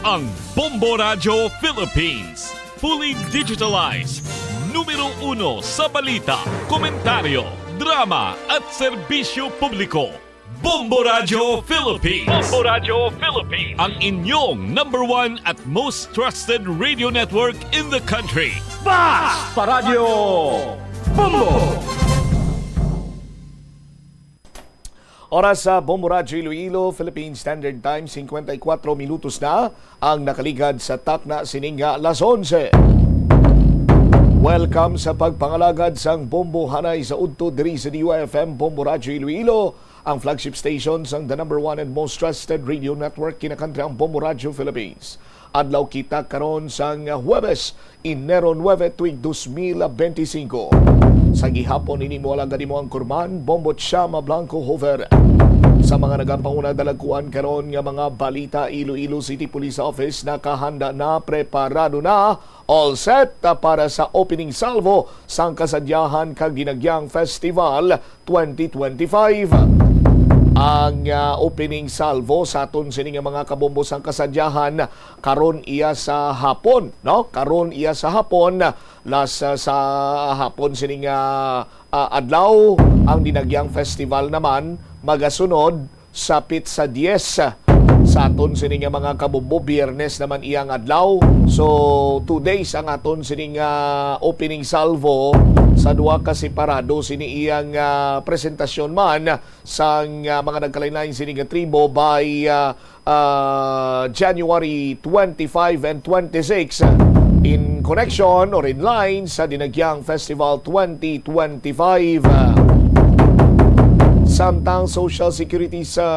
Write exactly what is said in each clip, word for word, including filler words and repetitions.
Ang Bombo Radyo Philippines, fully digitalized, numero uno sa balita, komentaryo, drama at serbisyo publiko. Bombo Radyo Philippines. Bombo Radyo Philippines. Ang inyong number one at most trusted radio network in the country. Basta Radyo Bombo! Oras sa Bombo Radyo Iloilo, Philippine Standard Time, singkwenta y kuwatro minutos na ang nakaligad sa takna sining nga alas onse. Welcome sa pagpangalagad sang Bombo Hanay sa udto diri sa D Y F M Bombo Radyo Iloilo, ang flagship station sang the number one and most trusted radio network kinakantrang Bombo Radyo Philippines. Adlaw kita karon sang Huwebes, Enero nuebe, tuig dos mil benti singko. Sa gihapon ini mo alagad imo ang kurman, Bombo Chama Blanco Hover. Sa mga nagapanguna dalagkuan karon nga mga balita, Iloilo City Police Office nakahanda na, preparado na, all set para sa opening salvo sang kasadyahan kag Dinagyang Festival twenty twenty-five. Ang, ah, opening salvo sa aton sini nga mga kabombo sang kasadyahan karon iya sa hapon, no? Karon iya sa hapon, las, ah, sa hapon sini nga, ah, adlaw. Ang Dinagyang Festival naman magasunod sa pitsa diyes sa aton sini nga mga kabombo. Biyernes naman iyang adlaw. So, two days ang aton sini nga opening salvo sa duha ka separado sini iyang, ah, presentasyon man sang, ah, mga nagkalain-lain sini nga tribo by, ah, ah, January twenty-five and twenty-six, in connection or in line sa Dinagyang Festival twenty twenty-five. Samtang Social Security sa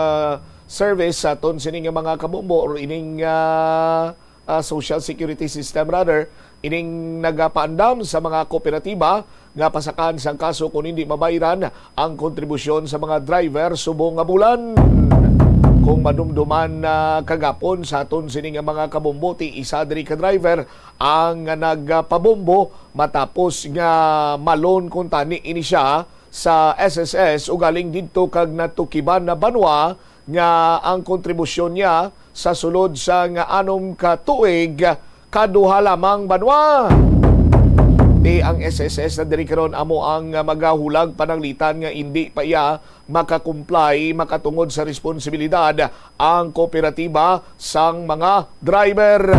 Service sa aton sini nga mga kabombo or ining, ah, ah, social security system, rather, ining nagapaandam sa mga kooperatiba nga pasakan sang kaso kung hindi mabayran ang kontribusyon sa mga driver subong nga bulan. Kung madumduman na kagapon sa aton sini nga mga kabombo, ti isa diri ka driver ang nagpabombo matapos nga malon kuntani ini siya sa S S S ugaling didto kag natukiban na banwa nga ang kontribusyon niya sa sulod sa nga anom ka tuig kaduha lamang banwa. Ti ang S S S na diri karon amo ang magahulag pananglitan nga indi pa iya makakumply makatungod sa responsibilidad ang kooperatiba sang mga driver.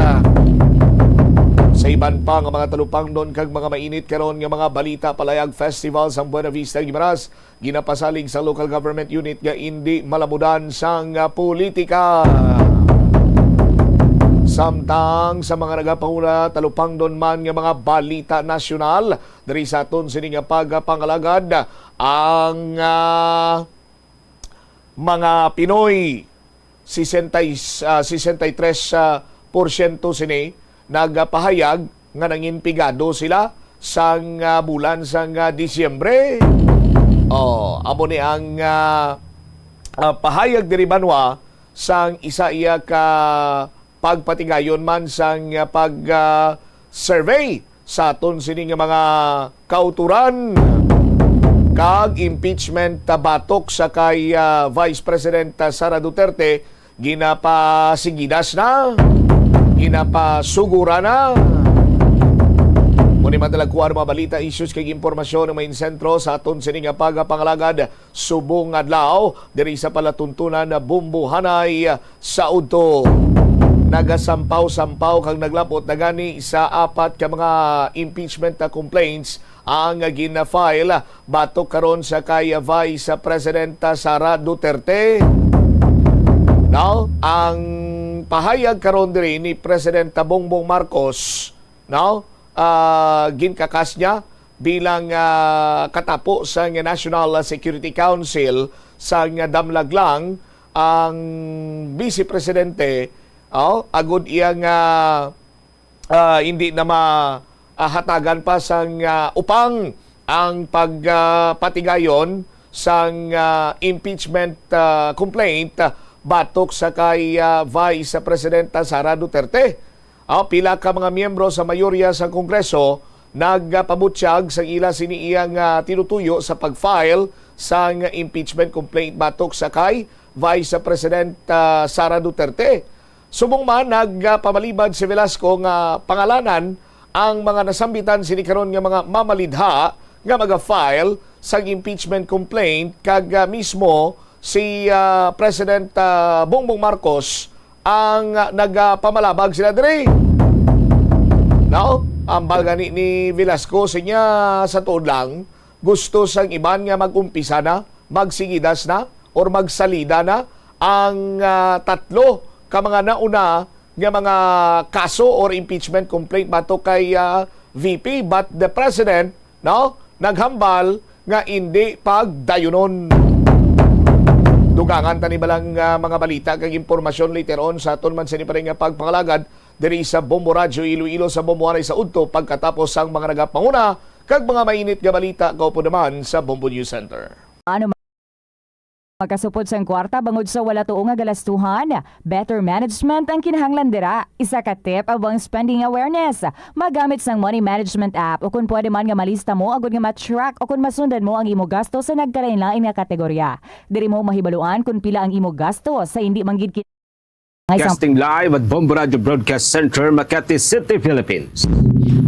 Sa iban pa nga mga talupangnon kag mga mainit karon nga mga balita, Palayag Festival sa Buena Vista, Guimaras, ginapasalig sa local government unit nga indi malamudan sang, ah, politika. Samtang sa mga nagapanguna, talupangnon man nga mga balita nasyonal, diri sa aton sini nga pagpangalagad, ang, ah, mga Pinoy, sesenta, ah, sesenta y tres, ah, porsyento sini nagapahayag nga nangin pigado sila sang, ah, bulan sang, ah, Disyembre. Oh, amo ni ang, ah, ah, pahayag diri banwa sang isa iya ka pagpatigayon man sang, ah, pag, ah, survey sa aton sini nga mga kauturan kag impeachment batok sa kay, ah, Vice President, ah, Sara Duterte, ginapasigidas na, ginapasuguran na. Muni man dalagkuan mga balita, issues kag impormasyon nga main sentro sa aton sini nga pagpangalagad subong adlaw diri sa palatuntunan na Bombo Hanay sa udto. Nagasampaw-sampaw kag naglapot na gani sa apat ka mga impeachment complaints ang gina-file batok karon sa kay Vice President Sara Duterte. No? Ang pahayag karon diri ni President Bongbong Marcos, no? Ah, ginkakas niya bilang, ah, katapo sang National Security Council sang damlag lang ang Vice Presidente, oh, agud iya nga, ah, hindi na ma-, ah, hatagan pa sang, ah, upang ang pag, ah, patigayon sang, ah, impeachment, ah, complaint, ah, batok sa kay, ah, Vice Presidenta Sara Duterte. Ah, pila ka mga miyembro sa mayorya sa Kongreso nagapabutyag sa ila sini iyang, ah, tinutuyo sa pag-file sang impeachment complaint batok sa kay Vice President, ah, Sara Duterte. Subong man nagpamalibad si Velasco nga pangalanan ang mga nasambitan sini karon nga mga mamalidha nga maga-file sang impeachment complaint, kag, ah, mismo si, ah, President, ah, Bongbong Marcos ang, ah, nagapamalabag sila diri. No? Ambal gani ni Velasco, sinya sa tuod lang, gusto sang iban nga mag-umpisa na, magsigidas na, or magsalida na ang, ah, tatlo ka mga nauna nga mga kaso or impeachment complaint batok kay, ah, V P, but the president, no, naghambal nga indi pagdayunon. Dugangan ta ni balang, ah, mga balita kag impormasyon later on sa aton man sini pa rin nga pagpangalagad diri sa Bombo Radyo Iloilo sa Bombo anay sa udto pagkatapos sang mga nagapanguna kag mga mainit nga balita kaupo naman sa Bombo News Center. Ano makasupod sang kwarta bangod sa wala tuo nga galastuhan? Better management ang kinahanglan dira. Isa ka tip amo ang spending awareness. Magamit sang money management app, o kung pwede man nga malista mo agud nga ma-track o kung masundan mo ang imo gasto sa nagkalain-lain nga kategorya. Diri mo mahibaluan kung pila ang imo gasto sa hindi man gid ki-, Broadcasting live at Bombo Radio Broadcast Center, Makati City, Philippines.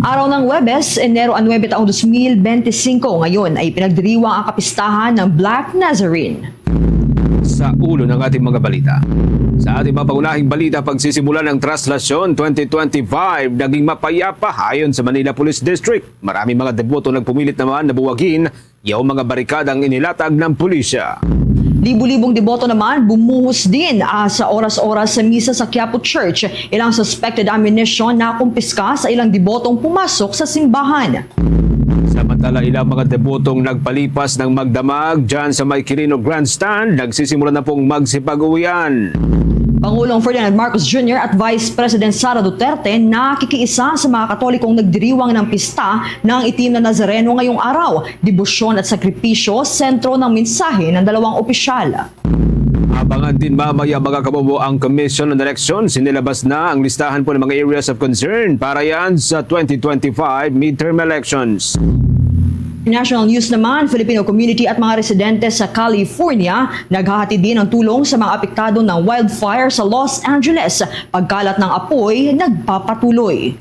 Araw ng Huwebes, Enero a nuebe, taong dos mil benti singko, ngayon ay pinagdiriwang ang kapistahan ng Black Nazarene. Sa ulo ng ating mga balita. Sa ating mga pangunahing balita, pagsisimula ng Traslasyon twenty twenty-five naging mapayapa ayon sa Manila Police District. Maraming mga deboto nagpumilit naman na buwagin yaw mga barikadang inilatag ng pulisya. Libo-libong deboto naman bumuhos din, ah, sa oras-oras sa misa sa Quiapo Church. Ilang suspected ammunition na kumpiska sa ilang debotong pumasok sa simbahan. Samantala, ilang mga debotong nagpalipas ng magdamag dyan sa may Quirino Grandstand, nagsisimula na pong magsipag-uwian. Pangulong Ferdinand Marcos Junior at Vice President Sara Duterte nakikiisa sa mga Katolikong nagdiriwang ng pista ng Itim na Nazareno ngayong araw. Debosyon at sakripisyo, sentro ng mensahe ng dalawang opisyal. Abangan din mamaya, mga kabobo, ang Commission on Elections. Inilabas na ang listahan po ng mga areas of concern para yan sa twenty twenty-five midterm elections. National news naman, Filipino community at mga residente sa California naghahatid din ng tulong sa mga apektado ng wildfire sa Los Angeles. Pagkalat ng apoy nagpapatuloy.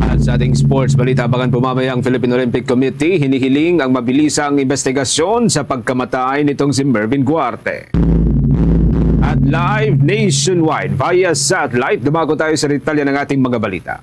At sa ating sports balita, abangan po mamaya ang Philippine Olympic Committee. Hinihiling ang mabilisang investigasyon sa pagkamatay nitong si Mervin Guarte. At live nationwide via satellite, dumako tayo sa detalye ng ating mga balita.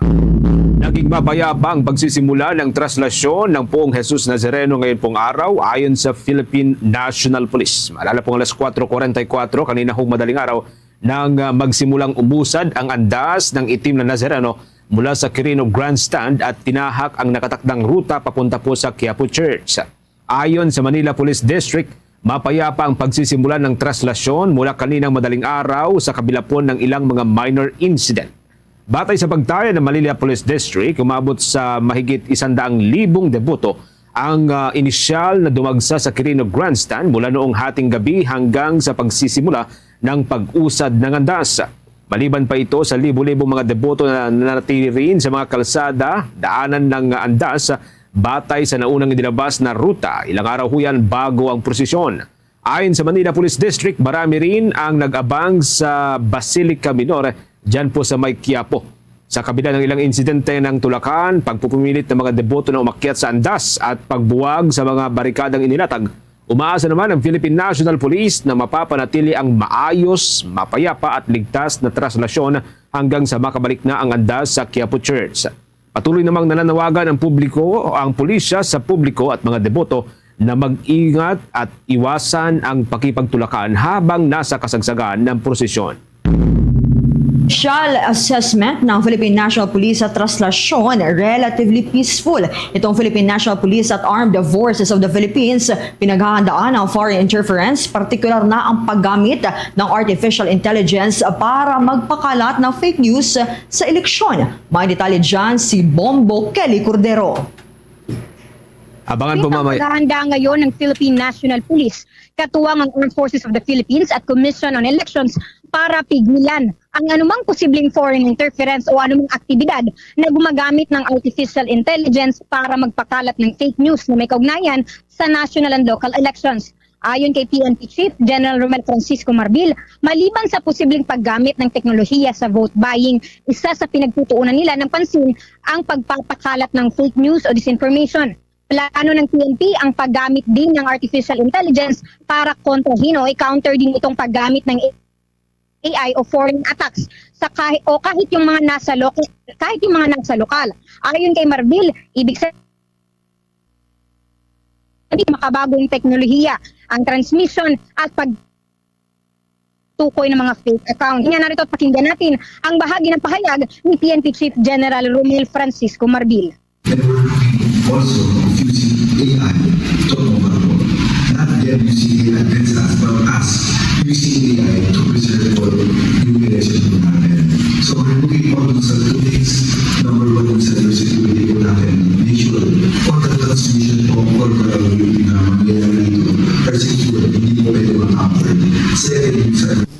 Naging mapayapa ang pagsisimula ng traslasyon ng Poong Jesus Nazareno ngayon pong araw, ayon sa Philippine National Police. Maalala po, alas kuwatro kuwarenta y kuwatro kanina hong madaling araw nang, ah, magsimulang umusad ang andas ng Itim na Nazareno mula sa Quirino Grandstand at tinahak ang nakatakdang ruta papunta po sa Quiapo Church. Ayon sa Manila Police District, mapayapa ang pagsisimula ng traslasyon mula kaninang madaling araw sa kabila po ng ilang mga minor incident. Batay sa pagtaya ng Manila Police District, umabot sa mahigit isang daang libong deboto ang, ah, inisyal na dumagsa sa Quirino Grandstand mula noong hating gabi hanggang sa pagsisimula ng pag-usad ng andas. Maliban pa ito sa libo-libong mga deboto na nanatili rin sa mga kalsada, daanan ng andas, batay sa naunang inilabas na ruta, ilang araw ho yan bago ang prosesyon. Ayon sa Manila Police District, marami rin ang nag-abang sa Basilica Minor, dyan po sa may Quiapo. Sa kabila ng ilang insidente ng tulakan, pagpupumilit ng mga deboto na umakyat sa andas at pagbuwag sa mga barikadang inilatag, umaasa naman ang Philippine National Police na mapapanatili ang maayos, mapayapa at ligtas na traslasyon hanggang sa makabalik na ang andas sa Quiapo Church. Patuloy namang nananawagan ang publiko, ang pulisya sa publiko at mga deboto na mag-ingat at iwasan ang pakipagtulakan habang nasa kasagsagan ng prosesyon. Initial assessment ng Philippine National Police sa traslasyon, relatively peaceful. Itong Philippine National Police at Armed Forces of the Philippines, pinaghahandaan ang foreign interference, partikular na ang paggamit ng artificial intelligence para magpakalat ng fake news sa eleksyon. May detalye dyan si Bombo Kelly Cordero. Abangan po mamaya. Paghahanda ngayon ng Philippine National Police, katuwang ang Armed Forces of the Philippines at Commission on Elections para pigilan ang anumang posibleng foreign interference o anumang aktibidad na gumagamit ng artificial intelligence para magpakalat ng fake news na may kaugnayan sa national and local elections. Ayon kay P N P Chief General Romel Francisco Marbil, maliban sa posibleng paggamit ng teknolohiya sa vote buying, isa sa pinagtutuunan nila ng pansin ang pagpapakalat ng fake news o disinformation. Plano ng P N P ang paggamit din ng artificial intelligence para kontrahin o i-counter din itong paggamit ng A I o foreign attacks sa kahi-, o kahit yung mga nasa local, kahit yung mga nasa lokal. Ayon kay Marbil, ibig sabihin, makabagong teknolohiya ang transmission at pagtukoy ng mga fake account. Nga narito, pakinggan natin ang bahagi ng pahayag ni P N P Chief General Romel Francisco Marbil. And we're also using A I to overhaul. Not them using A I against us, but us using A I to preserve for yung election po natin. So we're looking forward sa two things. Number one, yung cybersecurity po natin. Make sure all the transmission po, all the, uh, mangyayari dito are secure. Hindi po pwede ma-tamper. Second, yung cyber-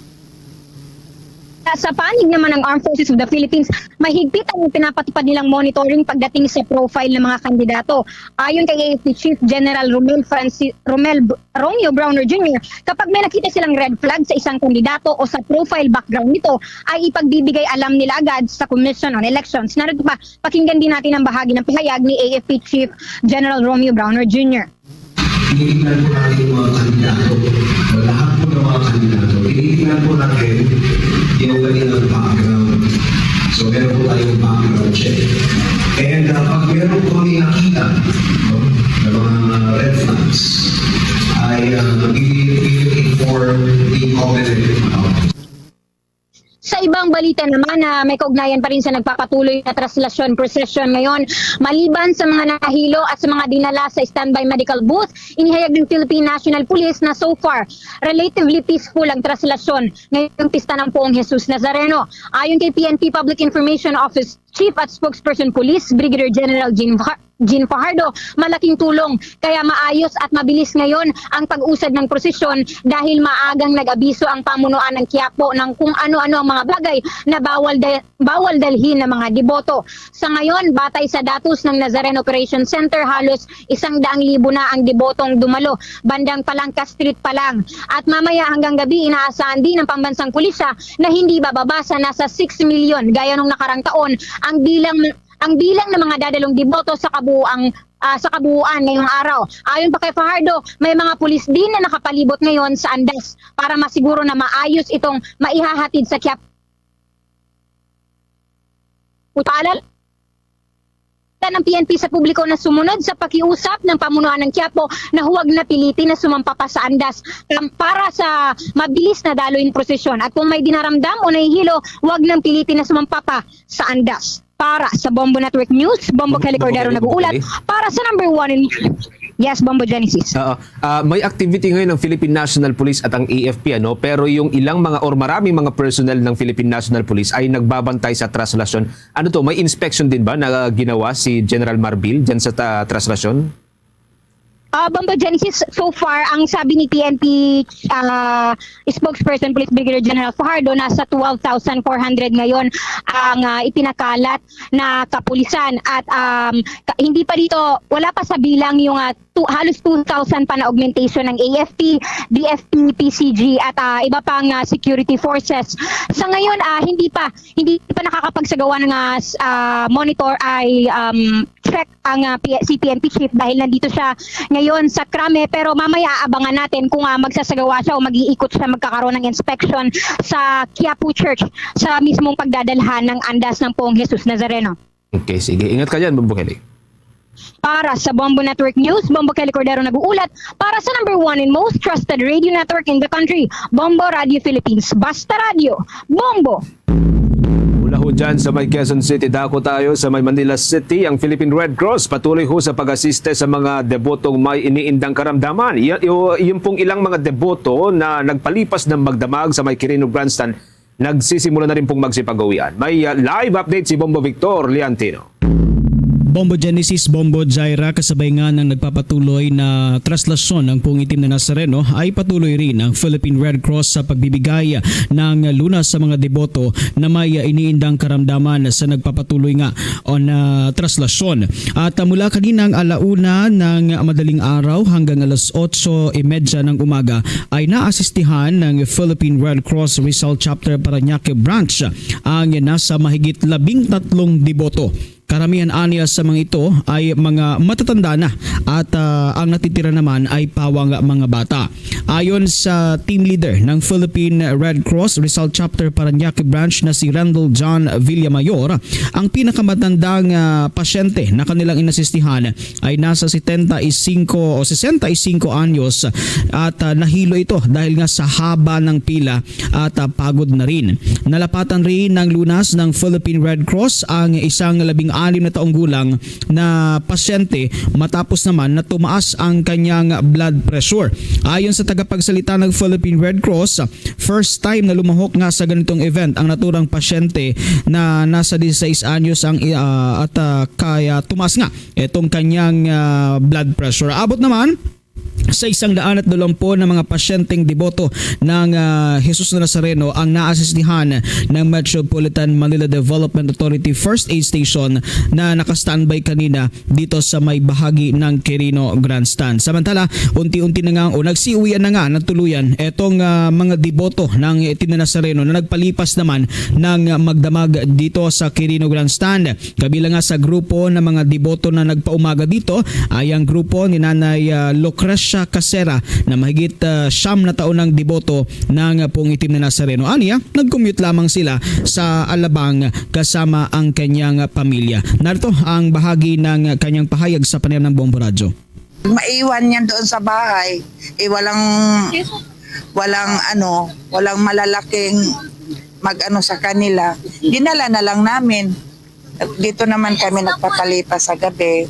Sa panig naman ng Armed Forces of the Philippines, mahigpit ang pinapatupad nilang monitoring pagdating sa profile ng mga kandidato. Ayon kay A F P Chief General Romel Franci-, Romel B-, Romeo Brawner Junior, kapag may nakita silang red flag sa isang kandidato o sa profile background nito, ay ipagbibigay alam nila agad sa Commission on Elections. Narito pa, pakinggan din natin ang bahagi ng pahayag ni A F P Chief General Romeo Brawner Junior. Tinitignan po natin yung mga kandidato. Lahat po ng mga kandidato, tinitignan po natin yung kanilang background. So, meron po tayong background check. And, uh, pag meron po kami nakita, no, na mga red flags, ay, uh, we, we will inform the Comelec. Sa ibang balita naman na may kaugnayan pa rin sa nagpapatuloy na traslasyon procession ngayon, maliban sa mga nahilo at sa mga dinala sa standby medical booth, inihayag ng Philippine National Police na so far, relatively peaceful ang traslasyon ngayong pista ng Poong Jesus Nazareno. Ayon kay P N P Public Information Office Chief at Spokesperson Police Brigadier General Jean Fa-, Jean Fajardo, malaking tulong. Kaya maayos at mabilis ngayon ang pag-usad ng prosesyon dahil maagang nag-abiso ang pamunuan ng Quiapo ng kung ano-ano ang mga bagay na bawal da-, bawal dalhin ng mga deboto. Sa ngayon, batay sa datos ng Nazareno Operation Center, halos isang daang libo na ang debotong dumalo bandang Palanca Street pa lang. At mamaya hanggang gabi, inaasahan din ng pambansang pulisya na hindi bababa sa nasa six million gaya nung nakarang taon ang bilang ang bilang ng mga dadalong deboto sa kabuuang, ah, sa kabuuan ngayong araw. Ayon pa kay Fajardo, may mga pulis din na nakapalibot ngayon sa andas para masiguro na maayos itong maihahatid sa Quiapo. Paalala ng P N P sa publiko na sumunod sa pakiusap ng pamunuan ng Quiapo na huwag na pilitin na sumampa pa sa andas, um, para sa mabilis na daloy ng prosesyon. At kung may dinaramdam o nahihilo, huwag nang pilitin na sumampa pa sa andas. Para sa Bombo Network News, Bombo Bom-, Kelly Bombo Cordero Kelly, Bombo nag-uulat Kelly. Para sa number one in, yes, Bombo Genesis. Oo. Ah, may activity ngayon ng Philippine National Police at ang A F P, ano? Pero yung ilang mga or maraming mga personnel ng Philippine National Police ay nagbabantay sa traslasyon. Ano to? May inspection din ba na ginawa si General Marbil dyan sa ta-, traslasyon? Ah, Bombo Genesis, so far, ang sabi ni P N P, ah, spokesperson Police Brigadier General Fajardo, nasa twelve thousand four hundred ngayon ang, ah, ipinakalat na kapulisan. At, um, ka-, hindi pa dito, wala pa sa bilang yung, ah, two, halos two thousand pa na augmentation ng A F P, D F P, P C G, at, ah, iba pang, ah, security forces. Sa ngayon, ah, hindi pa, hindi pa nakakapagsagawa ng, ah, s-, ah, monitor ay, um, check ang, ah, P-, C P N P chief dahil nandito siya ngayon sa Krame. Pero mamaya abangan natin kung, ah, magsasagawa siya o mag-iikot siya, magkakaroon ng inspection sa Quiapo Church sa mismong pagdadalhan ng andas ng Poong Jesus Nazareno. Okay, sige. Ingat ka dyan, Bombo Kelly. Para sa Bombo Network News, Bombo Kelly Cordero nag-uulat para sa number one and most trusted radio network in the country, Bombo Radio Philippines. Basta Radio, Bombo! Mula ho dyan sa may Quezon City, dako tayo sa may Manila City. Ang Philippine Red Cross patuloy ho sa pag-asiste sa mga debotong may iniindang karamdaman. Y-, y-, yung pong ilang mga deboto na nagpalipas ng magdamag sa may Quirino Grandstand, nagsisimula na rin pong magsipag-uwian. May, uh, live update si Bombo Victor Leantino. Bombo Genesis, Bombo Jaira, kasabay nga ng nagpapatuloy na traslasyon ng Puong Itim na Nazareno, ay patuloy rin ang Philippine Red Cross sa pagbibigay ng lunas sa mga deboto na may iniindang karamdaman sa nagpapatuloy nga o na traslasyon. At, ah, mula kaninang alauna ng madaling araw hanggang alas otso y media ng umaga ay naasistihan ng Philippine Red Cross Rizal Chapter Parañaque Branch ang nasa mahigit labing tatlong deboto. Karamihan aniya sa mga ito ay mga matatanda na at, ah, ang natitira naman ay pawang mga bata. Ayon sa team leader ng Philippine Red Cross Rizal Chapter Parañaque Branch na si Randall John Villamayor, ang pinakamatandang, ah, pasyente na kanilang inasistihan ay nasa setenta y cinco o sesenta y cinco anyos at, ah, nahilo ito dahil nga sa haba ng pila at, ah, pagod na rin. Nalapatan rin ng lunas ng Philippine Red Cross ang isang labing anim na taong gulang na pasyente matapos naman na tumaas ang kanyang blood pressure. Ayon sa tagapagsalita ng Philippine Red Cross, first time na lumahok nga sa ganitong event ang naturang pasyente na nasa dieciséis anyos ang, ah, at, ah, kaya tumaas nga itong kanyang, ah, blood pressure. Abot naman sa isang daan at dalawampu na mga pasyenteng deboto ng, ah, Jesus Nazareno ang naasistihan ng Metropolitan Manila Development Authority First Aid Station na naka-standby kanina dito sa may bahagi ng Quirino Grandstand. Samantala, unti-unti na nga o nagsiuwian na nga ng tuluyan etong, ah, mga deboto ng Itim na Nazareno na nagpalipas naman ng magdamag dito sa Quirino Grandstand. Kabilang nga sa grupo ng mga deboto na nagpaumaga dito ay ang grupo ni Nanay, ah, Lucrecia Casera na mahigit, ah, siyam na taon ng deboto ng Puong Itim na Nazareno. Aniya, nag-commute lamang sila sa Alabang kasama ang kanyang pamilya. Narito ang bahagi ng kanyang pahayag sa panayam ng Bombo Radyo. Maiwan yan doon sa bahay. Eh, walang, walang ano, walang malalaking mag-ano sa kanila. Dinala na lang namin. Dito naman kami nagpapalipas sa gabi.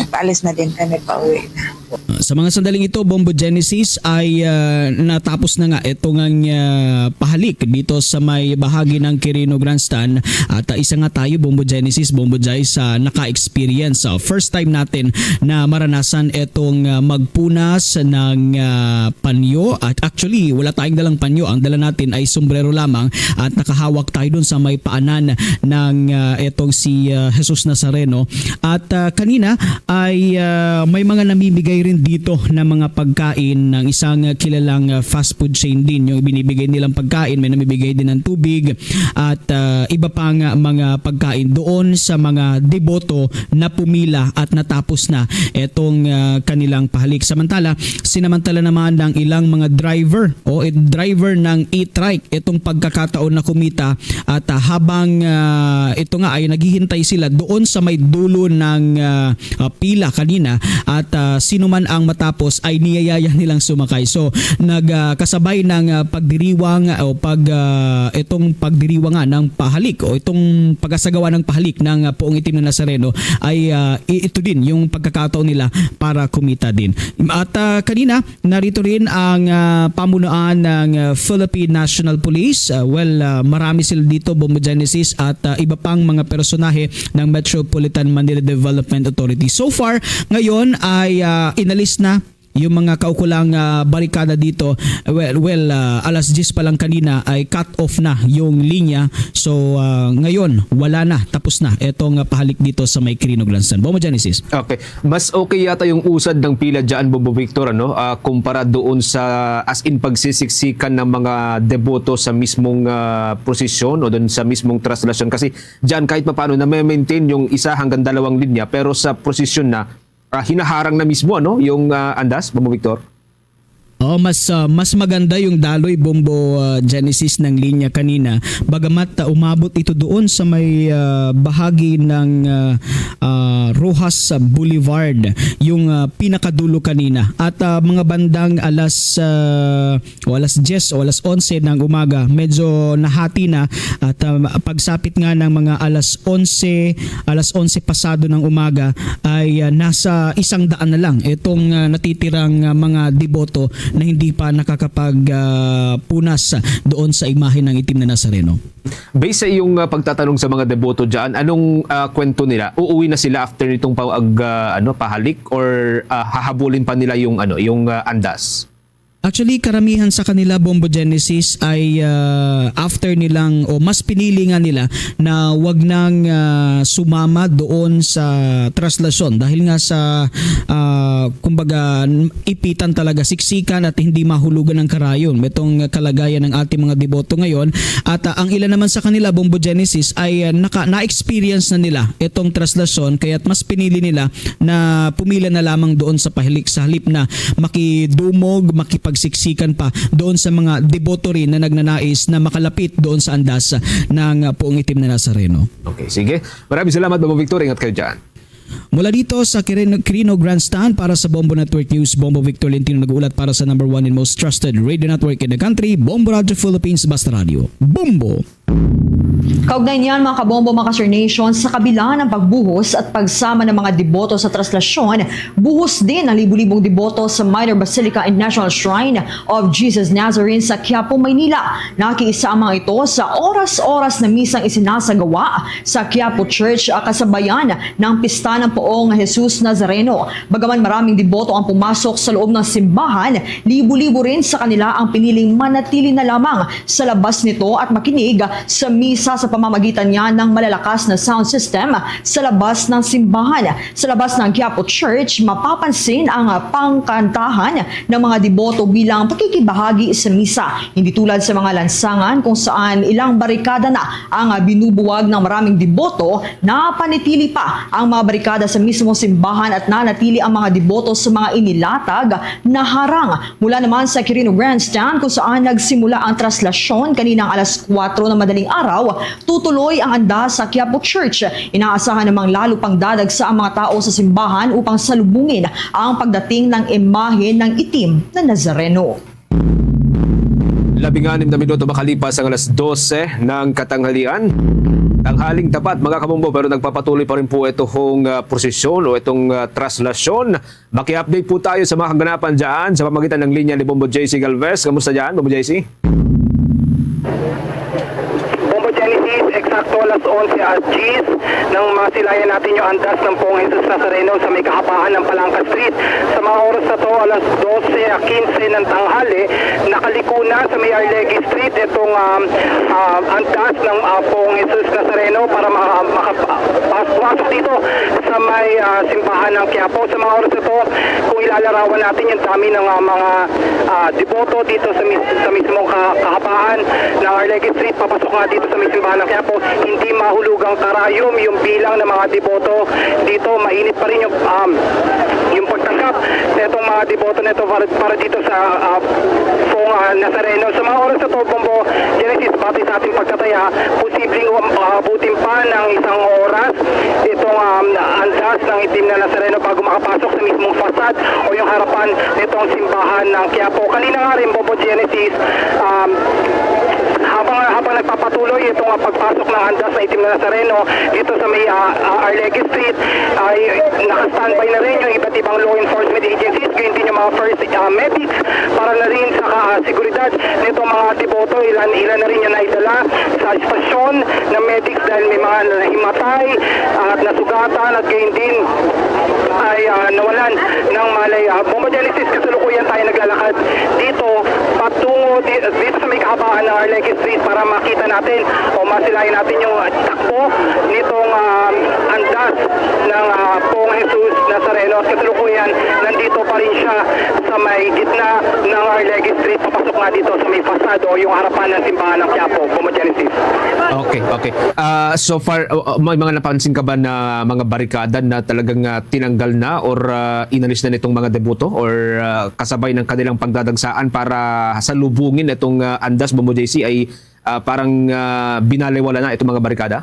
Nagpaalis na din kami pauwi na. Sa mga sandaling ito, Bombo Genesis, ay, ah, natapos na nga ito ngang, ah, pahalik dito sa may bahagi ng Quirino Grandstand. At, ah, isa nga tayo, Bombo Genesis, Bombo Jai, sa naka-experience. So, first time natin na maranasan itong, ah, magpunas ng, ah, panyo. At actually, wala tayong dalang panyo. Ang dala natin ay sombrero lamang at nakahawak tayo dun sa may paanan ng, ah, etong si, ah, Jesus Nazareno. At, ah, kanina ay, ah, may mga namimigay rin dito na mga pagkain ng isang, ah, kilalang, ah, fast food chain din. Yung ibinibigay nilang pagkain, may namibigay din ng tubig at, ah, iba pang mga pagkain doon sa mga deboto na pumila at natapos na etong, ah, kanilang pahalik. Samantala, sinamantala naman ng ilang mga driver o, eh, driver ng e-trike itong pagkakataon na kumita at, ah, habang, ah, ito nga ay naghihintay sila doon sa may dulo ng, ah, ah, pila kanina at, ah, sino man ang matapos ay niyayaya nilang sumakay. So, nag, ah, kasabay ng, ah, pagdiriwang o pag, ah, itong pagdiriwang nga ng pahalik o itong pag-asagawa ng pahalik ng, ah, Puong Itim na Nazareno ay, ah, i-, ito din yung pagkakataon nila para kumita din. At, ah, kanina, narito rin ang, ah, pamunuan ng, ah, Philippine National Police. Ah, well, ah, marami sila dito, Bombo Genesis, at, ah, iba pang mga personahe ng Metropolitan Manila Development Authority. So far, ngayon ay, ah, inalis na yung mga kaukulang, ah, barikada dito. Well, well, ah, alas diyes pa lang kanina ay cut off na yung linya. So, ah, ngayon, wala na, tapos na etong, ah, pahalik dito sa may Quirino Grandstand. Bombo Genesis. Okay. Mas okay yata yung usad ng pila dyan, Bombo Victor, ano? Ah, kumpara doon sa, as in, pagsisiksikan ng mga deboto sa mismong, ah, prosesyon o doon sa mismong traslasyon. Kasi dyan, kahit papaano, na-maintain yung isa hanggang dalawang linya, pero sa prosesyon na, ah, hinaharang na mismo, ano, yung, ah, andas, Bombo Victor? Oo, mas, ah, mas maganda yung daloy, Bombo, ah, Genesis, ng linya kanina. Bagamat, ah, umabot ito doon sa may, ah, bahagi ng, ah, ah, Roxas Boulevard, yung, ah, pinakadulo kanina. At, ah, mga bandang alas, ah, o alas diyes o alas onse ng umaga, medyo nahati na at, ah, pagsapit nga ng mga alas onse, alas onse pasado ng umaga ay, ah, nasa isang daan na lang itong, ah, natitirang, ah, mga deboto na hindi pa nakakapag, ah, punas doon sa imahe ng itim na Nazareno. Based sa iyong, ah, pagtatanong sa mga deboto dyan, anong, ah, kwento nila? Uuwi na sila after nitong pag, ah, ano, pahalik, or, ah, hahabulin pa nila yung, ano, yung, ah, andas? Actually, karamihan sa kanila, Bombo Genesis, ay, ah, after nilang, o mas pinili nga nila na wag nang, ah, sumama doon sa traslasyon dahil nga sa, ah, kumbaga, n-, ipitan talaga, siksikan at hindi mahulugan ng karayon itong kalagayan ng ating mga deboto ngayon. At, ah, ang ilan naman sa kanila, Bombo Genesis, ay, ah, naka-, na-experience na nila itong traslasyon, kaya't mas pinili nila na pumila na lamang doon sa pahilik, sa halip na makidumog, makipagsiksikan pa doon sa mga deboto rin na nagnanais na makalapit doon sa andas ng, ah, Poong Itim na Nazareno. Okay, sige. Maraming salamat, Bombo Victor. Ingat kayo dyan. Mula dito sa Quirino, Quirino Grandstand, para sa Bombo Network News, Bombo Victor Lentino nag-uulat para sa number one and most trusted radio network in the country, Bombo Radio Philippines, Basta Radio. Bombo! Kaugnay niyan, mga kabombo, mga ka-Sir Nation, sa kabila ng pagbuhos at pagsama ng mga deboto sa traslasyon, buhos din ang libu-libong deboto sa Minor Basilica and National Shrine of Jesus Nazarene sa Quiapo, Maynila. Nakiisa ang mga ito sa oras-oras na misang isinasagawa sa Quiapo Church, ah, kasabayan ng pista ng Poong Jesus Nazareno. Bagaman maraming deboto ang pumasok sa loob ng simbahan, libo-libo rin sa kanila ang piniling manatili na lamang sa labas nito at makinig sa misa sa pamamagitan niya ng malalakas na sound system sa labas ng simbahan. Sa labas ng Quiapo Church, mapapansin ang pangkantahan ng mga deboto bilang pakikibahagi sa misa. Hindi tulad sa mga lansangan kung saan ilang barikada na ang binubuwag ng maraming deboto, napanatili pa ang mga barikada sa mismong simbahan at nanatili ang mga deboto sa mga inilatag na harang. Mula naman sa Quirino Grandstand, kung saan nagsimula ang traslasyon kaninang alas kuwatro ng madaling araw, tutuloy ang andas sa Quiapo Church. Inaasahan namang lalo pang dadagsa ang mga tao sa simbahan upang salubungin ang pagdating ng imahe ng itim na Nazareno. Labing anim na minuto makalipas ang alas dose ng katanghalian. Tanghaling tapat, mga kabombo, pero nagpapatuloy pa rin po itong, ah, prosesyon o itong, ah, traslasyon. Maki-update po tayo sa mga kaganapan dyan sa pamagitan ng linya ni Bombo J C Galvez. Kamusta dyan, Bombo J C? Bombo Genesis, eksakto alas onse at diyes nang masilayan natin yung andas ng Poong Jesus Nazareno sa may kahabaan ng Palangka Street. Sa mga oras na to, alas dose quince ng tanghali, nakaliko na sa may Arlegui Street itong, um, um, andas ng, uh, Poong Jesus Nazareno para maka-, makapasok dito sa may, uh, simbahan ng Quiapo. Sa mga oras na to, kung ilalarawan natin yung dami ng, uh, mga, uh, deboto dito sa, mis- sa mismong ka- kahabaan ng Arlegui Street, papasok nga dito sa may simbahan ng Quiapo, hindi mahulugang karayom yung bilang ng mga deboto dito. Mainit pa rin yung, um, yung pagtanggap sa itong mga deboto nito para, para dito sa, ah, Poong, ah, Nazareno. Sa mga oras na to, Bombo Genesis, batay sa ating pagkataya, posibleng um, abutin pa ng isang oras itong, um, andas ng itim na Nazareno bago makapasok sa mismong fasad o yung harapan nitong simbahan ng Quiapo. Kanina nga rin, Bombo Genesis, um, habang, habang nagpapatuloy itong, ah, pagpasok ng andas na itim na Nazareno dito sa may, ah, ah, Arlegui Street, ay naka-standby na rin yung iba't ibang law enforcement agencies, gayon din yung mga first, ah, medics para na rin sa, ah, seguridad nitong mga deboto. Ilan, ilan na rin yung naidala sa estasyon ng medics dahil may mga nahimatay at nasugatan at gayon din ay, ah, nawalan ng malay. Ah, Bombo Genesis, kasalukuyan tayo naglalakad dito patungo di- dito sa may kahabaan ng Arlegui Street para makita natin o masilayan natin yung takbo nitong, ah, andas ng, ah, Poong Jesus Nazareno. At kasalukuyan, nandito pa rin siya sa may gitna ng Arlegui Street, papasok nga dito sa may fasado o yung harapan ng simbahan ng Quiapo, Bombo Genesis. Okay, okay. Ah, so far, uh, uh, may mga napansin ka ba na mga barikada na talagang, ah, tinanggal na or, ah, inalis na nitong mga deboto or, ah, kasabay ng kanilang pagdadagsaan para salubungin itong, ah, andas, Bombo J C, ay, ah, parang, ah, binaliwala na itong mga barikada?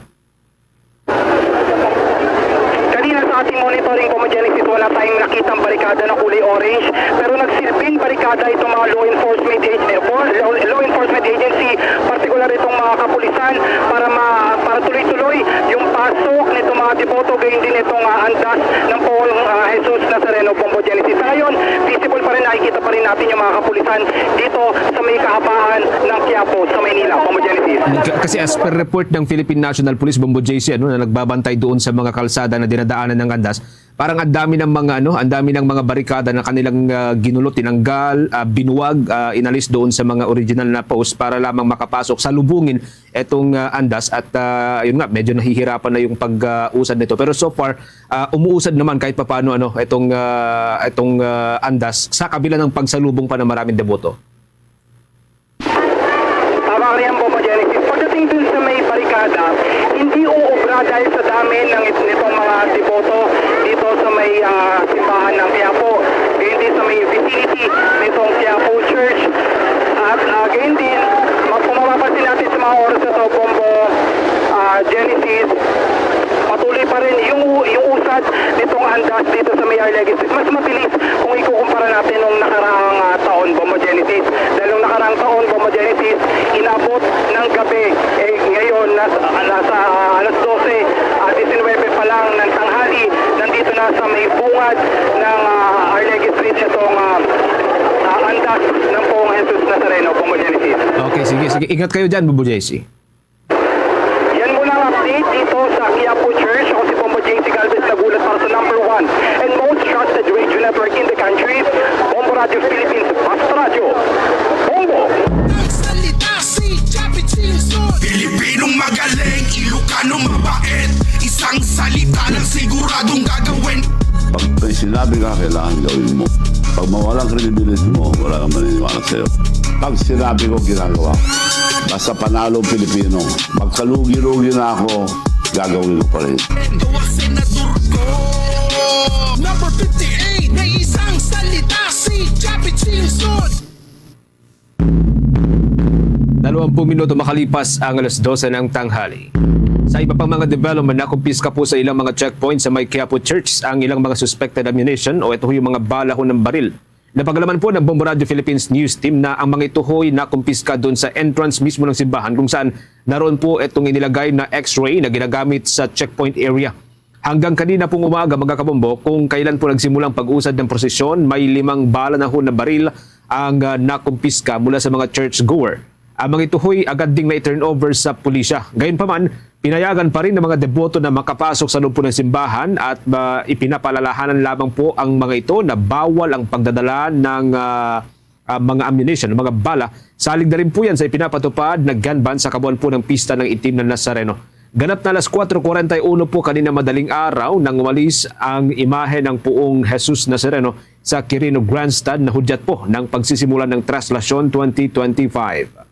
Kanina sa ating monitoring, Bombo Genesis, wala tayong nakitang barikada na kulay orange, pero nagsilbing barikada itong mga law enforcement ag-, eh, law, law enforcement agency, partikular itong mga kapulisan, para ma-, para tuloy-tuloy yung pasok nitong mga deboto, gayon din itong, ah, andas ng Poong, ah, Jesus Nazareno, Bombo Genesis. Sa ngayon, visible pa rin, nakikita pa rin natin yung mga kapulisan dito sa may kahabaan ng Quiapo sa Maynila. Bombo Genesis. K- Kasi as per report ng Philippine National Police, Bombo J C, ano, na nagbabantay doon sa mga kalsada na dinadaanan ng andas, parang ang dami ng mga, ano, ang dami ng mga barikada na kanilang, ah, ginulo, tinanggal, ah, binuwag, ah, inalis doon sa mga original na post para lamang makapasok, salubungin etong, ah, andas at, ah, yun nga, medyo nahihirapan na yung pag-usad nito. Pero so far, ah, umuusad naman kahit papaano, ano, itong, ah, itong, ah, andas sa kabila ng pagsalubong pa ng maraming deboto. Tama ka riyan, Bombo Genesis. Pagdating dun sa may barikada, hindi uubra dahil sa dami ng, nitong mga deboto dito sa may, ah, simbahan ng Quiapo. Gayon din sa may vicinity nitong Quiapo Church. At, ah, gayon din, ma- kung mapapansin natin sa mga oras na to, Bombo, ah, Genesis, patuloy pa rin yung, yung usad nitong andas dito sa may Arleguín Street. Mas mabilis kung ikukumpara natin nung nakaraang, ah, taon, Bombo Genesis. Dahil nung nakaraang taon, Bombo Genesis, inabot ng gabi. Eh, ngayon, nas, ah, nasa, ah, alas dose, ah, disinwebe pa lang ng tanghali, nandito na sa may bungad ng, ah, Arleguín Street itong, ah, ah, andas ng Poong Jesus Nazareno, Bombo Genesis. Okay, sige, sige. Ingat kayo dyan, Bombo J C. Yan muna ang update dito sa Quiapo Church. Ako si Bombo J C Galvez, nagulat para sa number one and most trusted radio network in the country, Bombo Radio Philippines, Basta Radio. Bombo! Nagsalita si Chappie Chilson. Pilipinong magaling, Ilocano mabait. Isang salita lang siguradong gagawin. Pag may sinabi ka, kailangan gawin mo. Pag mawala ang credibility mo, wala kang maniniwala sa'yo. Pag sinabi ko, ginagawa ko. Basta panalo ang Pilipino. Magkalugi-lugi na ako, gagawin ko pa rin. Gawa senador ko. Number fifty-eight, may isang salita si Chappie Chilson. Dalawampu minuto makalipas ang alas dose ng tanghali. Sa iba pang mga development, nakumpiska po sa ilang mga checkpoint sa may Quiapo Church ang ilang mga suspected ammunition o ito yung mga bala ho ng baril. Napagalaman po ng Bombo Radio Philippines News Team na ang mga ito ho'y nakumpiska doon sa entrance mismo ng simbahan kung saan naroon po itong inilagay na X-ray na ginagamit sa checkpoint area. Hanggang kanina pong umaga, mga kabombo, kung kailan po nagsimula ang pag-usad ng prosesyon, may limang bala na ho na baril ang, ah, nakumpiska mula sa mga churchgoer. Ang mga ito ho'y agad ding na-turnover sa pulisya. Gayunpaman, pinayagan pa rin ng mga deboto na makapasok sa loob po ng simbahan at, ah, ipinapaalalahanan lamang po ang mga ito na bawal ang pagdadala ng, ah, ah, mga ammunition, mga bala. Salig na rin po yan sa ipinapatupad na gun ban sa kabuuan po ng pista ng Itim na Nazareno. Ganap na alas kuwatro kuwarenta y uno po kanina madaling araw nang umalis ang imahe ng Poong Jesus Nazareno sa Quirino Grandstand na hudyat po ng pagsisimula ng Traslasyon twenty twenty-five.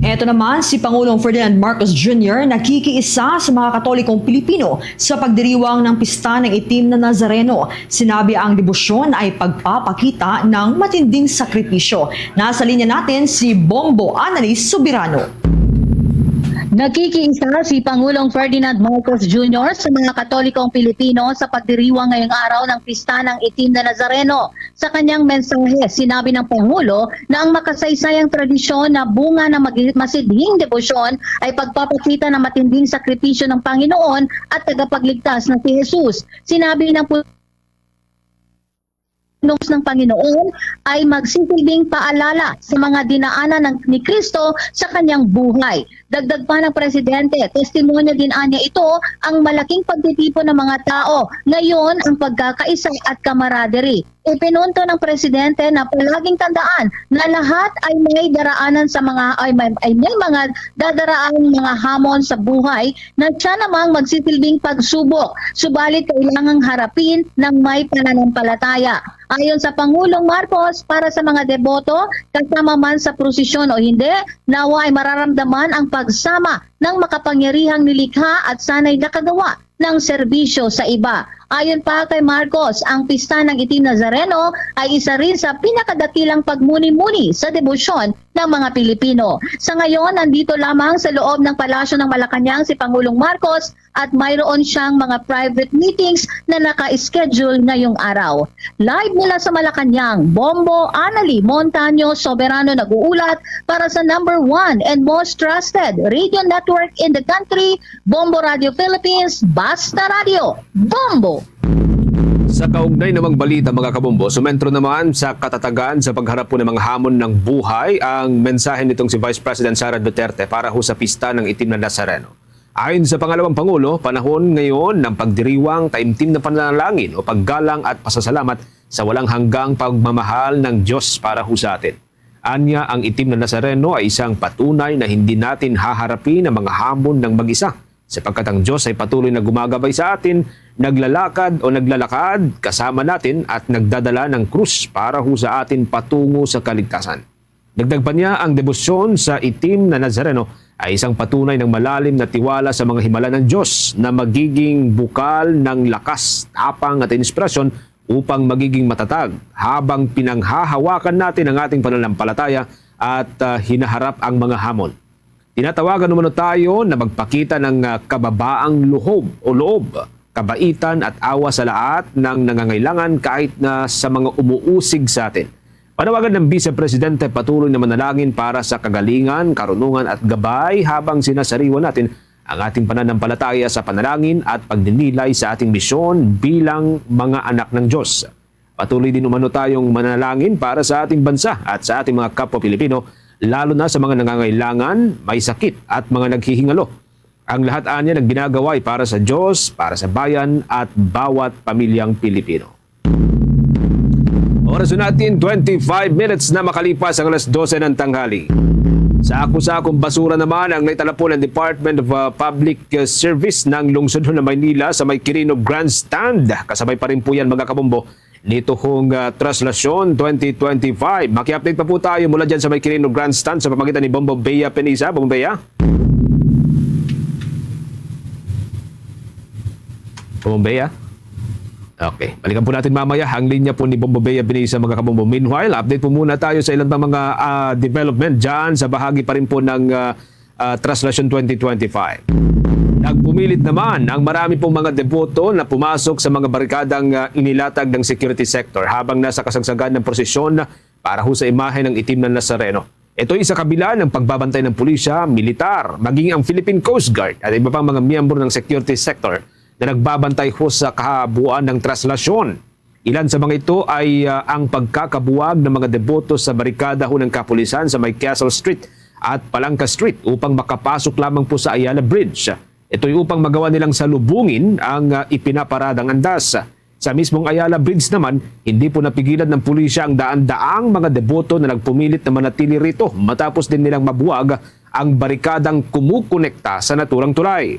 Eto naman si Pangulong Ferdinand Marcos Junior nakikiisa sa mga Katolikong Pilipino sa pagdiriwang ng pista ng Itim na Nazareno. Sinabi ang debosyon ay pagpapakita ng matinding sakripisyo. Nasa linya natin si Bombo Annalise Soberano. Nagkikiisa si Pangulong Ferdinand Marcos Junior sa mga Katolikong Pilipino sa pagdiriwang ngayong araw ng pista ng Itim na Nazareno. Sa kanyang mensahe, sinabi ng Pangulo na ang makasaysayang tradisyon na bunga ng magi-, masidhing debosyon ay pagpapakita ng matinding sakripisyo ng Panginoon at tagapagligtas na si Jesus. Sinabi ng pu-, ng Panginoon ay magsisilbing paalala sa mga dinaanan ng, ni Kristo sa kanyang buhay. Dagdag pa ng presidente, testimonyo din anya ito ang malaking pagtitipon ng mga tao ngayon, ang pagkakaisa at camaraderie. Ipinunto ng presidente na palaging tandaan na lahat ay may daraanan sa mga, ay may, ay may mga dadaraang mga hamon sa buhay na siya namang magsisilbing pagsubok, subalit kailangang harapin ng may pananampalataya. Ayon sa Pangulong Marcos, para sa mga deboto, kasama man sa prosesyon o hindi, nawa ay mararamdaman ang pagsama ng makapangyarihang nilikha at sana'y nakagawa ng serbisyo sa iba. Ayon pa kay Marcos, ang pista ng Itim Nazareno ay isa rin sa pinakadakilang pagmuni-muni sa debosyon ng mga Pilipino. Sa ngayon, nandito lamang sa loob ng Palasyo ng Malacañang si Pangulong Marcos at mayroon siyang mga private meetings na naka-schedule ngayong araw. Live mula sa Malacañang, Bombo Anali Montaño Soberano nag-uulat para sa number one and most trusted radio network in the country, Bombo Radio Philippines, Basta Radio, Bombo! Sa kaugnay namang balita, mga kabombo, sumentro naman sa katatagan sa pagharap po ng mga hamon ng buhay ang mensahe nitong si Vice President Sara Duterte para ho sa pista ng Itim na Nazareno. Ayon sa pangalawang pangulo, panahon ngayon ng pagdiriwang, taimtim na panalangin o paggalang at pasasalamat sa walang hanggang pagmamahal ng Diyos para ho sa atin. Anya, ang Itim na Nazareno ay isang patunay na hindi natin haharapin ang mga hamon ng mag-isa, sapagkat ang Diyos ay patuloy na gumagabay sa atin, naglalakad o naglalakad kasama natin at nagdadala ng krus para ho sa atin patungo sa kaligtasan. Dagdag pa niya, ang debosyon sa Itim na Nazareno ay isang patunay ng malalim na tiwala sa mga himala ng Diyos na magiging bukal ng lakas, tapang at inspirasyon upang magiging matatag habang pinanghahawakan natin ang ating pananampalataya at, ah, hinaharap ang mga hamon. Tinatawagan naman tayo na magpakita ng, ah, kababaang loob o loob, kabaitan at awa sa lahat ng nangangailangan, kahit na sa mga umuusig sa atin. Panawagan ng Vice Presidente, patuloy na manalangin para sa kagalingan, karunungan at gabay habang sinasariwa natin ang ating pananampalataya sa panalangin at pagdinilay sa ating misyon bilang mga anak ng Diyos. Patuloy din umano tayong manalangin para sa ating bansa at sa ating mga kapwa Pilipino, lalo na sa mga nangangailangan, may sakit at mga naghihingalo. Ang lahat anya ng ginagawa ay para sa Diyos, para sa bayan at bawat pamilyang Pilipino. Oras na natin, twenty-five minutes na makalipas ang alas dose ng tanghali. Sa ako sa akong basura naman ang naitala po ng Department of, uh, Public, uh, Service ng Lungsod ng Maynila sa may Quirino Grandstand. Kasabay pa rin po yan, mga kabombo, nito hong, uh, Traslasyon twenty twenty-five. Maki-update pa po tayo mula dyan sa may Quirino Grandstand sa pamagitan ni Bombo Bea Penisa. Bombo Bea? Bombo Bea? Okay. Balikan po natin mamaya ang linya po ni Bombo Bea Benisa, mga kabombo. Meanwhile, update po muna tayo sa ilang mga, ah, development dyan sa bahagi pa rin po ng, ah, ah, Traslasyon twenty twenty-five. Nagpumilit naman ang marami pong mga deboto na pumasok sa mga barikadang, ah, inilatag ng security sector habang nasa kasagsagan ng prosesyon para ho sa imahe ng Itim na Nazareno. Ito'y sa kabila ng pagbabantay ng pulisya, militar, maging ang Philippine Coast Guard at iba pang mga miyembro ng security sector na nagbabantay ho sa kahabuan ng traslasyon. Ilan sa mga ito ay, ah, ang pagkakabuwag ng mga deboto sa barikada ho ng kapulisan sa may Castle Street at Palanca Street upang makapasok lamang po sa Ayala Bridge. Ito'y upang magawa nilang salubungin ang, ah, ipinaparadang andas. Sa mismong Ayala Bridge naman, hindi po napigilan ng pulisya ang daan-daang mga deboto na nagpumilit na manatili rito matapos din nilang mabuwag ang barikadang kumukonekta sa naturang tulay.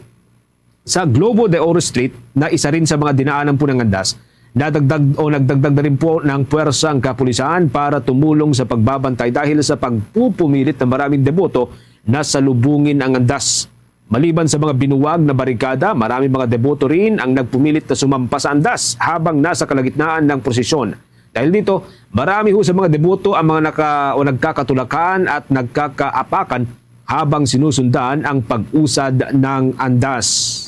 Sa Globo de Oro Street, na isa rin sa mga dinaanan po ng andas, nadagdag o nagdagdag na rin po ng puwersa ang kapulisan para tumulong sa pagbabantay dahil sa pagpupumilit ng maraming deboto na salubungin ang andas. Maliban sa mga binuwag na barikada, maraming mga deboto rin ang nagpumilit na sumampa sa andas habang nasa kalagitnaan ng prosesyon. Dahil dito, marami ho sa mga deboto ang mga naka-, o nagkakatulakan at nagkakaapakan habang sinusundan ang pag-usad ng andas.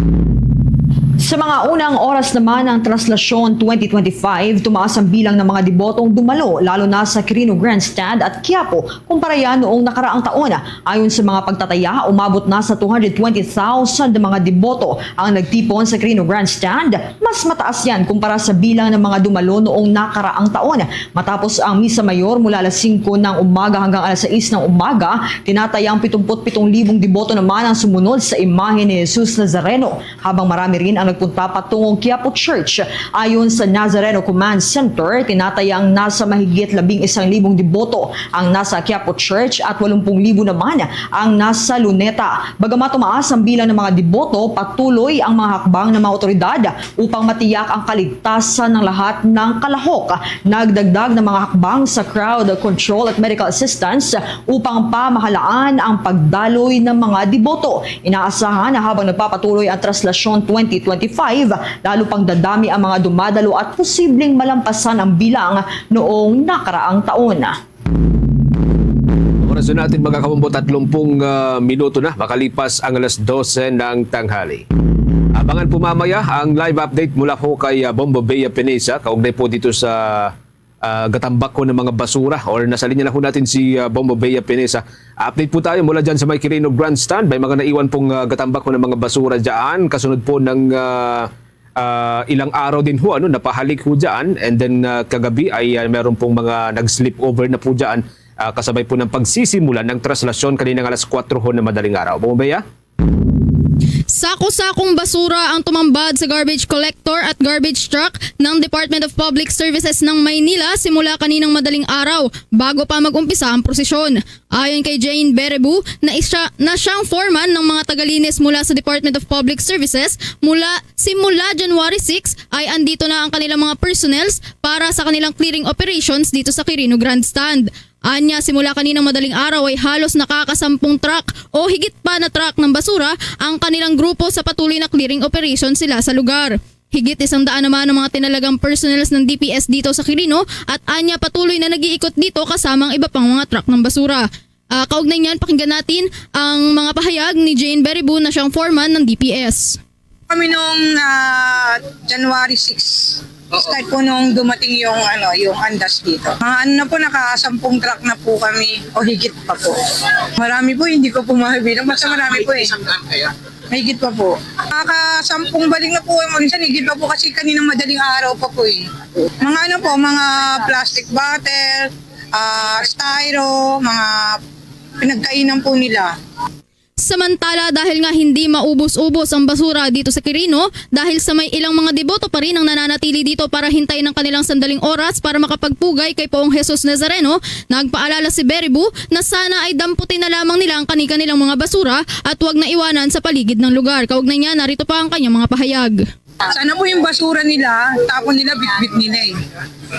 Sa mga unang oras naman ng Traslasyon twenty twenty-five, tumaas ang bilang ng mga debotong dumalo, lalo na sa Quirino Grandstand at Quiapo, kumpara yan noong nakaraang taon. Ayon sa mga pagtataya, umabot na sa two hundred twenty thousand na mga deboto ang nagtipon sa Quirino Grandstand. Mas mataas yan kumpara sa bilang ng mga dumalo noong nakaraang taon. Matapos ang Misa Mayor mula alas singko ng umaga hanggang alas sais ng umaga, tinatayang pitungput pitong libong deboto naman ang sumunod sa imahe ni Jesus Nazareno, habang marami rin ang nagpunta patungong Quiapo Church. Ayon sa Nazareno Command Center, tinatayang nasa mahigit labing isang libong deboto ang nasa Quiapo Church at walumpung libo naman ang nasa Luneta. Bagamat tumaas ang bilang ng mga deboto, patuloy ang mga hakbang ng mga otoridad upang matiyak ang kaligtasan ng lahat ng kalahok. Nagdagdag ng mga hakbang sa crowd control at medical assistance upang pamahalaan ang pagdaloy ng mga deboto. Inaasahan na habang nagpapatuloy ang Traslasyon twenty twenty-five, lalo pang dadami ang mga dumadalo at posibleng malampasan ang bilang noong nakaraang taon. Oras na natin, mga kabombo, tatlumpung, ah, minuto na makalipas ang alas dose ng tanghali. Abangan po mamaya ang live update mula ho kay, ah, Bombo Bea Pinesa, kaugnay po dito sa, ah, gatambak ho ng mga basura, or nasa linya na ho natin si, ah, Bombo Bea Pinesa. Update po tayo mula dyan sa may Quirino Grandstand. May mga naiwan pong, ah, gatambak ho ng mga basura dyan. Kasunod po ng, ah, Ah, ilang araw din ho, ano, napahalik ho dyan. And then, ah, kagabi ay, ah, meron pong mga nag-sleepover na po dyan, ah, kasabay po ng pagsisimula ng traslasyon kaninang alas kwatro ho na madaling araw. Bombo Bea? Sako-sakong basura ang tumambad sa garbage collector at garbage truck ng Department of Public Services ng Maynila simula kaninang madaling araw, bago pa mag-umpisa ang prosesyon. Ayon kay Jane Berebu, na, isya, na siyang foreman ng mga tagalinis mula sa Department of Public Services, mula, simula January six ay andito na ang kanilang mga personnels para sa kanilang clearing operations dito sa Quirino Grandstand. Anya, simula kaninang madaling araw ay halos nakakasampung truck o higit pa na truck ng basura ang kanilang grupo sa patuloy na clearing operation sila sa lugar. Higit isang daan naman ang mga tinalagang personnels ng D P S dito sa Quirino at anya patuloy na nag-iikot dito kasama ang iba pang mga truck ng basura. Ah, kaugnay niyan, pakinggan natin ang mga pahayag ni Jane Beribu na siyang foreman ng D P S. Kami nung, ah, January six. Start po nung dumating yung, ano, yung andas dito. Mga ano na po, nakasampung truck na po kami o higit pa po. Marami po, hindi ko po mabilang. Basta marami po eh. Isang daan kaya? Mahigit pa po. Nakasampung balik na po. Minsan higit pa po kasi kaninang madaling araw pa po eh. Mga ano po, mga plastic bottle, ah, styro, mga pinagkainan po nila. Samantala, dahil nga hindi maubos-ubos ang basura dito sa Quirino, dahil sa may ilang mga deboto pa rin ang nananatili dito para hintayin ang kanilang sandaling oras para makapagpugay kay Poong Jesus Nazareno, nagpaalala si Beribu na sana ay damputin na lamang nila ang kani-kanilang mga basura at wag na iwanan sa paligid ng lugar. Kaugnay niya, narito pa ang kanyang mga pahayag. Sana po yung basura nila, tapon nila, bitbit nila eh.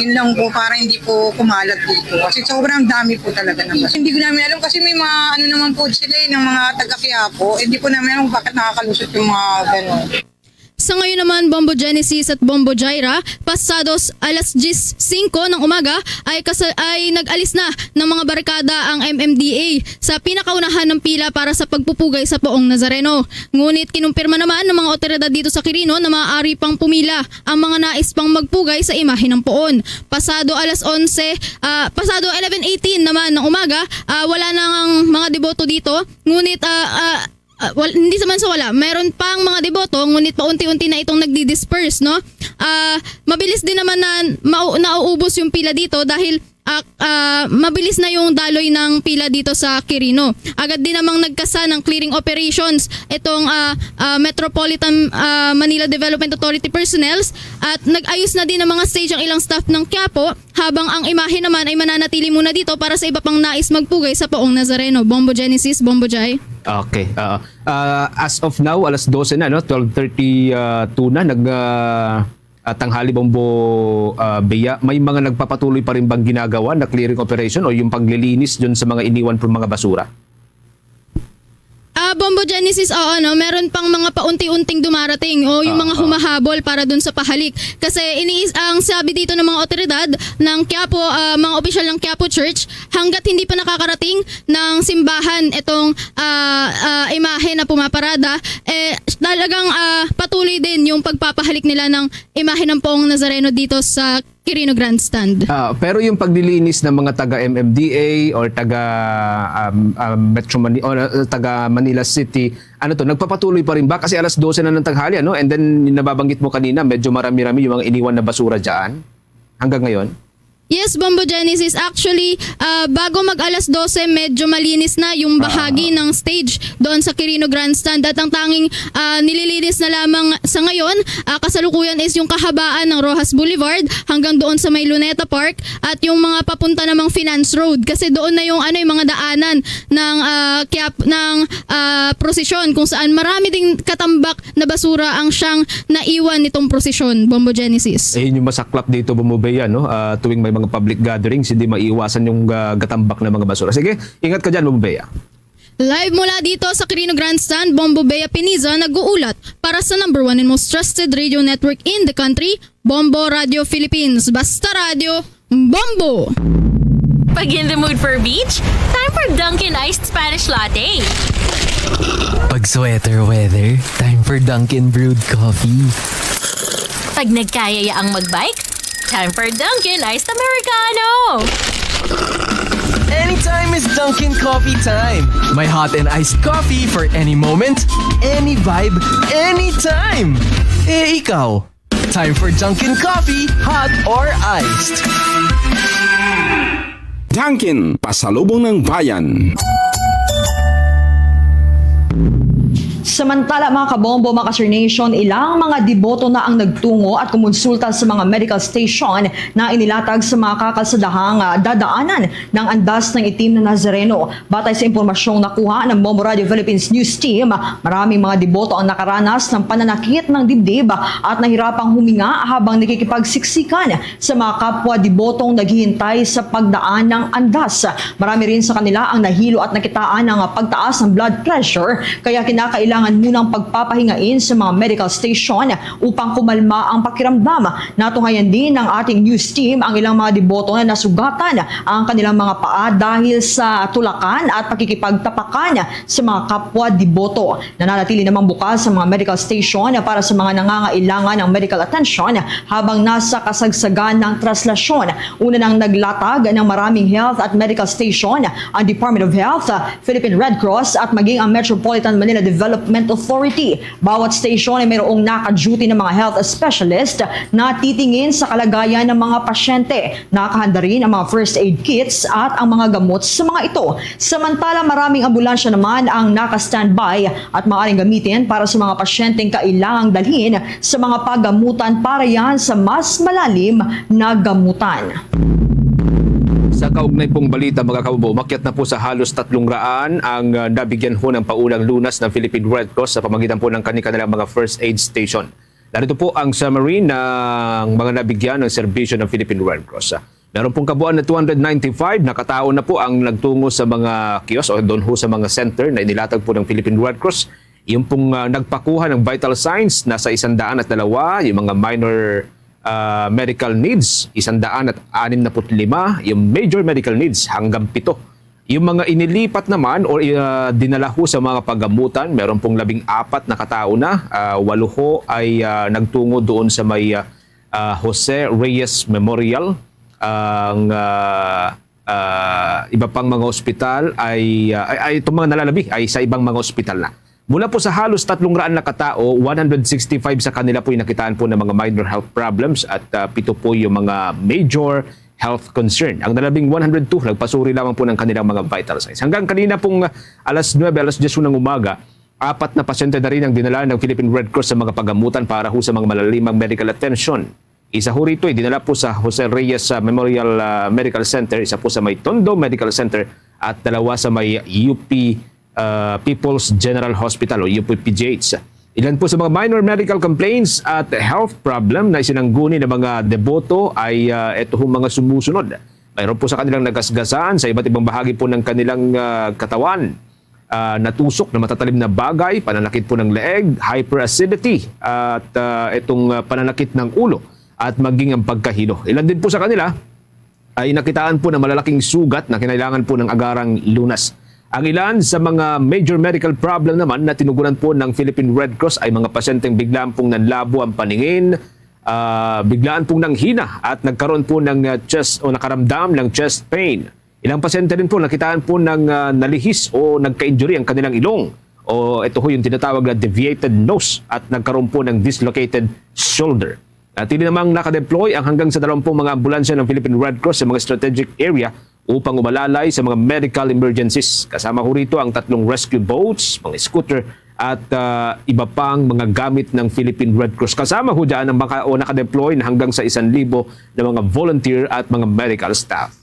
Yun lang po, para hindi po kumalat dito. Kasi sobrang dami po talaga ng basura. Hindi ko namin alam kasi may mga ano naman po sila eh, ng mga taga Quiapo. Hindi po namin alam bakit nakakalusot yung mga gano'n. Sa ngayon naman, Bombo Genesis at Bombo Jaira, pasados alas diyes singko ng umaga ay, kasa- ay nag-alis na ng mga barkada ang M M D A sa pinakaunahan ng pila para sa pagpupugay sa Poong Nazareno. Ngunit kinumpirma naman ng mga otoridad dito sa Quirino na maaari pang pumila ang mga nais pang magpugay sa imahe ng Poon. Pasado alas onse, ah, pasado eleven eighteen naman ng umaga, ah, wala na ang mga deboto dito. Ngunit, ah, ah, ah, wal-, hindi naman sa wala. Meron pang mga deboto, ngunit paunti-unti na itong nagdi-disperse, no? Ah, mabilis din naman na mau-, nauubos yung pila dito dahil, ah, ah, mabilis na yung daloy ng pila dito sa Quirino. Agad din namang nagkasa ng clearing operations itong, ah, ah, Metropolitan, ah, Manila Development Authority personnels at nag-ayos na din ng mga stage ang ilang staff ng Quiapo, habang ang imahe naman ay mananatili muna dito para sa iba pang nais magpugay sa Poong Nazareno. Bombo Genesis, Bombo Jai. Okay, oo. Ah, as of now, alas dose na, no? Twelve thirty-two na, nag, ah, ah, tanghali, Bombo, ah, Bea. May mga nagpapatuloy pa rin bang ginagawa na clearing operation o yung paglilinis dun sa mga iniwan pang mga basura? Ah, Bombo Genesis, oo, no? Meron pang mga paunti-unting dumarating o yung Ah, mga ah. humahabol para dun sa pahalik. Kasi iniis-, ang sabi dito ng mga otoridad ng Quiapo, ah, mga opisyal ng Quiapo Church, hanggat hindi pa nakakarating ng simbahan itong, ah, ah, imahe na pumaparada, eh, talagang, ah, patuloy din yung pagpapahalik nila ng imahe ng Poong Nazareno dito sa Quirino Grandstand. Ah, pero yung paglilinis ng mga taga M M D A or taga, um, um, Metro Mani-, or, uh, taga Manila City, ano to, nagpapatuloy pa rin ba? Kasi alas dose na ng tanghali, ano? And then, yung nababanggit mo kanina, medyo marami-rami yung mga iniwan na basura dyan. Hanggang ngayon? Yes, Bombo Genesis. Actually, ah, bago mag alas dose, medyo malinis na yung Ah. bahagi ng stage doon sa Quirino Grandstand. At ang tanging, ah, nililinis na lamang sa ngayon, ah, kasalukuyan is yung kahabaan ng Roxas Boulevard hanggang doon sa may Luneta Park at yung mga papunta namang Finance Road. Kasi doon na yung, ano, yung mga daanan ng, ah, Quiap-, ng, ah, prosesyon kung saan marami ding katambak na basura ang siyang naiwan nitong prosesyon, Bombo Genesis. Eh, yun yung masaklap dito, Bombo Bea, no? Ah, tuwing may mga public gatherings, hindi maiiwasan yung, ah, gatambak na mga basura. Sige, ingat ka dyan, Bombo Bea. Live mula dito sa Quirino Grandstand, Bombo Bea Piniza nag-uulat para sa number one and most trusted radio network in the country, Bombo Radio Philippines. Basta Radio, Bombo! Pag in the mood for beach, time for Dunkin' Iced Spanish Latte. Pag sweater weather, time for Dunkin' Brewed Coffee. Pag nagkayaya ang magbike, time for Dunkin' Iced Americano. Anytime is Dunkin' Coffee time. My hot and iced coffee for any moment, any vibe, anytime. Eh, ikaw? Time for Dunkin' Coffee, hot or iced? Dunkin', pasalubong ng bayan. Samantala, mga kabombo, mga ka-Sir Nation, ilang mga deboto na ang nagtungo at kumonsulta sa mga medical station na inilatag sa mga kakasadahang, ah, dadaanan ng andas ng itim na Nazareno. Batay sa impormasyong nakuha ng Bombo Radio Philippines News Team, maraming mga deboto ang nakaranas ng pananakit ng dibdib at nahirapang huminga habang nakikipagsiksikan sa mga kapwa debotong naghihintay sa pagdaan ng andas. Marami rin sa kanila ang nahilo at nakitaan ng pagtaas ng blood pressure, kaya kinakailangan munang pagpapahingain sa mga medical station upang kumalma ang pakiramdam. Natunghayan din ng ating news team ang ilang mga deboto na nasugatan ang kanilang mga paa dahil sa tulakan at pakikipagtapakan sa mga kapwa deboto. Nananatili namang bukas sa mga medical station para sa mga nangangailangan ng medical attention habang nasa kasagsagan ng traslasyon. Una nang naglatag ng maraming health at medical station ang Department of Health, Philippine Red Cross, at maging ang Metropolitan Manila Development Authority. Bawat station ay mayroong naka-duty na mga health specialist na titingin sa kalagayan ng mga pasyente. Nakahanda rin ang mga first aid kits at ang mga gamot sa mga ito. Samantala, maraming ambulansya naman ang naka-standby at maaaring gamitin para sa mga pasyenteng kailangang dalhin sa mga pagamutan para yan sa mas malalim na gamutan. Sa kaugnay pong balita, mga kababayan, umakyat na po sa halos tatlong raan ang, ah, nabigyan ho ng paulang lunas ng Philippine Red Cross sa pamagitan po ng kani-kanilang mga first aid station. Narito po ang summary ng mga nabigyan ng serbisyo ng Philippine Red Cross. Meron pong kabuuan na two hundred ninety-five na katao na po ang nagtungo sa mga kiosk o doon ho sa mga center na inilatag po ng Philippine Red Cross. Yung pong, ah, nagpakuha ng vital signs, nasa isang daan at dalawa, yung mga minor, ah, medical needs, isang daan at anim na put lima, yung major medical needs, hanggang pito. Yung mga inilipat naman o, ah, dinala ho sa mga pagamutan, meron pong labing apat na katao na, ah, walo ho ay, ah, nagtungo doon sa may, ah, ah, Jose Reyes Memorial, ang, ah, ah, iba pang mga ospital ay, ah, ay, ay, itong mga nalalabi ay sa ibang mga ospital na. Mula po sa halos tatlong raan na katao, one hundred sixty-five sa kanila po'y nakitaan po ng mga minor health problems at, ah, pito po yung mga major health concern. Ang nalabing one hundred two nagpasuri lamang po ng kanilang mga vital signs. Hanggang kanina pong alas nuebe, alas diyes ng umaga, apat na pasyente na rin ang dinala ng Philippine Red Cross sa mga pagamutan para ho sa mga malalimang medical attention. Isa ho rito ay dinala po sa Jose Reyes, ah, Memorial, ah, Medical Center, isa po sa may Tondo Medical Center, at dalawa sa may U P, ah, People's General Hospital o U P P G H. Ilan po sa mga minor medical complaints at health problem na isinangguni ng mga deboto ay, ah, ito hong mga sumusunod. Mayroon po sa kanilang nagasgasan sa iba't ibang bahagi po ng kanilang, ah, katawan. Ah, natusok na matatalim na bagay, pananakit po ng leeg, hyperacidity, at, ah, itong, ah, pananakit ng ulo at maging ang pagkahilo. Ilan din po sa kanila ay nakitaan po ng malalaking sugat na kinailangan po ng agarang lunas. Ang ilan sa mga major medical problem naman na tinugunan po ng Philippine Red Cross ay mga pasyenteng biglaan pong nanlabo ang paningin, ah, biglaan pong nanghina at nagkaroon po ng, ah, chest o nakaramdam ng chest pain. Ilang pasyente rin po nakitaan po ng, ah, nalihis o nagka-injury ang kanilang ilong. O ito ho yung tinatawag na deviated nose at nagkaroon po ng dislocated shoulder. Natili namang nakadeploy ang hanggang sa dalawampung mga ambulansya ng Philippine Red Cross sa mga strategic area upang umalalay sa mga medical emergencies. Kasama ho rito ang tatlong rescue boats, mga scooter, at, ah, iba pang mga gamit ng Philippine Red Cross. Kasama ho dyan ang maka-, o nakadeploy na hanggang sa isang libo na mga volunteer at mga medical staff.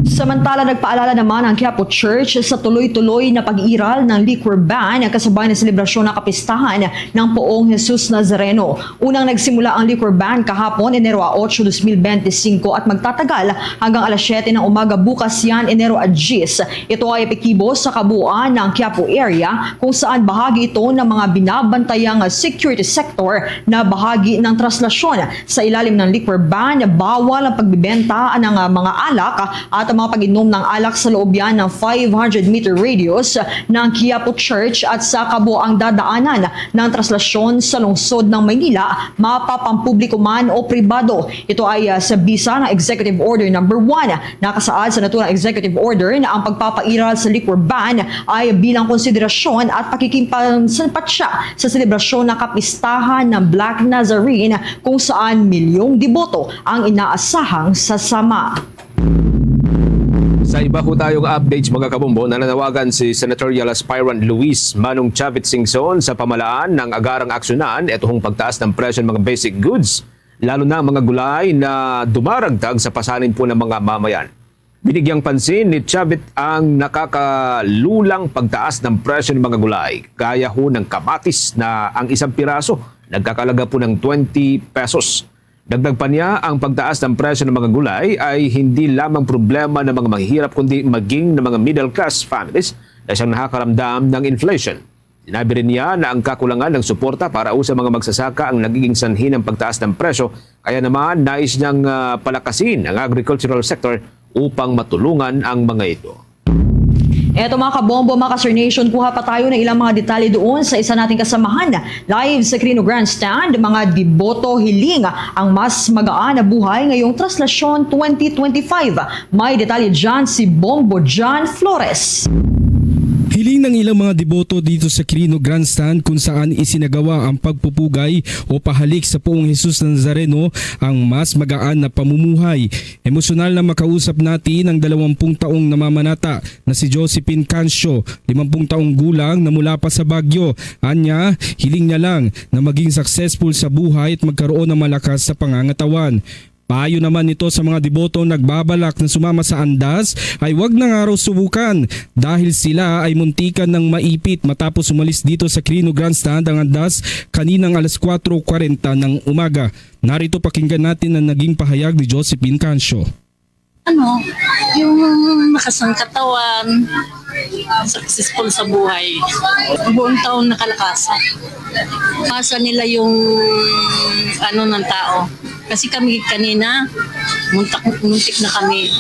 Samantala, nagpaalala naman ang Quiapo Church sa tuloy-tuloy na pag-iral ng liquor ban kasabay ng selebrasyon ng kapistahan ng Poong Jesus Nazareno. Unang nagsimula ang liquor ban kahapon, Enero otso, dos mil bente singko, at magtatagal hanggang alas siyete ng umaga bukas yan, Enero diyes. Ito ay epektibo sa kabuuan ng Quiapo area, kung saan bahagi ito ng mga binabantayang security sector na bahagi ng traslasyon. Sa ilalim ng liquor ban, bawal ang pagbibenta ng, ah, mga alak at Mga pag-inom ng alak sa loob yan ng five hundred meter radius ng Quiapo Church at sa kabuoang dadaanan ng traslasyon sa lungsod ng Maynila, mapapampubliko man o pribado. Ito ay, ah, sa bisa ng Executive Order Number One. Nakasaad sa naturang executive order na ang pagpapairal sa liquor ban ay bilang konsiderasyon at pakikipagsanpatya sa selebrasyon ng kapistahan ng Black Nazarene, kung saan milyong deboto ang inaasahang sasama. Sa iba ho tayong updates, mga kabombo, nananawagan si Senatorial Aspirant Luis Manong Chavit Singson sa pamalaan ng agarang aksyonan ito hong pagtaas ng presyo ng mga basic goods, lalo na ang mga gulay na dumaragdag sa pasanin po ng mga mamayan. Binigyang pansin ni Chavit ang nakakalulang pagtaas ng presyo ng mga gulay, gaya ho ng kamatis na ang isang piraso nagkakalaga po ng twenty pesos. Dagdag pa niya, ang pagtaas ng presyo ng mga gulay ay hindi lamang problema ng mga mahihirap, kundi maging ng mga middle class families na siyang nakakaramdam ng inflation. Sinabi rin niya na ang kakulangan ng suporta para sa mga magsasaka ang nagiging sanhi ng pagtaas ng presyo, kaya naman nais niyang, ah, palakasin ang agricultural sector upang matulungan ang mga ito. Eto, mga kabombo, mga ka-Star Nation, kuha pa tayo ng ilang mga detalye doon sa isa nating kasamahan. Live sa Quirino Grandstand, mga deboto hiling ang mas magaan na buhay ngayong traslasyon twenty twenty-five. May detalye dyan si Bombo John Flores. Hiling ng ilang mga deboto dito sa Quirino Grandstand kung saan isinagawa ang pagpupugay o pahalik sa Poong Jesus Nazareno ang mas magaan na pamumuhay. Emosyonal na makausap natin ang dalawampung taong namamanata na si Josephine Cancio, limampung taong gulang na mula pa sa Baguio. Anya, hiling niya lang na maging successful sa buhay at magkaroon ng malakas sa pangangatawan. Payo naman nito sa mga deboto nagbabalak na sumama sa andas ay wag na nga raw subukan dahil sila ay muntikan ng maipit matapos umalis dito sa Quirino Grandstand ang andas kaninang alas kwatro kwarenta ng umaga. Narito, pakinggan natin ang naging pahayag ni Josephine Cancio. Ano, yung makasang katawan, successful sa buhay. Buong taon nakalakasan. Pasa nila yung ano ng tao. Kasi kami kanina, muntak, muntik na kami.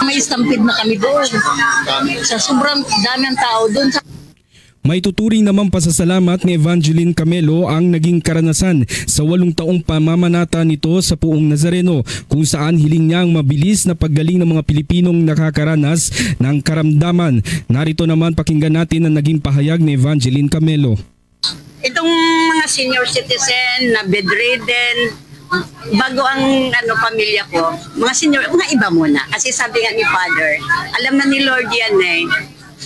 May stampede na kami doon. Sa sobrang dami ng tao doon. Sa Maituturing namang pasasalamat ni Evangeline Camelo ang naging karanasan sa walong taong pamamanata nito sa Poong Nazareno, kung saan hiling niya ang mabilis na paggaling ng mga Pilipinong nakakaranas ng karamdaman. Narito naman, pakinggan natin ang naging pahayag ni Evangeline Camelo. Itong mga senior citizen na bedridden, bago ang, ano, pamilya ko, mga senior, mga iba muna. Kasi sabi nga ni Father, alam na ni Lord yan eh,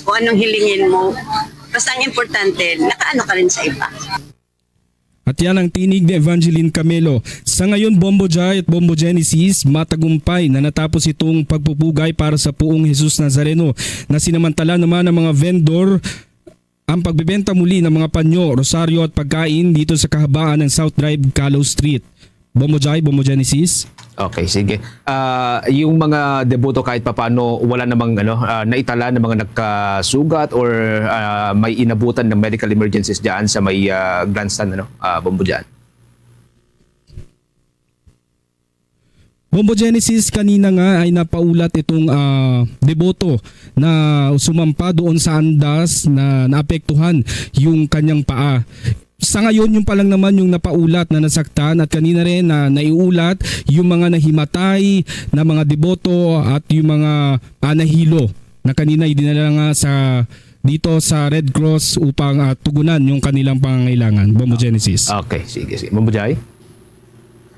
kung anong hilingin mo. Basta ang importante, nakaano ka rin sa iba. At yan ang tinig ni Evangeline Camelo. Sa ngayon, Bombo Jai at Bombo Genesis, matagumpay na natapos itong pagpupugay para sa Poong Jesus Nazareno, na sinamantala naman ang mga vendor ang pagbebenta muli ng mga panyo, rosaryo at pagkain dito sa kahabaan ng South Drive, Callao Street. Bombo Jai, Bombo Genesis. Okay, sige. Ah, yung mga deboto kahit papaano, wala namang, ano, ah, naitala ng mga nagkasugat or, ah, may inabutan ng medical emergencies dyan sa may, ah, grandstand, ano, ah, Bombo Jai? Bombo Genesis, kanina nga ay napaulat itong, ah, deboto na sumampa doon sa andas na naapektuhan yung kanyang paa. Sa ngayon, yun pa lang naman yung napaulat na nasaktan at kanina rin na naiulat yung mga nahimatay na mga deboto at yung mga, ah, nahilo na kanina ay dinala nga sa, dito sa Red Cross upang, ah, tugunan yung kanilang pangangailangan. Bombo Genesis. Okay, sige, sige. Bombo Jai?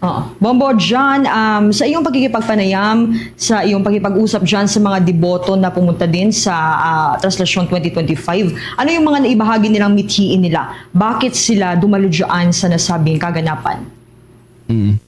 Oo. Bombo John, um, sa iyong pagkikipagpanayam, sa iyong pagkipag-usap dyan sa mga deboto na pumunta din sa, ah, Traslasyon twenty twenty-five, ano yung mga naibahagi nilang mithiin nila? Bakit sila dumalo dyan sa nasabing kaganapan? Mm.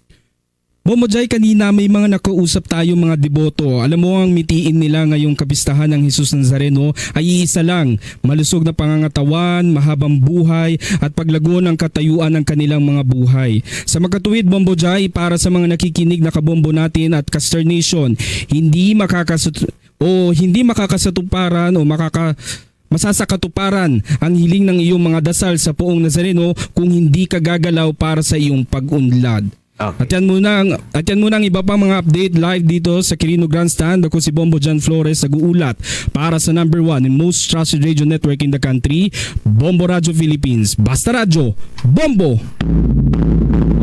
Bombo Jai, kanina may mga nakausap tayo, mga deboto. Alam mo, ang mithiin nila ngayong kapistahan ng Jesus Nazareno ay iisa lang, malusog na pangangatawan, mahabang buhay, at paglago ng katayuan ng kanilang mga buhay. Sa makatuwid, Bombo Jai, para sa mga nakikinig na kabombo natin at ka-Star Nation, hindi makakasut-, o hindi makakasatuparan o makaka-, masasakatuparan ang hiling ng iyong mga dasal sa Poong Nazareno kung hindi ka gagalaw para sa iyong pag-unlad. Okay. At yan muna ang, at yan muna ang iba pang mga update live dito sa Quirino Grandstand. Ako si Bombo John Flores, nag-uulat para sa number one and most trusted radio network in the country, Bombo Radio Philippines. Basta Radyo, Bombo!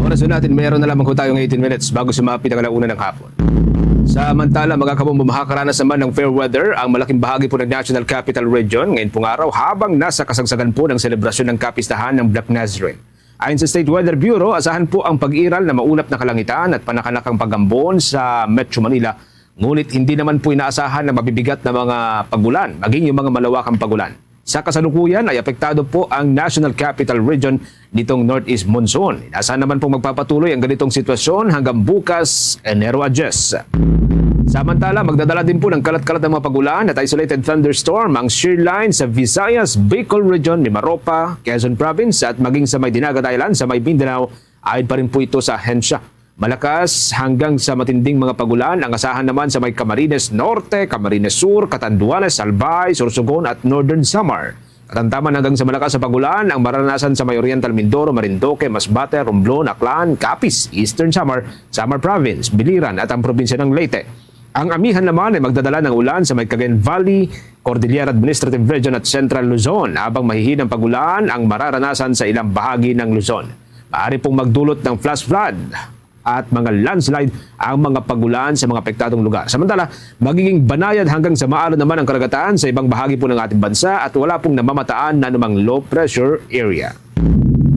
Oras na natin, meron na lamang po tayong eighteen minutes bago sumapit ang alauna ng hapon. Samantala, mga kabombo, makakaranas naman ng fair weather ang malaking bahagi po ng National Capital Region ngayon pong araw, habang nasa kasagsagan po ng selebrasyon ng kapistahan ng Black Nazarene. Ayon sa State Weather Bureau, asahan po ang pag-iral na maulap na kalangitan at panakanakang pag-ambon sa Metro Manila, ngunit hindi naman po inaasahan na mabibigat na mga pagulan, maging yung mga malawakang pagulan. Sa kasalukuyan ay apektado po ang National Capital Region nitong northeast monsoon. Inaasahan naman pong magpapatuloy ang ganitong sitwasyon hanggang bukas, Enero a diyes. Samantala, magdadala din po ng kalat-kalat ng mga pagulan at isolated thunderstorm ang shear line sa Visayas, Bicol Region, Mimaropa, Quezon Province at maging sa may Dinagat Island sa may Mindanao, ayon pa rin po ito sa ahensya. Malakas hanggang sa matinding mga pagulan ang asahan naman sa may Camarines Norte, Camarines Sur, Catanduanes, Albay, Sorsogon at Northern Samar. Katamtaman hanggang sa malakas sa pagulan ang maranasan sa may Oriental Mindoro, Marinduque, Masbate, Romblon, Aklan, Capiz, Eastern Samar, Samar Province, Biliran at ang probinsya ng Leyte. Ang amihan naman ay magdadala ng ulan sa may Cagayan Valley, Cordillera Administrative Region at Central Luzon, habang mahihinang pagulan ang mararanasan sa ilang bahagi ng Luzon. Maaari pong magdulot ng flash flood at mga landslide ang mga pagulan sa mga apektadong lugar. Samantala, magiging banayad hanggang sa maalon naman ang karagatan sa ibang bahagi po ng ating bansa at wala pong namamataan na anumang low pressure area.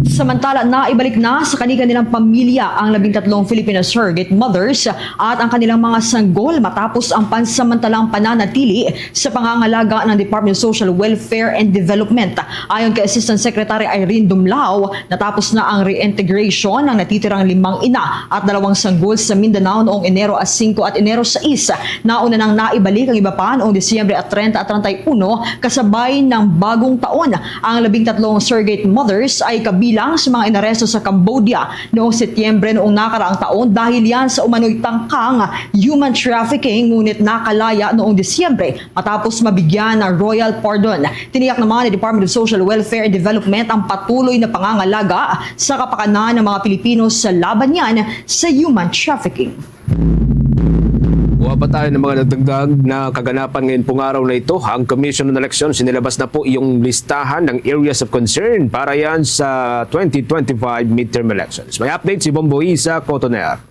Samantala, naibalik na sa kani-kanilang pamilya ang labing tatlong Filipino surrogate mothers at ang kanilang mga sanggol matapos ang pansamantalang pananatili sa pangangalaga ng Department of Social Welfare and Development. Ayon kay Assistant Secretary Irene Dumlao, natapos na ang reintegration ng natitirang limang ina at dalawang sanggol sa Mindanao noong Enero a singko at Enero sais. Nauna nang naibalik ang iba pa noong Disyembre a treinta at treinta y uno, kasabay ng bagong taon. Ang labing tatlong surrogate mothers ay kabilang sa mga inaresto sa Cambodia noong Setyembre noong nakaraang taon dahil yan sa umano'y tangkang human trafficking, ngunit nakalaya noong Disyembre matapos mabigyan ng royal pardon. Tiniyak naman ni Department of Social Welfare and Development ang patuloy na pangangalaga sa kapakanan ng mga Pilipino sa laban niyan sa human trafficking. Kuha pa tayo ng mga nagdagdag na kaganapan ngayon pong araw na ito. Ang Commission on Elections, sinilabas na po yung listahan ng areas of concern para yan sa twenty twenty-five midterm elections. May update si Bombo Isa Cotoner.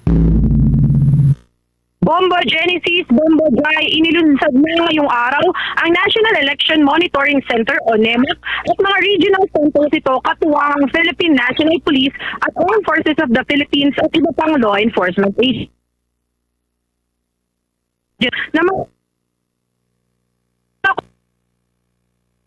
Bombo Genesis, Bombo Jai, inilunsad na ngayong araw ang National Election Monitoring Center o nemoc at mga regional centers ito, katuwang ang Philippine National Police at Armed Forces of the Philippines at iba pang law enforcement agencies. Na mga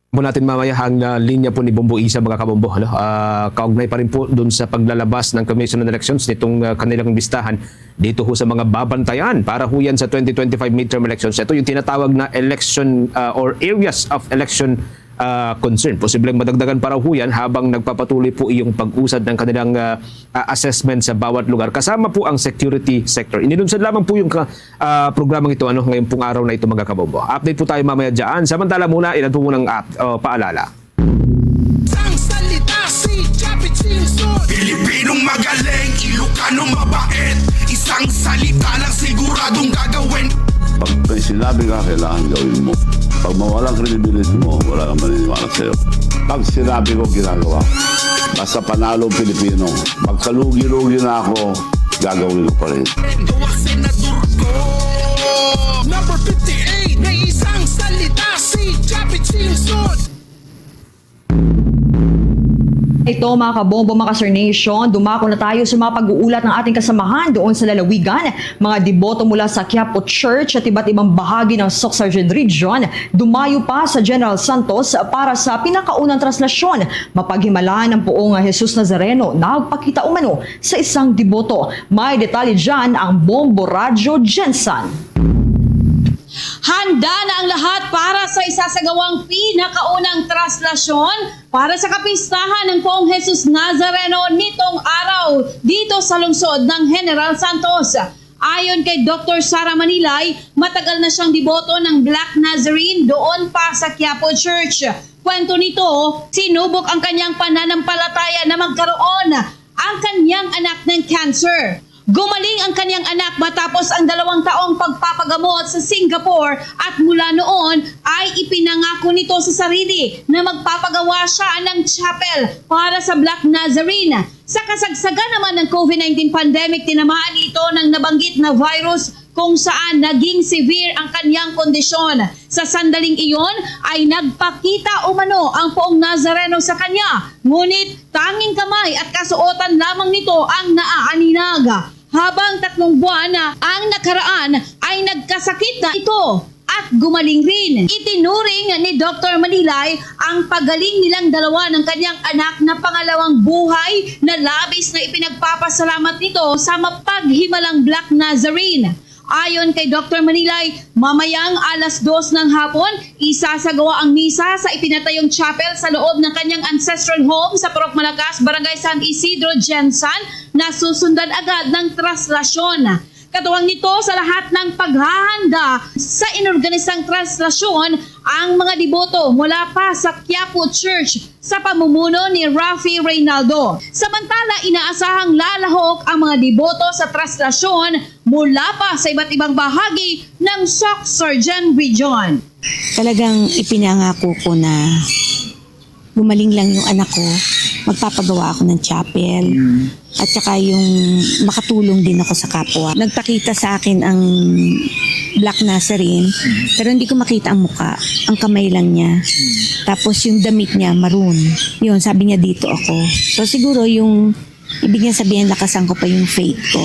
po natin mamaya ang, ah, linya po ni Bombo Isa, mga kabombo, ano? Ah, kaugnay pa rin po dun sa paglalabas ng Commission on Elections nitong, ah, kanilang listahan dito ho sa mga babantayan para ho yan sa twenty twenty-five midterm elections. Ito yung tinatawag na election, ah, or areas of election, ah, concern. Posibleng madagdagan pa raw ho yan habang nagpapatuloy po yung pag-usad ng kanilang, ah, ah, assessment sa bawat lugar, kasama po ang security sector. Inilunsad lamang po yung ka-, ah, programang ito, ano, ngayong pong araw na ito, mga kabombo. Update po tayo mamaya dyan. Samantala muna, ilan po munang up-, oh, paalala. Isang salita si Chappie Chingson. Pilipinong magaling, Ilocano mabait. Isang salita lang siguradong gagawin. Pag may sinabi ka, kailangan gawin mo. Pag mawala ang credibility mo, wala kang maniniwala sa'yo. Pag sinabi ko, ginagawa ko. Basta panalo ang Pilipino. Magkalugi-lugi na ako, gagawin ko pa rin. Gawa senador ko. Number fifty-eight, may isang salita si Chappie Chingson. Ito, mga kabombo, mga ka-Star Nation, dumako na tayo sa mga pag-uulat ng ating kasamahan doon sa lalawigan. Mga deboto mula sa Quiapo Church at iba't ibang bahagi ng Soccsksargen Region dumayo pa sa General Santos para sa pinakaunang traslasyon. Mapaghimalan ang poong Jesus Nazareno nagpakita umano sa isang deboto. May detalye dyan ang Bombo Radyo Jensen. Handa na ang lahat para sa isasagawang pinakaunang traslasyon para sa kapistahan ng Poong Jesus Nazareno nitong araw dito sa lungsod ng General Santos. Ayon kay Doktor Sara Manilay, matagal na siyang deboto ng Black Nazarene doon pa sa Quiapo Church. Kwento nito, sinubok ang kanyang pananampalataya na magkaroon ang kanyang anak ng cancer. Gumaling ang kanyang anak matapos ang dalawang taong pagpapagamot sa Singapore at mula noon ay ipinangako nito sa sarili na magpapagawa siya ng chapel para sa Black Nazarene. Sa kasagsagan naman ng COVID nineteen pandemic, tinamaan ito ng nabanggit na virus kung saan naging severe ang kanyang kondisyon. Sa sandaling iyon ay nagpakita umano ang poong Nazareno sa kanya, ngunit tanging kamay at kasuotan lamang nito ang naaaninag. Habang tatlong buwan na ang nakaraan ay nagkasakit na ito at gumaling rin. Itinuring ni Doktor Manilay ang pagaling nilang dalawa ng kanyang anak na pangalawang buhay na labis na ipinagpapasalamat nito sa mapaghimalang Black Nazarene. Ayon kay Doktor Manilay, mamayang alas dos ng hapon, isasagawa ang misa sa ipinatayong chapel sa loob ng kanyang ancestral home sa Purok Malakas, Barangay San Isidro, Gensan, na susundan agad ng traslasyon. Katuwang nito, sa lahat ng paghahanda sa inorganisang traslasyon, ang mga deboto mula pa sa Quiapo Church sa pamumuno ni Rafi Reynaldo. Samantala, inaasahang lalahok ang mga deboto sa traslasyon mula pa sa iba't ibang bahagi ng Soc Surgeon Region. Talagang ipinangako ko na gumaling lang yung anak ko, magpapagawa ako ng chapel. At saka yung makatulong din ako sa kapwa. Nagpakita sa akin ang Black Nazarene, pero hindi ko makita ang muka. Ang kamay lang niya. Tapos yung damit niya, maroon. Yun, sabi niya, "Dito ako." So siguro yung ibig niya sabihin, lakasan ko pa yung faith ko.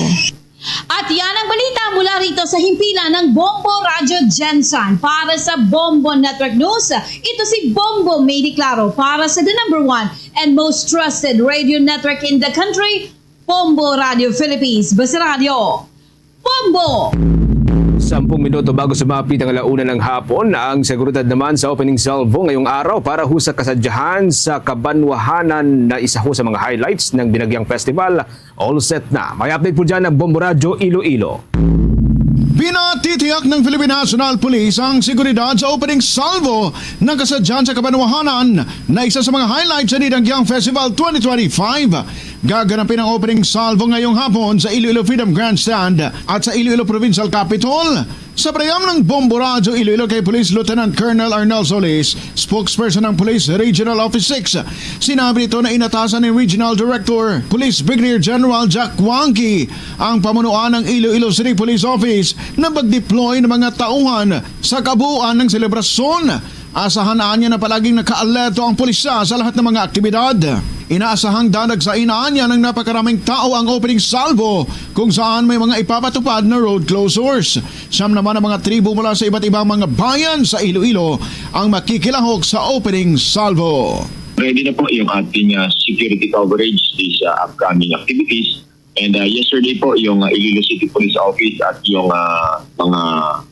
At yan ang balita mula rito sa himpilan ng Bombo Radyo Gensan. Para sa Bombo Network News, ito si Bombo May Di Claro para sa the number one and most trusted radio network in the country, Bombo Radio Philippines. Basta Radyo, Bombo! Sampung minuto bago sumapit ang alauna ng hapon, ang seguridad naman sa opening salvo ngayong araw para ho sa kasadyahan sa kabanwahanan na isa ho sa mga highlights ng Binagyang Festival. All set na. May update po dyan ang Bombo Radyo Iloilo. Pinatitiyak ng Philippine National Police ang seguridad sa opening salvo ng kasadyahan sa kabanwahanan na isa sa mga highlights sa Binagyang Festival twenty twenty-five. Gaganapin ang opening salvo ngayong hapon sa Iloilo Freedom Grandstand at sa Iloilo Provincial Capitol. Sa payam ng Bombo Radyo Iloilo kay Police Lieutenant Colonel Arnel Solis, spokesperson ng Police Regional Office six, sinabi nito na inatasan ni Regional Director Police Brigadier General Jack Wangki ang pamunuan ng Iloilo City Police Office na mag-deploy ng mga tauhan sa kabuuan ng selebrasyon. Asahan niya na palaging nakaalerto ang pulisya sa lahat ng mga aktibidad. Inaasahang dadagsain niya ng napakaraming tao ang opening salvo kung saan may mga ipapatupad na road closures. Siyam naman ang mga tribo mula sa iba't ibang mga bayan sa Iloilo ang makikilahok sa opening salvo. Ready na po yung ating uh, security coverage sa upcoming activities. And uh, yesterday po, yung uh, Iloilo City Police Office at yung uh, mga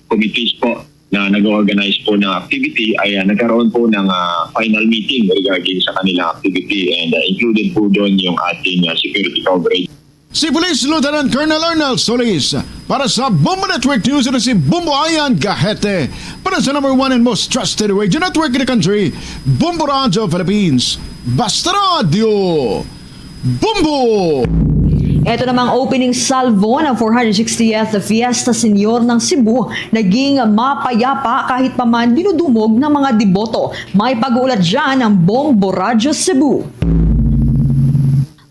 committees po na nag-organize po ng activity ay uh, nagkaroon po ng uh, final meeting regarding sa kanilang activity, and uh, included po doon yung ating uh, security coverage. Si Police Lieutenant Colonel Arnel Solis para sa Bombo Network News, ito si Bombo Ayan Gahete para sa number one and most trusted radio network in the country, Bombo Radyo Philippines. Basta Radyo! Bombo! Ito namang opening salvo ng four hundred sixtieth Fiesta Senior ng Cebu naging mapayapa kahit pa man dinudumog ng mga deboto. May pag-uulat dyan ang Bombo Radyo Cebu.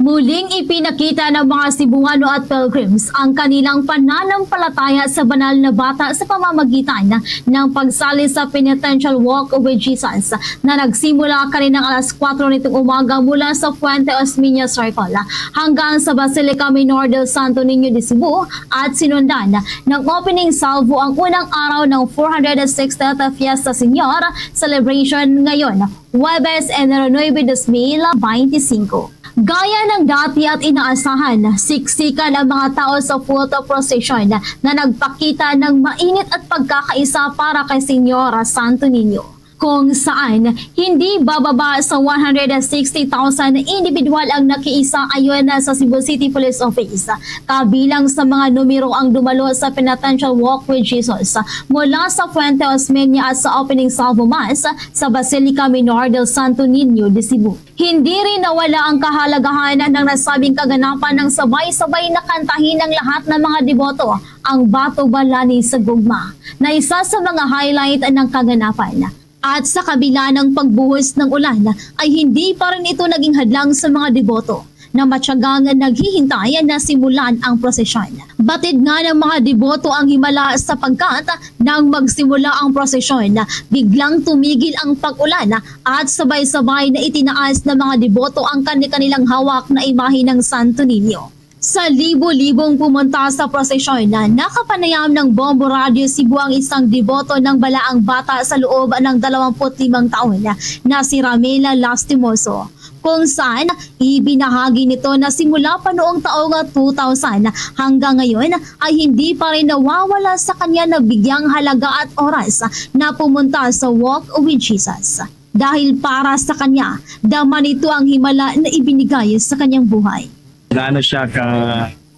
Muling ipinakita ng mga Cebuano at pilgrims ang kanilang pananampalataya sa banal na bata sa pamamagitan ng pagsali sa Penitential Walk with Jesus na nagsimula kaninang alas kwatro nitong umaga mula sa Fuente Osmeña Circle hanggang sa Basilica Minor del Santo Niño de Cebu at sinundan ng opening salvo ang unang araw ng four hundred sixtieth Fiesta Señor Celebration ngayon, Huwebes, Enero nuebe, dos mil beintisinko. Gaya ng dati at inaasahan, siksikan ang mga tao sa photo procession na nagpakita ng mainit at pagkakaisa para kay Señora Santo Niño. kung saan hindi bababa sa one hundred sixty thousand individual ang nakiisa ayon na sa Cebu City Police Office. Kabilang sa mga numero ang dumalo sa Penitential Walk with Jesus mula sa Fuente Osmeña at sa opening salvo mass sa Basilica Minor del Santo Niño de Cebu. Hindi rin nawala ang kahalagahan ng nasabing kaganapan ng sabay-sabay na kantahin ng lahat ng mga deboto ang Bato Balani sa Gugma, na isa sa mga highlight ng kaganapan. At sa kabila ng pagbuhos ng ulan, ay hindi pa rin ito naging hadlang sa mga deboto na matyagang naghihintay na simulan ang prosesyon. Batid nga ng mga deboto ang himala sapagkat nang magsimula ang prosesyon, biglang tumigil ang pag-ulan at sabay-sabay na itinaas ng mga deboto ang kani-kanilang hawak na imahe ng Santo Niño. Sa libo-libong pumunta sa prosesyon na nakapanayam ng Bombo Radio Cebu ang isang deboto ng Balaang Bata sa loob ng dalawampu't limang taon na si Ramela Lastimoso, kung saan ibinahagi nito na simula pa noong taong two thousand hanggang ngayon ay hindi pa rin nawawala sa kanya na bigyang halaga at oras na pumunta sa Walk with Jesus. Dahil para sa kanya, dama nito ang himala na ibinigay sa kanyang buhay. Gaano siya ka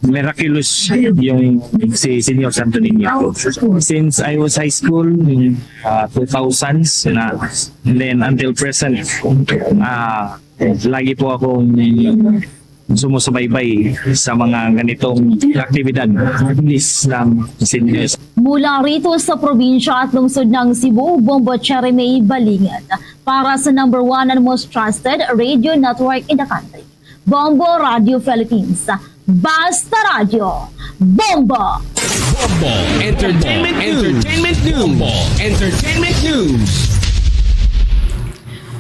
miraculous yung si Señor Santo Niño. Since I was high school, uh, two thousands na, and then until present, uh, lagi po akong sumusubaybay sa mga ganitong aktibidad ng Señor. Mula rito sa probinsya at lungsod ng Cebu, Bombo Cherry May Balingit. Para sa number one and most trusted radio network in the country, Bombo Radio Philippines. Basta Radyo, Bombo! Bombo Entertainment News. Entertainment News. Bombo Entertainment News.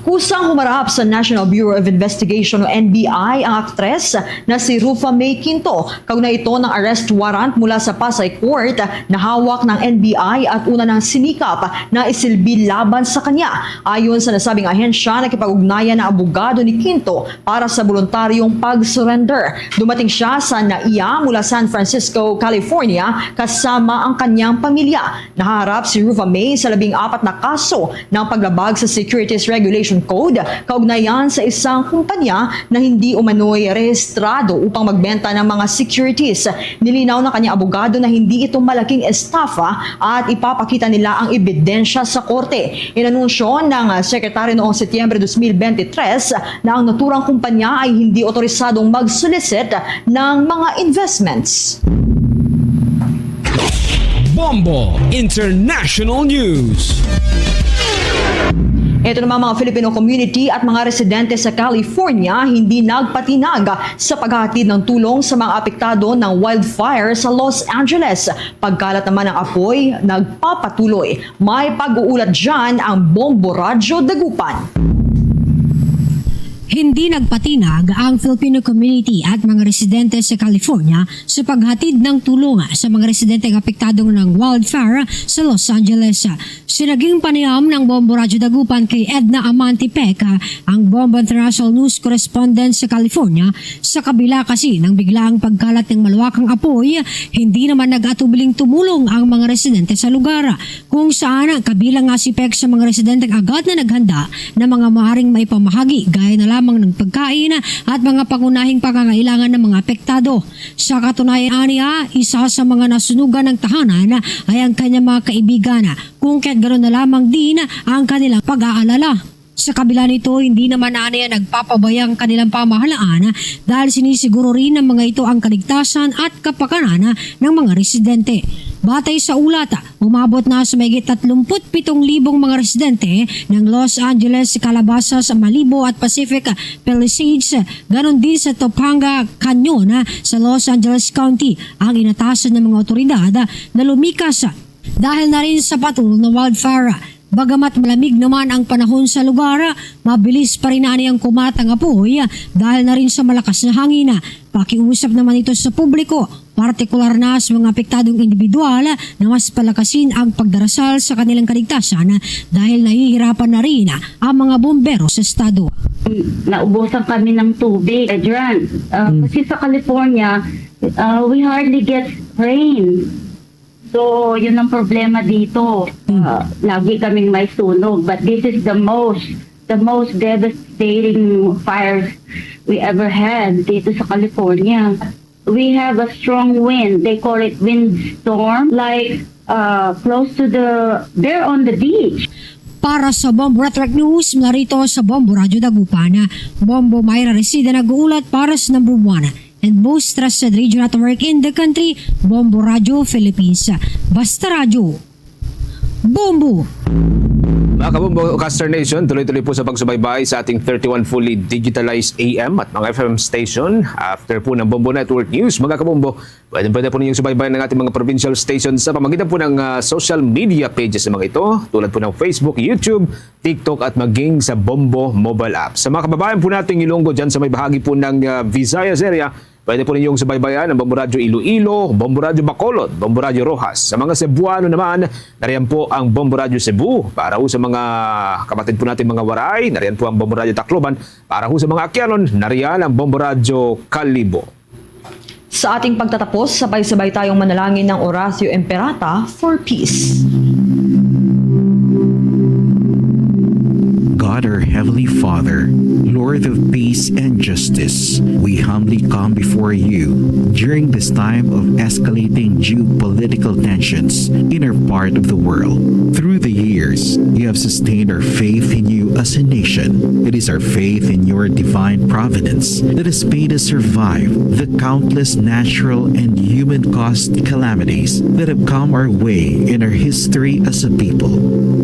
Kusang humarap sa National Bureau of Investigation o N B I ang aktres na si Rufa May Quinto, kaugnay ito ng arrest warrant mula sa Pasay Court na hawak ng N B I at una nang sinikap na isilbi laban sa kanya. Ayon sa nasabing ahensya, nakipag-ugnayan ang abogado ni Quinto para sa boluntaryong pag-surrender. Dumating siya sa NAIA mula San Francisco, California, kasama ang kanyang pamilya. Nahaharap si Rufa May sa labing apat na kaso ng paglabag sa Securities Regulation Code kaugnayan sa isang kumpanya na hindi umano'y rehistrado upang magbenta ng mga securities. Nilinaw ng kanyang abogado na hindi ito malaking estafa at ipapakita nila ang ebidensya sa korte. Inanunsyo ng, ah, sekretaryo noong Setyembre dos mil bente tres na ang naturang kumpanya ay hindi otorisadong mag-solicit ng mga investments. Bombo International News. Ito naman, mga Filipino community at mga residente sa California hindi nagpatinag sa paghahatid ng tulong sa mga apektado ng wildfire sa Los Angeles. Pagkalat naman ng apoy, nagpapatuloy. May pag-uulat dyan ang Bombo Radyo Dagupan. Hindi nagpatinag ang Filipino community at mga residente sa California sa paghatid ng tulong sa mga residente nga apektado ng wildfire sa Los Angeles. Sa naging panayam ng Bombo Radyo Dagupan kay Edna Amante Peck, ang Bombo International News correspondent sa California, sa kabila kasi ng biglaang pagkalat ng maluwakang apoy, hindi naman nag-atubiling tumulong ang mga residente sa lugar, kung saan kabilang nga si Peck sa mga residenteng agad na naghanda ng mga maaring maipamahagi gaya na lamang ng pagkain at mga pangunahing pangangailangan ng mga apektado. Sa katunayan, aniya, isa sa mga nasunugan ng tahanan ay ang kanyang mga kaibigan, kung kaya't ganoon na lamang din ang kanilang pag-aalala. Sa kabila nito, hindi naman aniya nagpapabaya ang kanilang pamahalaan dahil sinisiguro rin ng mga ito ang kaligtasan at kapakanan ng mga residente. Batay sa ulat, umabot na sa mahigit tatlumput pitong libong mga residente ng Los Angeles, Calabasas, Malibu at Pacific Palisades, ganon din sa Topanga Canyon sa Los Angeles County ang inatasan ng mga otoridad na lumikas dahil na rin sa patuloy na wildfire. Bagamat malamig naman ang panahon sa lugar, mabilis pa rin na niyang kumalat ang apoy dahil na rin sa malakas na hangin. Pakiusap naman ito sa publiko, partikular na sa mga apektadong individual, na mas palakasin ang pagdarasal sa kanilang kaligtasan dahil nahihirapan na rin ang mga bumbero sa estado. Naubusan kami ng tubig, Adrian. Ah, Mm. Kasi sa California, ah, we hardly get rain. So, yun ang problema dito. Ah, lagi kaming may sunog, but this is the most, the most devastating fires we ever had dito sa California. We have a strong wind. They call it windstorm, like, uh, close to the, they're on the beach. Para sa Bombo Network News, narito sa Bombo Radyo Dagupan, Bombo Myra Resida nag-uulat para sa number one and most trusted radio network in the country, Bombo Radyo Philippines. Basta Radyo, Bombo! Mga kabombo, Caster Nation, tuloy-tuloy po sa pagsubaybay sa ating thirty-one fully digitalized A M at mga F M station. After po ng Bombo Network News, mga kabombo, pwede, pwede po ninyong subaybayan ng ating mga provincial station sa pamagitan po ng ah, social media pages ng mga ito, tulad po ng Facebook, YouTube, TikTok at maging sa Bombo mobile app. Sa mga kababayan po nating Ilonggo dyan sa may bahagi po ng ah, Visayas area, pwede po ninyong subaybayan ang Bombo Radyo Iloilo, Bombo Radyo Bacolod, Bombo Radyo Roxas. Sa mga Cebuano naman, nariyan po ang Bombo Radyo Cebu. Para ho sa mga kapatid po natin mga Waray, nariyan po ang Bombo Radyo Tacloban. Para ho sa mga Aquianon, nariyan ang Bombo Radyo Kalibo. Sa ating pagtatapos, sabay-sabay tayong manalangin ng Oratio Imperata for peace. God, our Heavenly Father, Lord of peace and justice, we humbly come before you during this time of escalating geopolitical tensions in our part of the world. Through the years, you have sustained our faith in you as a nation. It is our faith in your divine providence that has made us survive the countless natural and human caused calamities that have come our way in our history as a people.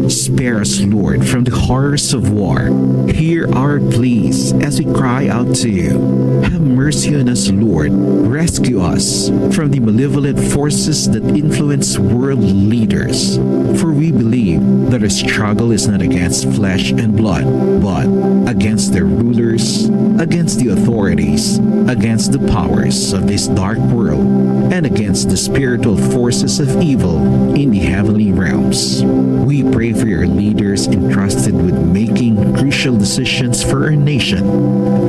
Spare us, Lord, from the horrors of war. Hear our pleas as we cry out to you. Have mercy on us, Lord. Rescue us from the malevolent forces that influence world leaders. For we believe that our struggle is not against flesh and blood, but against their rulers, against the authorities, against the powers of this dark world, and against the spiritual forces of evil in the heavenly realms. We pray for your leaders entrusted with making crucial decisions for our nation.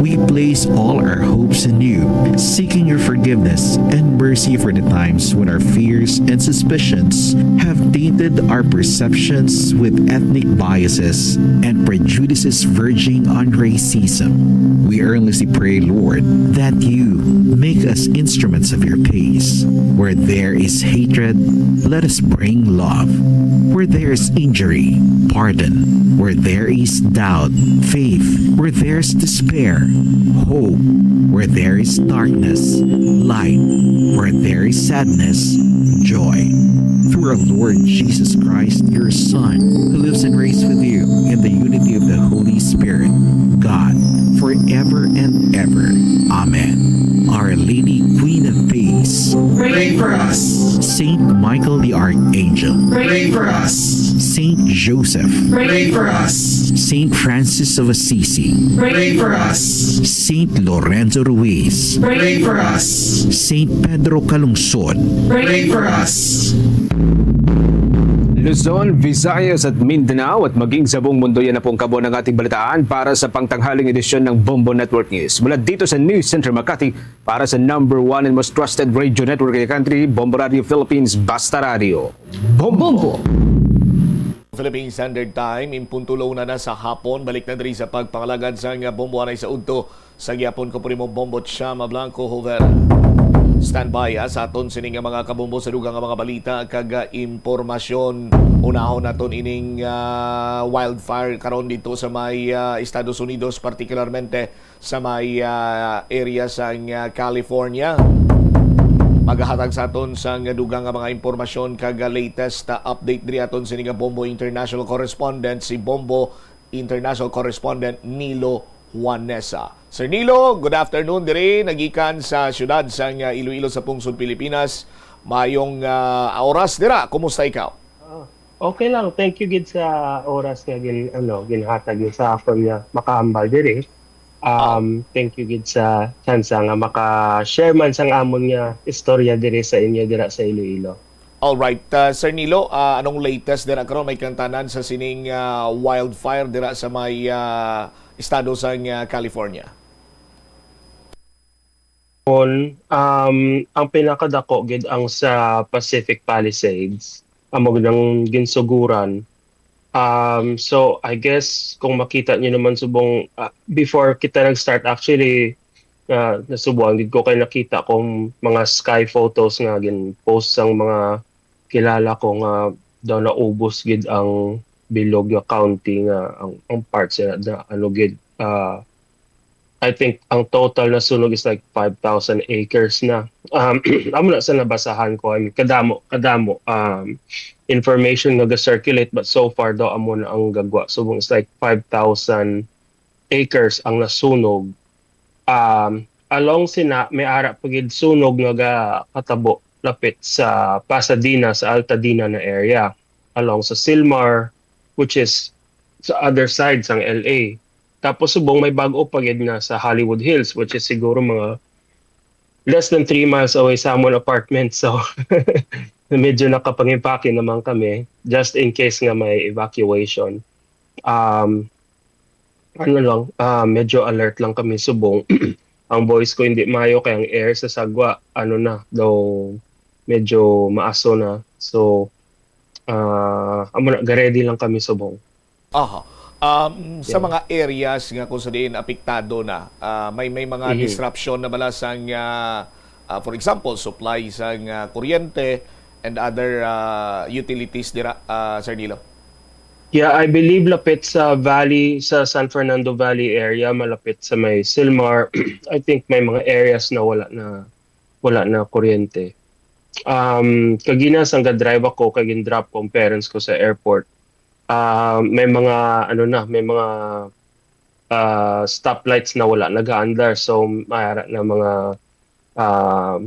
We place all our hopes in you, seeking your forgiveness and mercy for the times when our fears and suspicions have tainted our perceptions with ethnic biases and prejudices verging on racism. We earnestly pray, Lord, that you make us instruments of your peace. Where there is hatred, let us bring love. Where there is injury, pardon. Where there is doubt, faith. Where there is despair, hope. Where there is darkness, light. Where there is sadness, joy. Through our Lord Jesus Christ, your Son, who lives and reigns with you in the unity of the Holy Spirit, God, forever and ever. Amen. Our Lady, Queen of Peace, Pray for us. Saint Michael the Archangel, Pray for us. Saint Joseph, Pray for us. Saint Francis of Assisi, Pray for us. Saint Lorenzo Ruiz, Pray for us. Saint Pedro Calungsod. Pray for us. Luzon, Visayas at Mindanao at maging sa buong mundo, yan na po ang kabuuan ng ating balitaan para sa pangtanghaling edisyon ng Bombo Network News. Mula dito sa News Center Makati, para sa number one and most trusted radio network in the country, Bombo Radio Philippines, Basta Radio. Bombo! Philippine Standard Time, impuntulo na na sa hapon. Balik na diri sa pagpangalagad sa nga bombo anay sa udto. Sa gihapon ko po nimo, Bombo Chama Blanco Hover. Standby ha, sa aton sini nga mga kabombo sa dugang nga mga balita kag ah, impormasyon. Unahon naton ining ah, wildfire karon dito sa may ah, Estados Unidos, partikularmente sa may ah, area sa ah, California. Magahatag sa aton sa nga dugang nga mga impormasyon kag ah, latest ah, update diri aton sini nga Bombo International Correspondent, si Bombo International Correspondent Nilo Juanesa. Sir Nilo, good afternoon diri nagikan sa siyudad sang ah, Iloilo sa pungsod Pilipinas. Mayong ah, oras dira. Kumusta ikaw? Ah, okay lang. Thank you gid sa oras nga gin ano, ginhatag niyo sa akon nga makahambal diri. Um, thank you gid sa tsansa nga maka-share man sang amon nga istorya diri sa inyo dira sa Iloilo. Alright, ah, Sir Nilo, ah, anong latest dira karon may kantanan sa sining ah, wildfire dira sa may ah, estado sang ah, California? Mon, um, ang pinakadako gid ang sa Pacific Palisades, amo gid ang ginsuguran. Um, so, I guess, kung makita niyo naman subong, ah, before kita nag-start, actually, ah, nasubuan gid ko kay nakita kong mga sky photos nga gin-post sang mga kilala ko nga daw naubos gid ang Biloga County, nga ang, ang part sila na ano gid, ah, I think ang total na sunog is like five thousand acres na. Um, amo na sa nabasahan ko, I mean, kadamo, kadamo, um, information nga ga-circulate, but so far daw amo na ang gagwa. So, it's like five thousand acres ang nasunog. Um, along sina, may ara pa gid sunog nga gakatabo lapit sa Pasadena, sa Altadena na area, along sa Silmar, which is sa other side sang L A. Tapos subong may bag-o pa gid na sa Hollywood Hills, which is siguro mga less than three miles away sa amon apartment. So, medyo nakapangipaki naman kami just in case nga may evacuation. Um, ano lang, ah, medyo alert lang kami subong. Ang voice ko hindi mayo kay ang air sa Sagwa, ano na, daw medyo maaso na. So, ah, amo na, ga-ready lang kami subong. Aha. Um, sa Yeah. mga areas nga kung sa diin apektado na, ah, may, may mga Mhm. disruption na bala sang, ah, ah, for example, supply sang, ah, kuryente and other, ah, utilities dira, ah, Sir Nilo? Yeah, I believe lapit sa valley, sa San Fernando Valley area, malapit sa may Silmar, I think may mga areas na wala na, wala na kuryente. Um, kagina sang ga-drive ako, kay gin-drop ko ang parents ko sa airport. Ah, may mga, ano na, may mga, ah, stoplights na wala nagaandar. So, may ara na mga, ah,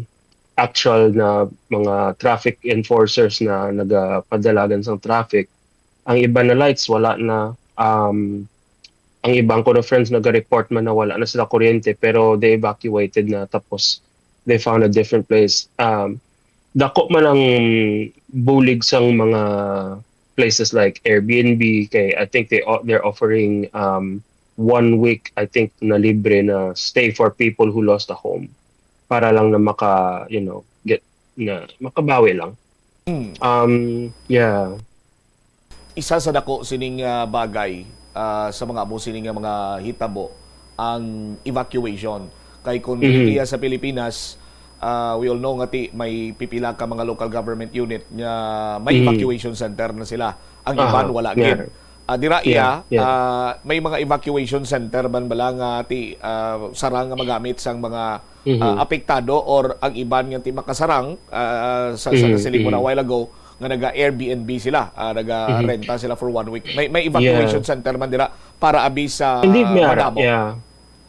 actual na mga traffic enforcers na nagapadalagan sang traffic. Ang iban na lights, wala na. Um, ang iban ko na friends nag-report man na wala na sila kuryente, pero they evacuated na, tapos they found a different place. Um, dako man ang bulig sang mga places like Airbnb, kay I think they o-, they're offering, um, one week, I think, na libre na stay for people who lost a home para lang na maka, you know, get, na makabawi lang. Mm. Um, yeah. Isa sa dako sining, ah, bagay, ah, sa mga amo sini nga mga hitabo ang evacuation. Kay kung Mhm. diri sa Pilipinas, ah, we all know nga ti may pipila ka mga local government unit nga may Mhm. evacuation center na sila. Ang Aha, iban wala yeah. gid. Ah, dira Yeah, iya, yeah. ah, may mga evacuation center man bala nga ti, ah, sarang nga magamit sang mga, Mhm. ah, apektado or ang iban nga ti makasarang, ah, sa, sa Mhm, nasiling mo na mhm. while ago nga naga-Airbnb sila, ah, naga-renta Mhm. sila for one week. May, may evacuation Yeah. center man dira para abi sa Indeed, may ara. madamo. Yeah.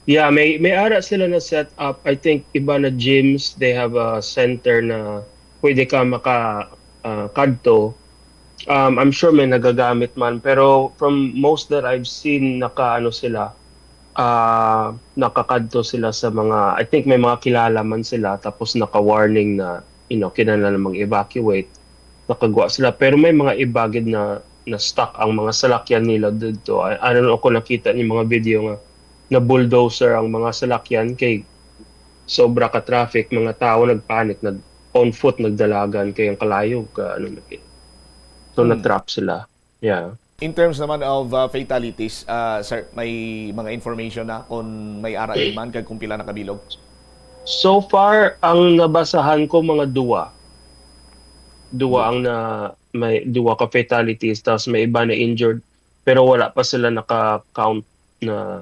Yeah, may, may ara sila na set up. I think iba na gyms, they have a center na pwede ka maka, ah, kadto. Um, I'm sure may nagagamit man, pero from most that I've seen, naka, ano sila, ah, nakakadto sila sa mga, I think may mga kilala man sila, tapos naka-warning na, you know, kinahanglan na mag-evacuate. Nakagwa sila, pero may mga iba gid na, na stuck ang mga salakyan nila didto. I, I don't know kung nakita niyo mga video nga na-bulldozer ang mga salakyan kay sobra ka traffic, mga tao nagpanic, nag on foot, nagdalagan kay ang kalayo ka, ano, lagi. So, Hmm. na-trap sila. Yeah. In terms naman of, uh, fatalities, uh, sir, may mga information na kung may ara man kag kung pila nakabilog? So far, ang nabasahan ko, mga duwa. Duwa Du- ang na, may duwa ka fatalities, tapos may iba na injured, pero wala pa sila naka-count na,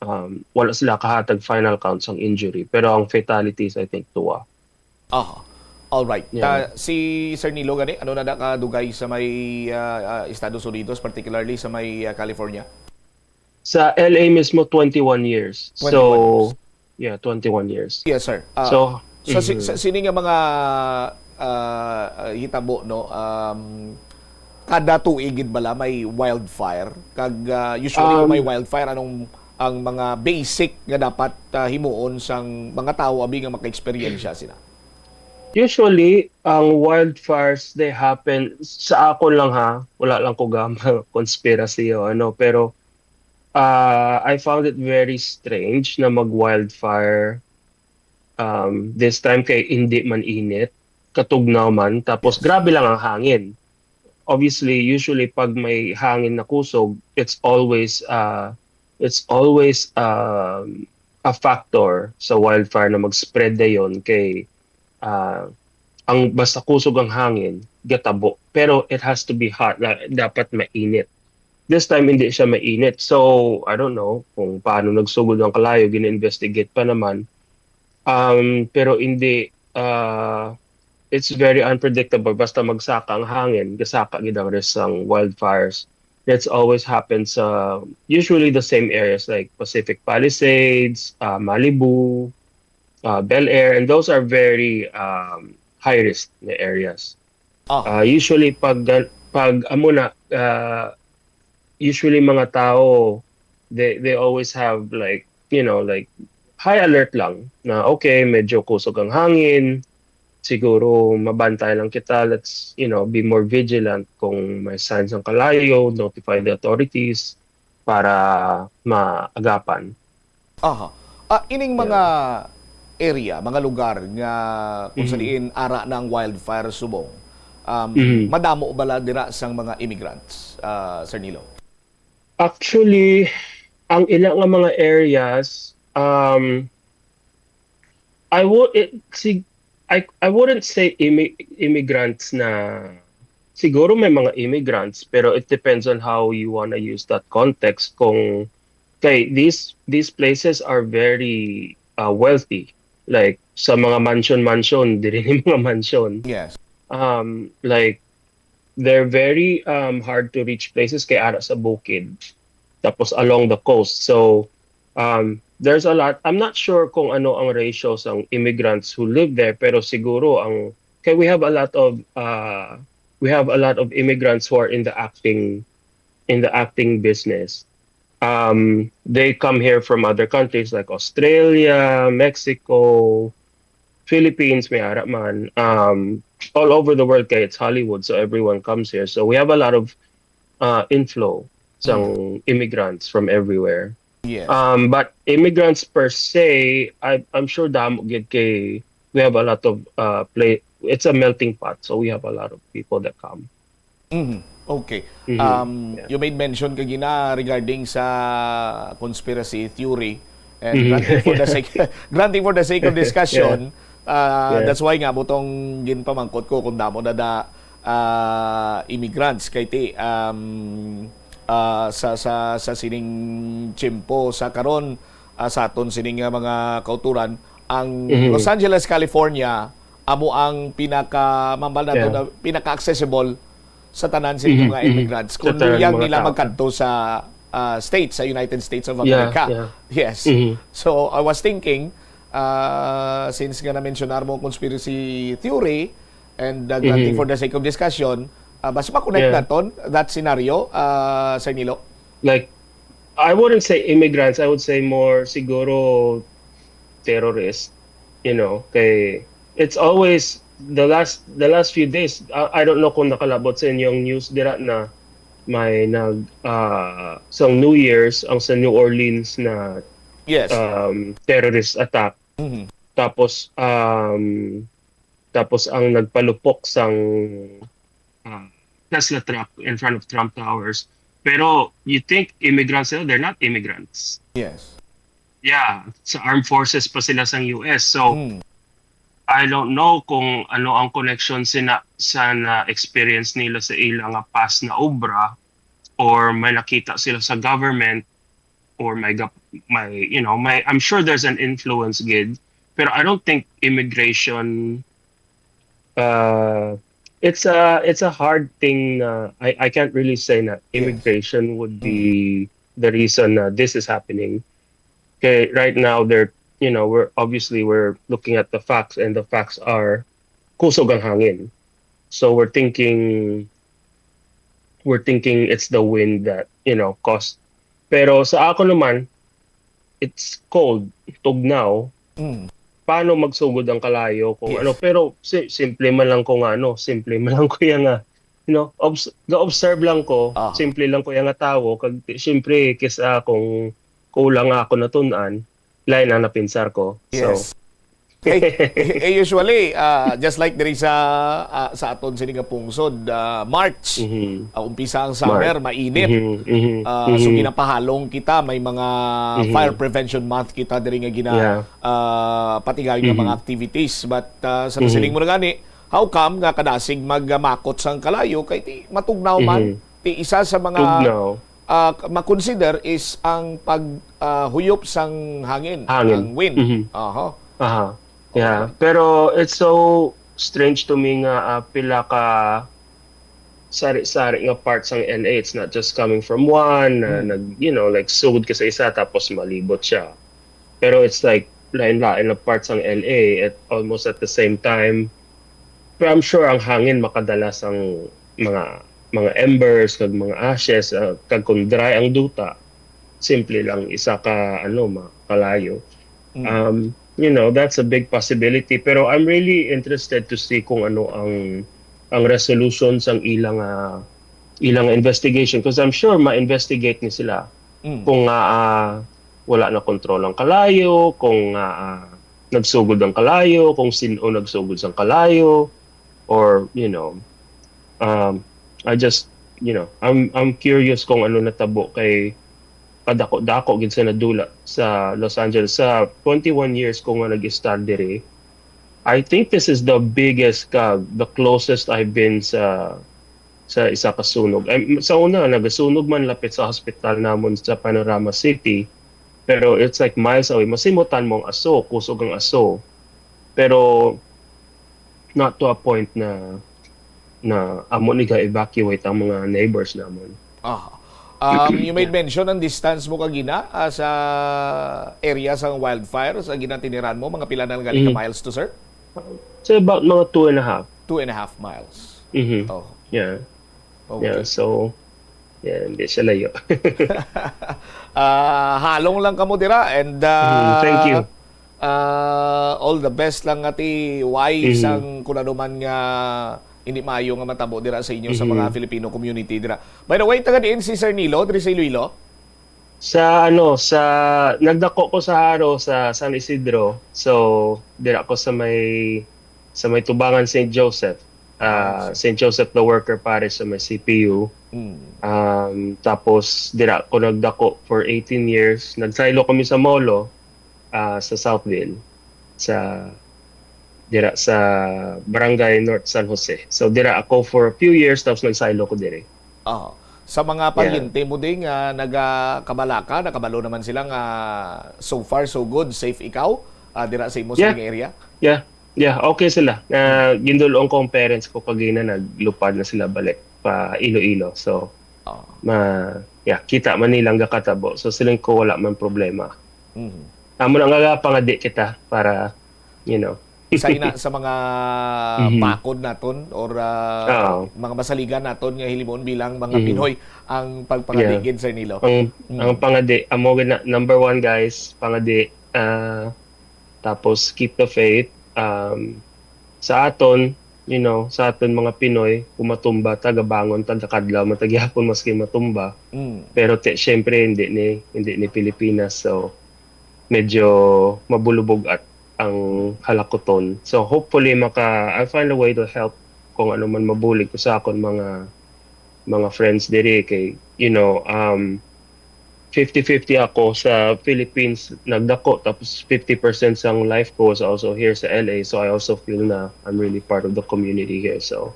um, wala sila kahatag final count sang injury. Pero ang fatalities, I think, duwa. Aha. All right. Yeah. Ta-, si Sir Nilo gani, ano na da ka dugay sa may, ah, ah, Estados Unidos, particularly sa may, ah, California? Sa L A mismo, twenty-one years. So, Twenty-one years. yeah, twenty-one years. Yes, sir. Ah, So, sa si-, mhm. sa sini nga mga, ah, ah, hitabo, no, um, kada tuig gid bala may wildfire? Kag, ah, usually kung may Um, wildfire, anong ang mga basic nga dapat, ah, himuon sang mga tawo abi nga maka-eksperyensya sila? Usually, ang wildfires, they happen, sa akon lang ha, wala lang ko gama conspiracy o ano, pero, ah, I found it very strange na mag-wildfire, Um, this time kay hindi man init, katugnaw man, tapos grabe lang ang hangin. Obviously, usually pag may hangin na kusog, it's always uh, it's always um, a factor sa wildfire na mag-spread dayon kay uh, ang basta kusog ang hangin, gatabo. Pero it has to be hot, na, dapat mainit. This time hindi siya mainit. So, I don't know kung paano nagsugod ang kalayo, gina-investigate pa naman. Um, pero hindi uh, it's very unpredictable. Basta magsaka ang hangin, gasaka gid ang risk sang wildfires. That's always happens sa usually the same areas like Pacific Palisades, uh, Malibu, uh, Bel Air, and those are very um, high risk na areas. Oh. Uh, usually pag pag amo na uh, usually mga tao they they always have like you know like high alert lang na okay, medyo kusog ang hangin, siguro mabantay lang kita, let's you know be more vigilant, kung may signs ng kalayo, notify the authorities para maagapan. Aha. Ah, ining mga area, mga lugar nga kung sa diin ara na ang wildfire subong, um, Mhm. madamo bala dira sang mga immigrants, ah, Sir Nilo? Actually, ang ila nga mga areas, um, I would it, sig, I I wouldn't say immi- immigrants na siguro may mga immigrants, pero it depends on how you wanna use that context. Kung kay these these places are very uh, wealthy, like sa mga mansion mansion, diri ni mga mansion. Yes. Um, like they're very um hard to reach places kay ara sa bukid, tapos along the coast. So um there's a lot. I'm not sure kung ano ang ratio sang immigrants who live there, pero siguro ang kay we have a lot of uh we have a lot of immigrants who are in the acting in the acting business. Um they come here from other countries like Australia, Mexico, Philippines, may ara man, um all over the world kay it's Hollywood, so everyone comes here. So we have a lot of uh inflow sang immigrants from everywhere. Yes. Um but immigrants per se, I I'm sure damo gid kay we have a lot of uh play it's a melting pot, so we have a lot of people that come. Mhm. Okay. Mhm. Um, Yeah. you made mention kagina regarding sa conspiracy theory and Mhm. granting for the sake granting for the sake of discussion, uh, Yeah. that's why nga butong ginpamangkot ko kung damo na da uh, immigrants kay ti um, uh, sa sa sa sining tiyempo sa karon, uh, sa aton sining nga mga kauturan, ang Mhm. Los Angeles, California amo ang pinaka mambal nato Yeah. na pinaka-accessible sa tanan sa inyo Mhm, mga mhm. immigrants Sa kung tanan luyag mga nila tao. magkadto sa ah, states, sa United States of Yeah, America. Yeah. Yes. Mhm. So I was thinking, uh, since nga na-mentionar mo conspiracy theory and uh, granting Mhm. for the sake of discussion, uh, basta ma-connect Yeah. naton that scenario, uh, Sir Nilo? Like I wouldn't say immigrants, I would say more siguro terrorists, you know, kay it's always the last the last few days, I, I don't know kung nakalabot sa inyong news dira na may nag uh, sa New Year's ang sa New Orleans na Yes. um, terrorist attack, Mhm. tapos um tapos ang nagpalupok sang uh, Tesla truck in front of Trump Towers. Pero you think immigrants sila? They're not immigrants. Yes. Yeah, sa armed forces pa sila sang U S. So Mm. I don't know kung ano ang connection sina sa na-experience nila sa ila nga past na obra, or may nakita sila sa government, or may gap may you know may I'm sure there's an influence gid, pero I don't think immigration uh it's a it's a hard thing na I I can't really say na Yes. immigration would be the reason na this is happening. Okay, right now they're you know we're obviously we're looking at the facts, and the facts are kusog ang hangin. So we're thinking we're thinking it's the wind that you know caused. Pero sa ako naman, it's cold, tugnaw. Mm. Paano magsugod ang kalayo kung Yes. ano? Pero si, simple man lang ko nga ano, simple man lang ko yung nga, you know, obs- ga-observe lang ko, Ah. simple lang ko yung nga tawo. Kag siyempre, kisa kung kulang nga ako natun-an, lain ang napinsar ko. So, Yes. Eh, eh, usually, ah, just like diri sa, ah, sa aton sini nga pungsod, ah, March, Mhm. ah, umpisa ang summer, March. Mainit. Mhm, mhm, Ah, so mhm. Ginapahalong kita, may mga Mhm. Fire Prevention Month kita diri nga gina-, Yeah. ah, patigayon nga mga Mhm. activities. But, ah, sa Mhm. nasiling mo na gani, how come nga kadasig magmakot sang kalayo kay ti matugnaw man, Mhm. ti isa sa mga, Tugnaw. ah, k-, makonsider is ang pag, ah, huyop sang hangin, Hangin. Ang wind. Mhm. Aha. Aha. Yeah. Okay. Pero it's so strange to me nga, ah, pila ka sari-sari nga parts sang L A. It's not just coming from one, na Hmm. nag-, you know, like, sugod ka sa isa tapos malibot siya. Pero it's like, lain-lain na parts sang L A at almost at the same time. Pero I'm sure ang hangin makadala sang mga, mga embers kag mga ashes, ah, kag kung dry ang duta, simple lang, isa ka, ano, ma-, kalayo. Mm. Um, you know, that's a big possibility. Pero I'm really interested to see kung ano ang, ang resolution sang ilang, ah, ilang investigation. 'Cause I'm sure ma-investigate ni sila Mm. kung, ah, ah, wala na kontrol ang kalayo, kung, ah, ah, nagsugod ang kalayo, kung sin-o nagsugod sang kalayo, or, you know, um, I just, you know, I'm, I'm curious kung ano natabo kay kadako-dako gid sa nadula sa Los Angeles. Sa twenty-one years ko nga nag-istar diri, I think this is the biggest kag the closest I've been sa, sa isa ka sunog. Ay, sa una, nagasunog man lapit sa hospital namon sa Panorama City, pero it's like miles away. Masimutan mo ang aso, kusog ang aso. Pero not to a point na, na amo ni ga-evacuate ang mga neighbors namon. Ah. Um, you made Yeah. mention ang distance mo kagina, ah, sa area sa wildfire, sa ginatiniran mo, mga pila na lang gali ka Mm. miles to, sir? So, about mga two and a half. Two and a half miles. Mhm. Oh. Yeah. Okay. Yeah, so, yeah, hindi siya layo. Ah, halong lang kamo dira and, ah, Mm, thank you. ah, all the best lang nga ti why Mhm. sang kun ano man nga hindi maayo nga matabo dira sa inyo sa mga Mhm. Filipino community dira. By the way, taga diin si Sir Nilo diri sa Iloilo? Sa ano, sa, nagdako ko sa Jaro, sa San Isidro. So, dira ko sa may, sa may tubangan Saint Joseph. Ah, Ah, I see. Saint Joseph the Worker Parish sa may C P U. Mm. Um, tapos dira ko nagdako for eighteen years. Nagsaylo kami sa Molo, ah, sa Southville, sa, dira sa Barangay North San Jose. So, dira ako for a few years, tapos nagsaylo ko diri. Ah, sa mga Yeah. paryente mo din nga nagakabalaka, nakabalo naman sila nga so far so good, safe ikaw, ah, dira sa imo Yeah. sining area? Yeah. Yeah, okay sila. Ah, gindul-ong ko ang parents ko kagina, naglupad na sila balik pa Iloilo. So, Ah. ma-, yeah, kita man nilang gakatabo. So, siling ko wala man problema. Mhm. Amo na nga pangadi kita para, you know. Isa ina sa mga Mhm. bakod naton or, ah, Oo. mga masaligan naton nga hilimon bilang mga Mhm. Pinoy ang pagpangadi Yeah. gid, Sir Nilo. Ang, Mm. ang pangadi, amo gid na, number one, guys, pangadi, ah, tapos keep the faith. Um, sa aton, you know, sa aton mga Pinoy, kung matumba ta, gabangon ta, gakadlaw man ta gihapon maski matumba. Mm. Pero ti-, syempre, hindi ni, hindi ni Pilipinas. So, medyo mabulubog at ang halakuton. So, hopefully, maka, I'll find a way to help kung ano man mabulig ko sa akon mga, mga friends diri kay, you know, um, fifty fifty ako sa Philippines, nagdako, tapos fifty percent sang life ko was also here sa L A. So, I also feel na I'm really part of the community here. So,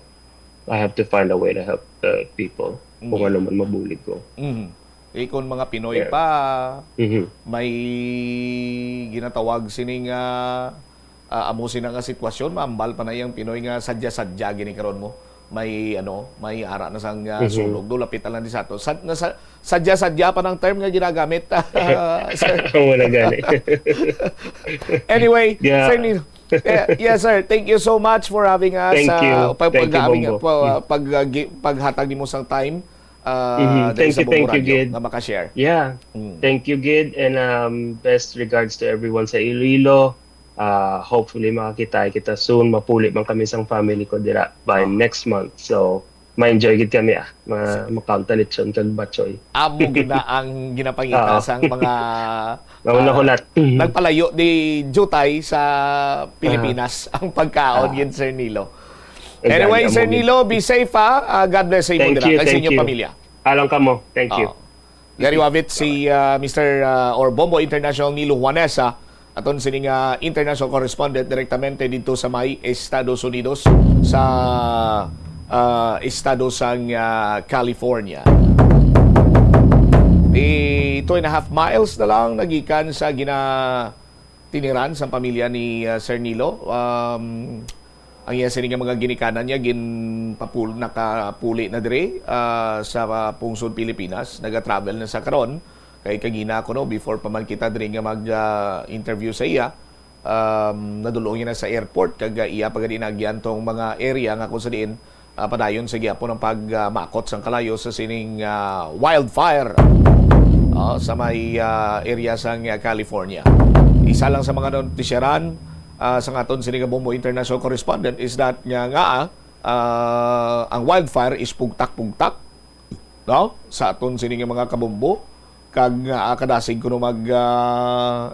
I have to find a way to help the people kung Mm. ano man mabulig ko. Mhm. Eh, kung mga Pinoy Yeah. pa, Mhm. may ginatawag sining, ah, ah, amo sina nga sitwasyon, maambal pa na yang Pinoy nga sadya-sadya gini karon mo. May, ano, may ara na sang, ah, Mhm. sunog. Do, lapit na lang di sa ato. Sad-, nasa-, sadya-sadya pa ng term nga ginagamit, sir. Amo na gani. Anyway, Yeah. Sir Nino, yeah, yeah, sir. Thank you so much for having us, Thank ah, you. pag-, Thank you, pag-having, Bombo. pa-, Mm. pag-, ah, gi-, paghatag nimo sang time, ah, Mhm. dahil Thank sa you, Bombo thank you, Radio Gid. nga makashare. Yeah. Mm. Thank you, Gid, and, um, best regards to everyone sa Iloilo. Ah, hopefully, makakita kita soon. Mapuli man kami sang family ko dira by Ah. next month. So, ma-enjoy gid kami, ah. Ma-, makaon ta lechon kag batchoy. Amo gid na ang ginapangita Oo. sang mga, Mga ah, hulat. Mhm. nagpalayo di jutay sa Pilipinas ang pagkaon Ah. gid, Sir Nilo. Exactly, Anyway, amo Sir gid. Nilo, be safe, ha? Ah, God bless sa imo Thank dira you, kag sa thank inyong you. pamilya. Alang kamo. Thank you. Oo. There you have it, si, ah, Mister, ah, or Bombo International Nilo Juanesa, aton sini nga international correspondent direktamente dito sa may Estados Unidos, sa, ah, estado sang, ah, California. Di two and a half miles na lang nagikan sa ginatiniran sang pamilya ni, ah, Sir Nilo. Um, ang iya sini nga mga ginikanan niya, ginpapul-, nakapuli na diri, ah, sa, ah, pungsod Pilipinas. Naga-travel na sa karon. Kay kagina kuno, before pa man kita diri nga mag, ah, interview sa iya, um, nadul-ong niya na sa airport, kag, ah, iya pa gani naagian tong mga area nga kung sa diin, ah, padayon sa gihapon ang pag, ah, makot sang kalayo sa sining, ah, wildfire, ah, sa may, ah, area sang, ah, California. Isa lang sa mga notisyaran, ah, sa aton sini nga Bombo International Correspondent is that nga, nga, ah, ang wildfire is pugtak-pugtak, no? Sa aton sini nga mga kabombo, kag, ah, kadasig kuno mag, ah,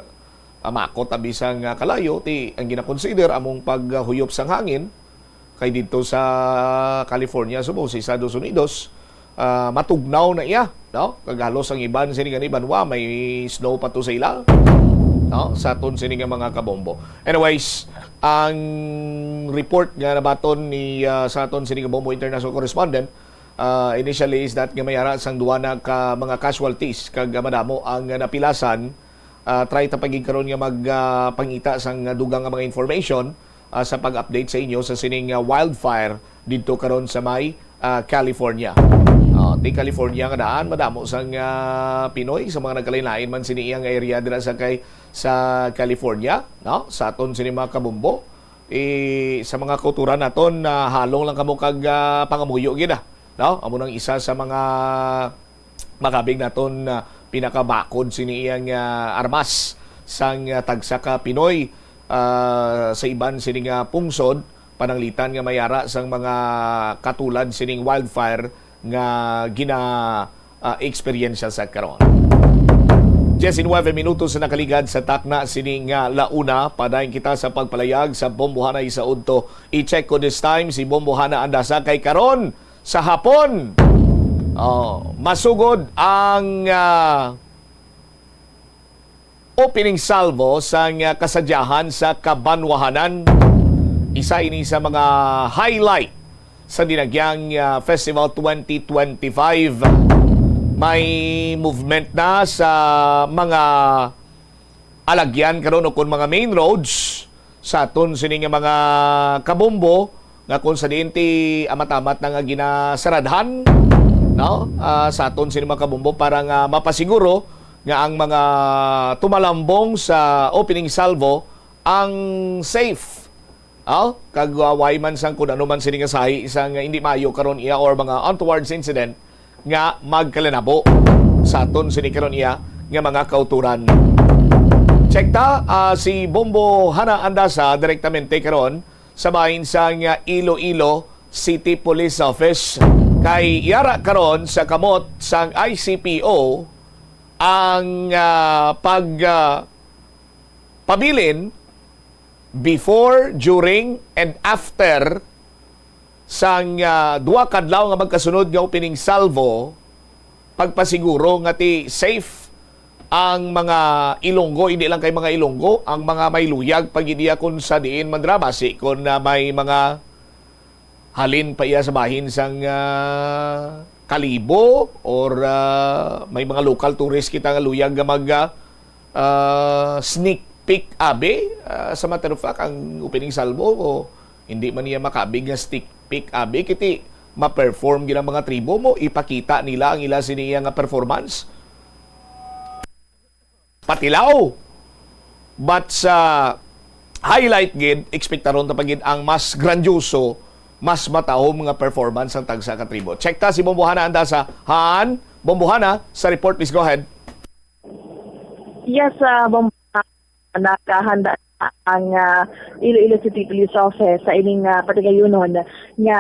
amakot ta bisan nga kalayo, ti ang ginakonsider among paghuyop sang hangin, kay didto sa California, subong sa Estados Unidos, ah, matugnaw na iya, no? Kag halos ang iban sini nga banwa may snow pa to sa ila, no? Sa aton sini nga mga kabombo. Anyways, ang report nga nabaton ni, ah, sa aton sini nga Bombo International Correspondent, ah, initially is that nga may ara sang duwa na ka mga casualties kag, ah, madamo ang napilasan. Ah, try ta pa gid karon nga mag, ah, pangita sang dugang nga mga information, ah, sa pag-update sa inyo sa sining, ah, wildfire didto karon sa may, ah, California. Ah, ti California nga daan, madamo sang, ah, Pinoy sa mga nagkalain-lain man sini iyang area dira sa kay, sa California, no? Sa aton sini mga kabombo, eh, sa mga kauturan naton, ah, halong lang kamo kag, ah, pangamuyo gid, ah, no? Amo nang isa sa mga makabig naton, ah, pinakabakod sini iyang, ah, armas sang, ah, tagsa ka Pinoy, ah, sa iban sini nga pungsod, pananglitan nga may ara sang mga katulad sining wildfire nga gina, ah, eksperyensya sa karon. Diecinueve minutos na nakaligad sa takna sini nga launa. Padayon kita sa pagpalayag sa Bombohana Isaudto. I-check ko this time si Bombohana Andasa kay karon sa hapon. Oh, masugod ang, ah, opening salvo sang, ah, kasadyahan sa kabanwahanan. Isa ini sa mga highlight sa dinagyang, ah, Festival twenty twenty-five. May movement na sa mga alagyan karon o kon mga main roads sa aton sini nga mga kabombo nga kung sa diin ti amat-amat na nga ginasaradhan, no? Ah, sa aton sini mga kabombo para nga mapasiguro nga ang mga tumalambong sa opening salvo ang safe. Oh, kag, ah, way man sang kun ano man sini nga sahi sang hindi maayo karon iya or mga untowards incident nga magkalinabo sa aton sini karon iya nga mga kauturan. Check ta, ah, si Bombo Hana Andasa direktamente karon sa bahin sang, ah, Iloilo City Police Office. Kay yara karon sa kamot sang I C P O ang, ah, pag, ah, pabilin before, during, and after sang, ah, duha ka adlaw nga magkasunod nga opening salvo, pagpasiguro nga ti safe ang mga Ilonggo, hindi lang kay mga Ilonggo, ang mga may luyag pa gid iya kung sa diin man dira, basi kung, ah, may mga halin pa iya sa bahin sang, ah, Kalibo or, ah, may mga local tourist kita nga luyag nga mag, ah, ah, sneak peek abi. Ah, sa matter of fact, ang opening salvo, o, hindi man niya makabig nga sneak peek abi, kiti ma-perform gid ang mga tribo mo, ipakita nila ang ila sini iya nga performance. Patilaw. But sa highlight gid, ekspektaron ta pa gid ang mas grandioso, mas matahom nga performance sang tagsa ka tribo. Check ta si Bombohana Andasa. Han, Bombohana, sa report, please go ahead. Yes, ah, Bombohana, nakahanda na ang, ah, Iloilo City Police Office sa ining, ah, patigayunon nga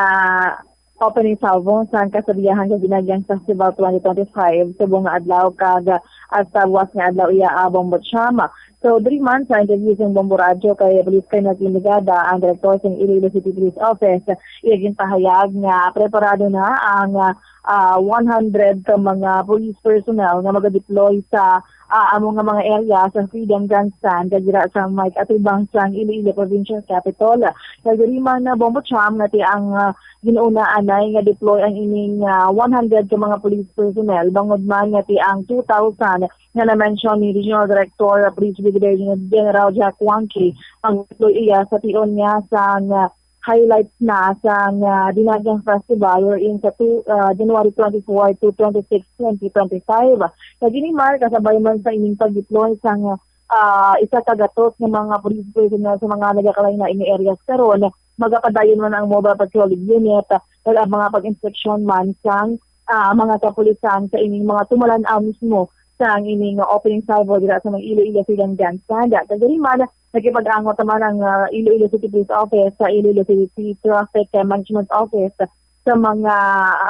opening salvo sang Kasabiyahan kag Dinagyang Festival twenty twenty-five subong nga adlaw kag, ah, sa buwas nga adlaw iya, ah, Bombo Cham. So, diri man sa interview sang Bombo Radyo kay Police Colonel Kim Ligada, ang direktor sang Iloilo City Police Office, iya ginpahayag nga preparado na ang, ah, ah, one hundred ka mga police personnel nga magadeploy sa, ah, amo nga mga area sa Freedom Grandstand kag dira sa may atubang sang Iloilo Provincial Capitol. Kag diri man, ah, Bombo Cham, nga ti ang, ah, gin-una anay nga deploy ang ining, ah, one hundred ka mga police personnel, bangod man nga ti ang two thousand nga na-mention ni Regional Director, ah, Police Brigadier General Jack Wangki, ang deploy iya sa tion niya sang, ah, highlights na sang, ah, Dinagyang Festival, wherein sa two, ah, January twenty-four to twenty-six, twenty twenty-five. Kag ini man kasabay man sa ining pag-deploy sang, ah, isa ka gatos nga mga police personnel sa mga nagakalain-lain nga areas karon, magapadayon man ang Mobile Patrol Unit, kag ang mga pag-inspeksyon man sang, ah, mga kapulisan sa ining mga tumalan-aw mismo sang ining opening salvo dira sa may Iloilo Freedom Grandstand. Kag diri man, nakipag-angot naman ang, ah, Iloilo City Police Office sa Iloilo City Traffic Management Office sa mga,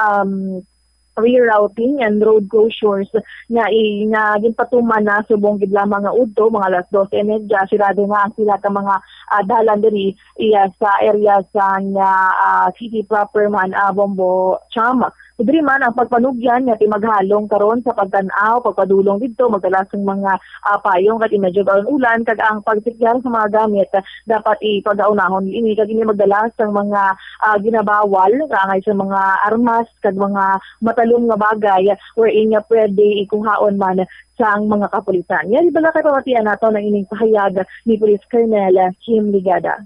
um, rerouting and road closures nga i-, nga ginpatuman na subong gid lamang nga udto, mga alas dose y media, sirado na ang pila ka mga, ah, dalan diri iya sa area sa, ah, city proper man, ah, Bombo Cham. So, diri man ang pagpanugyan nga ti maghalong karon sa pagtan-aw, pagpadulong didto, magdala sang mga, ah, payong kag imedyo ulan-ulan, kag ang pagsikyar sa mga gamit, ah, dapat ipagaunahon ini, kag ini magdala sang mga, ah, ginabawal kaangay sa mga armas kag mga matalom nga bagay wherein nga pwede ikuhaon man sang mga kapulisan. Yari bala kay pamatian nato ang ining pahayag ni Police Colonel Kim Ligada.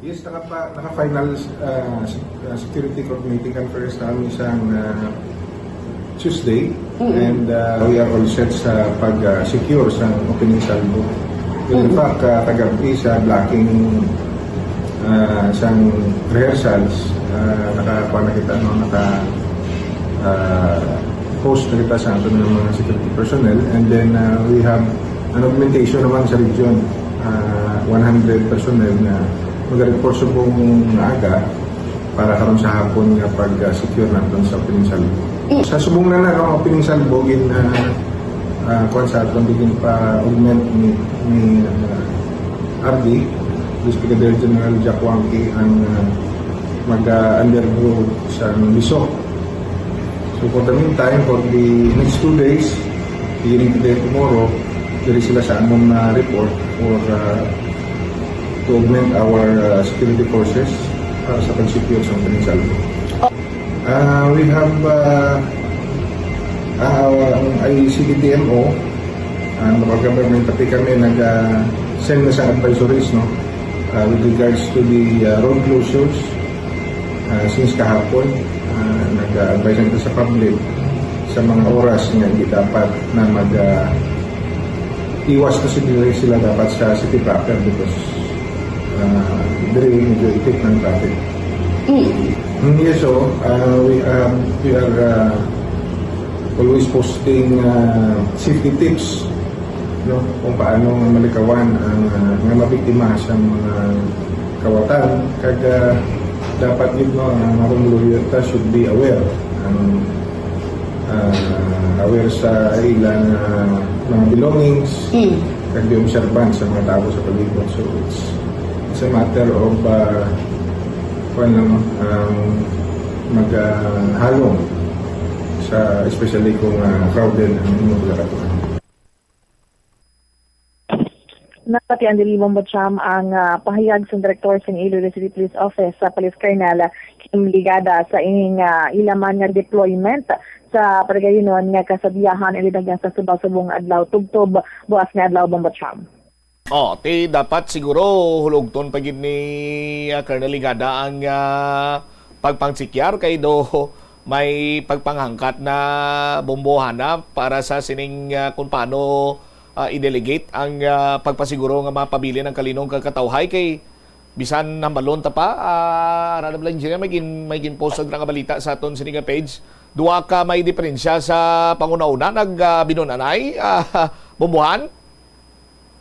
Yes, nakapa-, naka-final, uh, se-, uh, security coordinating conference namin sang, uh, Tuesday. Mm-mm. And, uh, we are all set sa pag, uh, secure sa opening salvo. In Mm-mm. fact, uh, kagabi sa blocking, uh, sang rehearsals, uh, nakakuha na kita, no, naka, uh, host na kita sa aton nga mga security personnel. And then, uh, we have an augmentation naman sa region, uh, one hundred personnel na mag-report subong nga aga para karon sa hapon nga pag, ah, secure naton sa opening salvo. Mm. Sa subong na na, no, opening salvo, gin, ah, ah, kuwan sa aton, gin pa-augment ni, ni, ah, R D, Police Brigadier General Jack Wangki, ang, ah, mag, ah, undergo sa liso. So, for the meantime, for the next two days, beginning today and tomorrow, diri sila sa amon na report for, uh, to augment our, uh, security forces para sa pag-secure sa opening salvo. Uh, we have, uh, uh, ang I C D T M O, uh, local government, pati kami nag, uh, send na sa advisories, no? Uh, with regards to the, uh, road closures, uh, since kahapon, uh, nag-a-advise na kita sa public sa mga oras nga hindi dapat na mag, uh, iwas na sila, sila dapat sa city proper because, uh, diri medyo ipit ng traffic. Mm. Mm, yes, so, uh, we, uh, we are, uh, always posting, uh, safety tips, no, kung paano nga malikawan ang, ah, nga mabiktima sa mga kawatan, kag, ah, dapat gid, no, ang mga pumuluyo ta should be aware, ang, ah, aware sa ilang, ah, mga belongings, Mm. kag be observant sa mga tao sa palibot. So, it's, it's a matter of, ah, kuwan lang, no, ang mag, ah, halong sa, especially kung, ah, crowded ang inyong pagkakatuan. Napatian diri, Bombo Cham, ang, ah, pahayag sang direktor sang Iloilo City Police Office, sa Police Colonel Kim Ligada, sa ining, ah, ila man nga deployment sa pagayunon nga kasabiyahan ang Dinagyang Festival subong adlaw tubtob buwas nga adlaw, Bombo Cham. Oh, ti dapat siguro hulugton pa gid ni, ah, Colonel Ligada ang, ah, pagpangsikyar kay do may pagpanghangkat na bombohana para sa sining, ah, kung paano ah, i-delegate ang, ah, pagpasiguro nga mapabilin ang kalinog kag katawhay kay bisan hambalon ta pa, ah, Radab Engineer, may gin-, may gin-post nga balita sa aton sini nga page. Duha ka may diferensya sa panguna-una nag, ah, binun-anay, ah, Bombohan?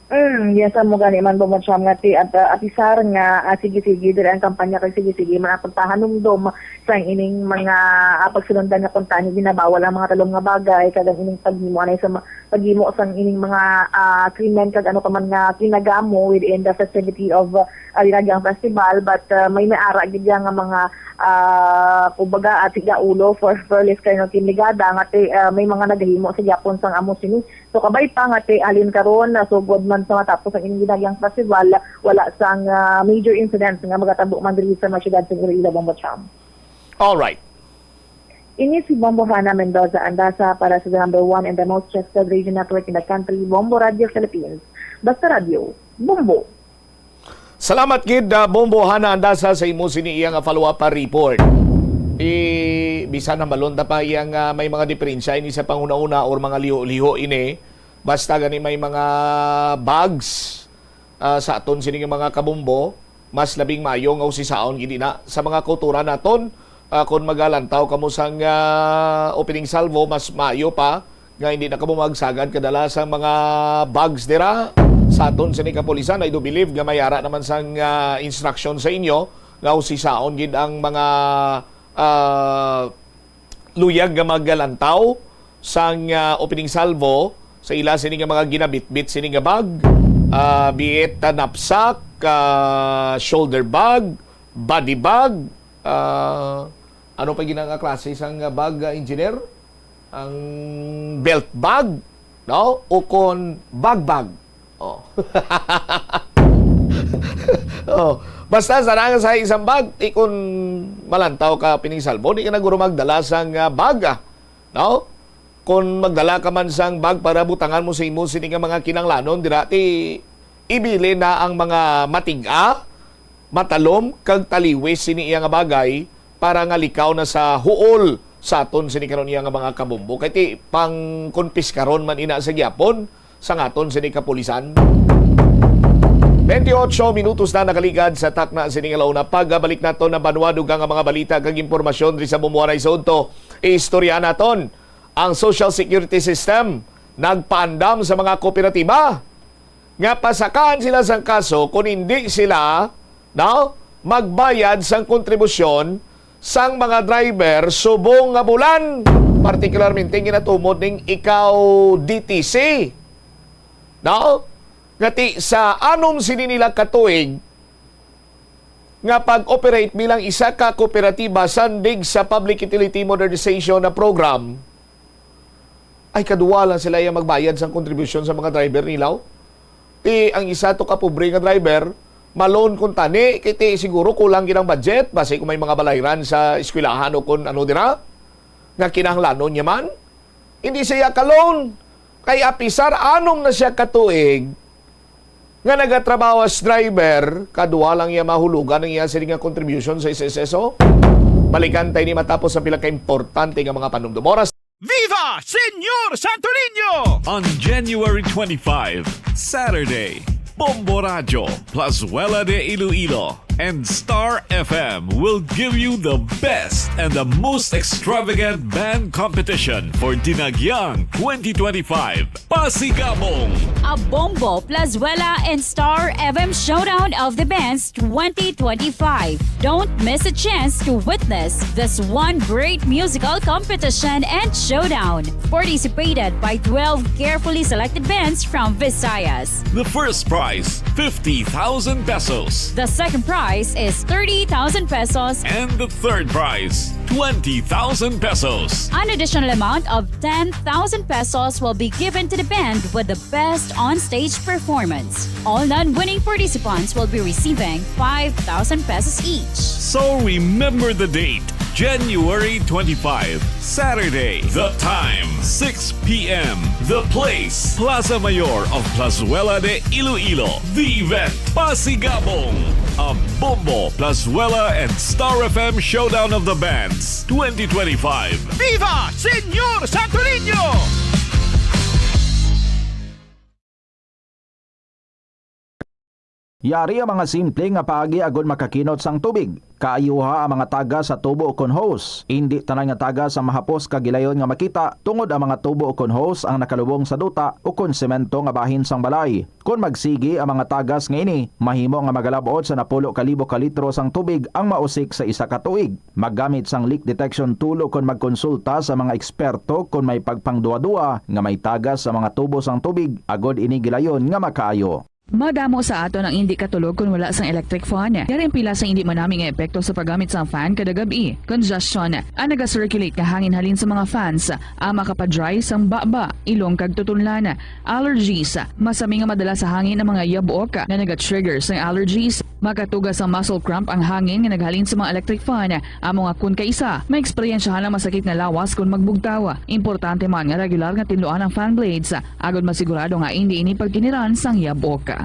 Mm, yes, amo gani man, Bombo Cham, nga ti-, at, ah, apisar nga, ah, sige-sige diri ang kampanya, kay sige-sige man ang pagpahanumdom sang ining mga, ah, pagsulundan nga kuntani ginabawal ang mga talom nga bagay, kag ang ining paghimo anay sa ma-, paghimo sang ining mga, ah, krimen kag ano pa man nga kinagamo within the festivity of, ah, Dinagyang Festival. But, ah, may, may ara gid ya nga mga, ah, kumbaga, at siga ulo for, for Liz Carno Kim Ligada, nga ti-, ah, may mga nagahimo sa Japon sang amo sini. So, kabay pa nga ti halin karon, nasugod man sa matapos ang ining Dinagyang Festival, wala sang, ah, major incidents nga magatabo man diri sa mga syudad sa Iloilo, Bombo Cham. Alright. Ini si Bombo Hana Mendoza Andaza para sa the number one and the most trusted radio network in the country, Bombo Radio Philippines. Basta Radio, Bombo. Salamat gid, ah, Bombo Hana Andaza, sa imo sini iya nga follow-up, ah, report. I, bisan na malunta pa iyang, ah, may mga diferensya ini sa panghunahuna or mga liho-liho ini, basta gani may mga bugs, ah, sa aton sini nga mga kabombo, mas labing maayo nga usisaon gid ina sa mga kultura naton. Ah, kon magalantaw kamo sang, ah, opening salvo, mas maayo pa nga hindi na kamo magsagad kadala sa mga bugs dira. Sa aton sini kapulisan, I do believe nga may ara naman sang, ah, instruction sa inyo nga usisaon gid ang mga, ah, luyag nga magalantaw sang, ah, opening salvo sa ila sini nga mga ginabitbit sini nga bag, ah, be it, ah, knapsack, ah, shoulder bag, body bag, ah, ano pa gina nga klase sang, ah, bag, ah, engineer? Ang belt bag, no? O kon bag bag. Oh. Oh, basta sarang sa isang bag, ti kon malantaw ka pining salvo, di ka na guro magdala sang, ah, bag, ah. No? Kon magdala ka man sang bag para butangan mo sa imo sini nga mga kinahanglanon dira, ti ibilin na ang mga matig-a, matalom, kag taliwis sini iya nga bagay para nga likaw na sa huol sa aton sini karon iya nga mga kabombo. Kay ti pangkonpiskaron man ina sa gyapon sang aton sini kapulisan. Twenty-eight minutos na nakaligad sa takna sini nga launa. Pagabalik naton na banwa, dugang nga mga balita kag impormasyon diri sa Bombo Anay sa udto. Istorya naton ang social security system nagpaandam sa mga kooperatiba nga pasakaan sila sang kaso kon hindi sila, no, magbayad sang kontribusyon sang mga driver subong nga bulan, partikularmente ginatumod ning ikaw D T C, no? Nga ti sa anom sini nila ka tuig nga pag-operate bilang isa ka kooperatiba sandig sa Public Utility Modernization na program, ay kaduwa lang sila iya magbayad sang kontribusyon sa mga driver nila. Ti ang isa to ka pobre nga driver, ma-loan kuntani, kay ti siguro kulang gid ang budget, basi kung may mga balayran sa eskwelahan o kun ano dira, nga kinahanglanon niya man, hindi siya ka-loan. Kay apisar anom na siya ka tuig nga nagatrabaho as driver, kaduha lang iya mahulugan ang iya sini nga contribution sa S S S O. Balikan tayo ni matapos ang pila ka importante nga mga panumdum. Oras. Viva Señor Santo Niño! On January twenty-five, Saturday, Bombo Radyo, Plazuela de Iloilo, and Star F M will give you the best and the most extravagant band competition for Dinagyang twenty twenty-five. Pasigabong! A Bombo, Plazuela, and Star F M Showdown of the Bands twenty twenty-five. Don't miss a chance to witness this one great musical competition and showdown. Participated by twelve carefully selected bands from Visayas. The first prize, fifty thousand pesos. The second prize is thirty thousand pesos. And the third prize, twenty thousand pesos. An additional amount of ten thousand pesos will be given to the band with the best on-stage performance. All non-winning participants will be receiving five thousand pesos each. So remember the date, January twenty-five, Saturday. The time, six p m. The place, Plaza Mayor of Plazuela de Iloilo. The event, Pasigabong, a Bombo, Plazuela, and Star F M Showdown of the Bands twenty twenty-five. Viva Señor Santo Niño! Yari ang mga simple nga paagi agud makakinot sang tubig. Kaayuha ang mga tagas sa tubo ukon hose. Indi tanan nga tagas ang mahapos kag gilayon nga makita, tungod ang mga tubo ukon hose ang nakalubong sa duta ukon semento nga bahin sang balay. Kon magsigi ang mga tagas nga ini, mahimo nga magalab-ot sa napulo ka libo ka litro sang tubig ang mausik sa isa ka tuig. Maggamit sang leak detection tool ukon magkonsulta sa mga eksperto kon may pagpangduwa-duwa nga may tagas sa mga tubo sang tubig, agod ini gilayon nga makaayo. Madamo sa aton ang indi katulog kon wala sang electric fan. Yari ang pila sang indi manami nga epekto sa paggamit sang fan kada gab-i. Congestion, ang naga-circulate nga hangin halin sa mga fans, ang makapadry sang baba, ilong kag tutunlan. Allergies, masami nga madala sa hangin ang mga yabok nga naga-trigger sang allergies. Makatuga sang muscle cramp ang hangin nga naghalin sa mga electric fan. Amo nga kon kaisa, maeksperiensyahan ang masakit nga lawas kon magbugtaw. Importante man nga regular nga tinluan ang fan blades, agod masigurado nga indi ini pagkiniran sang yabok.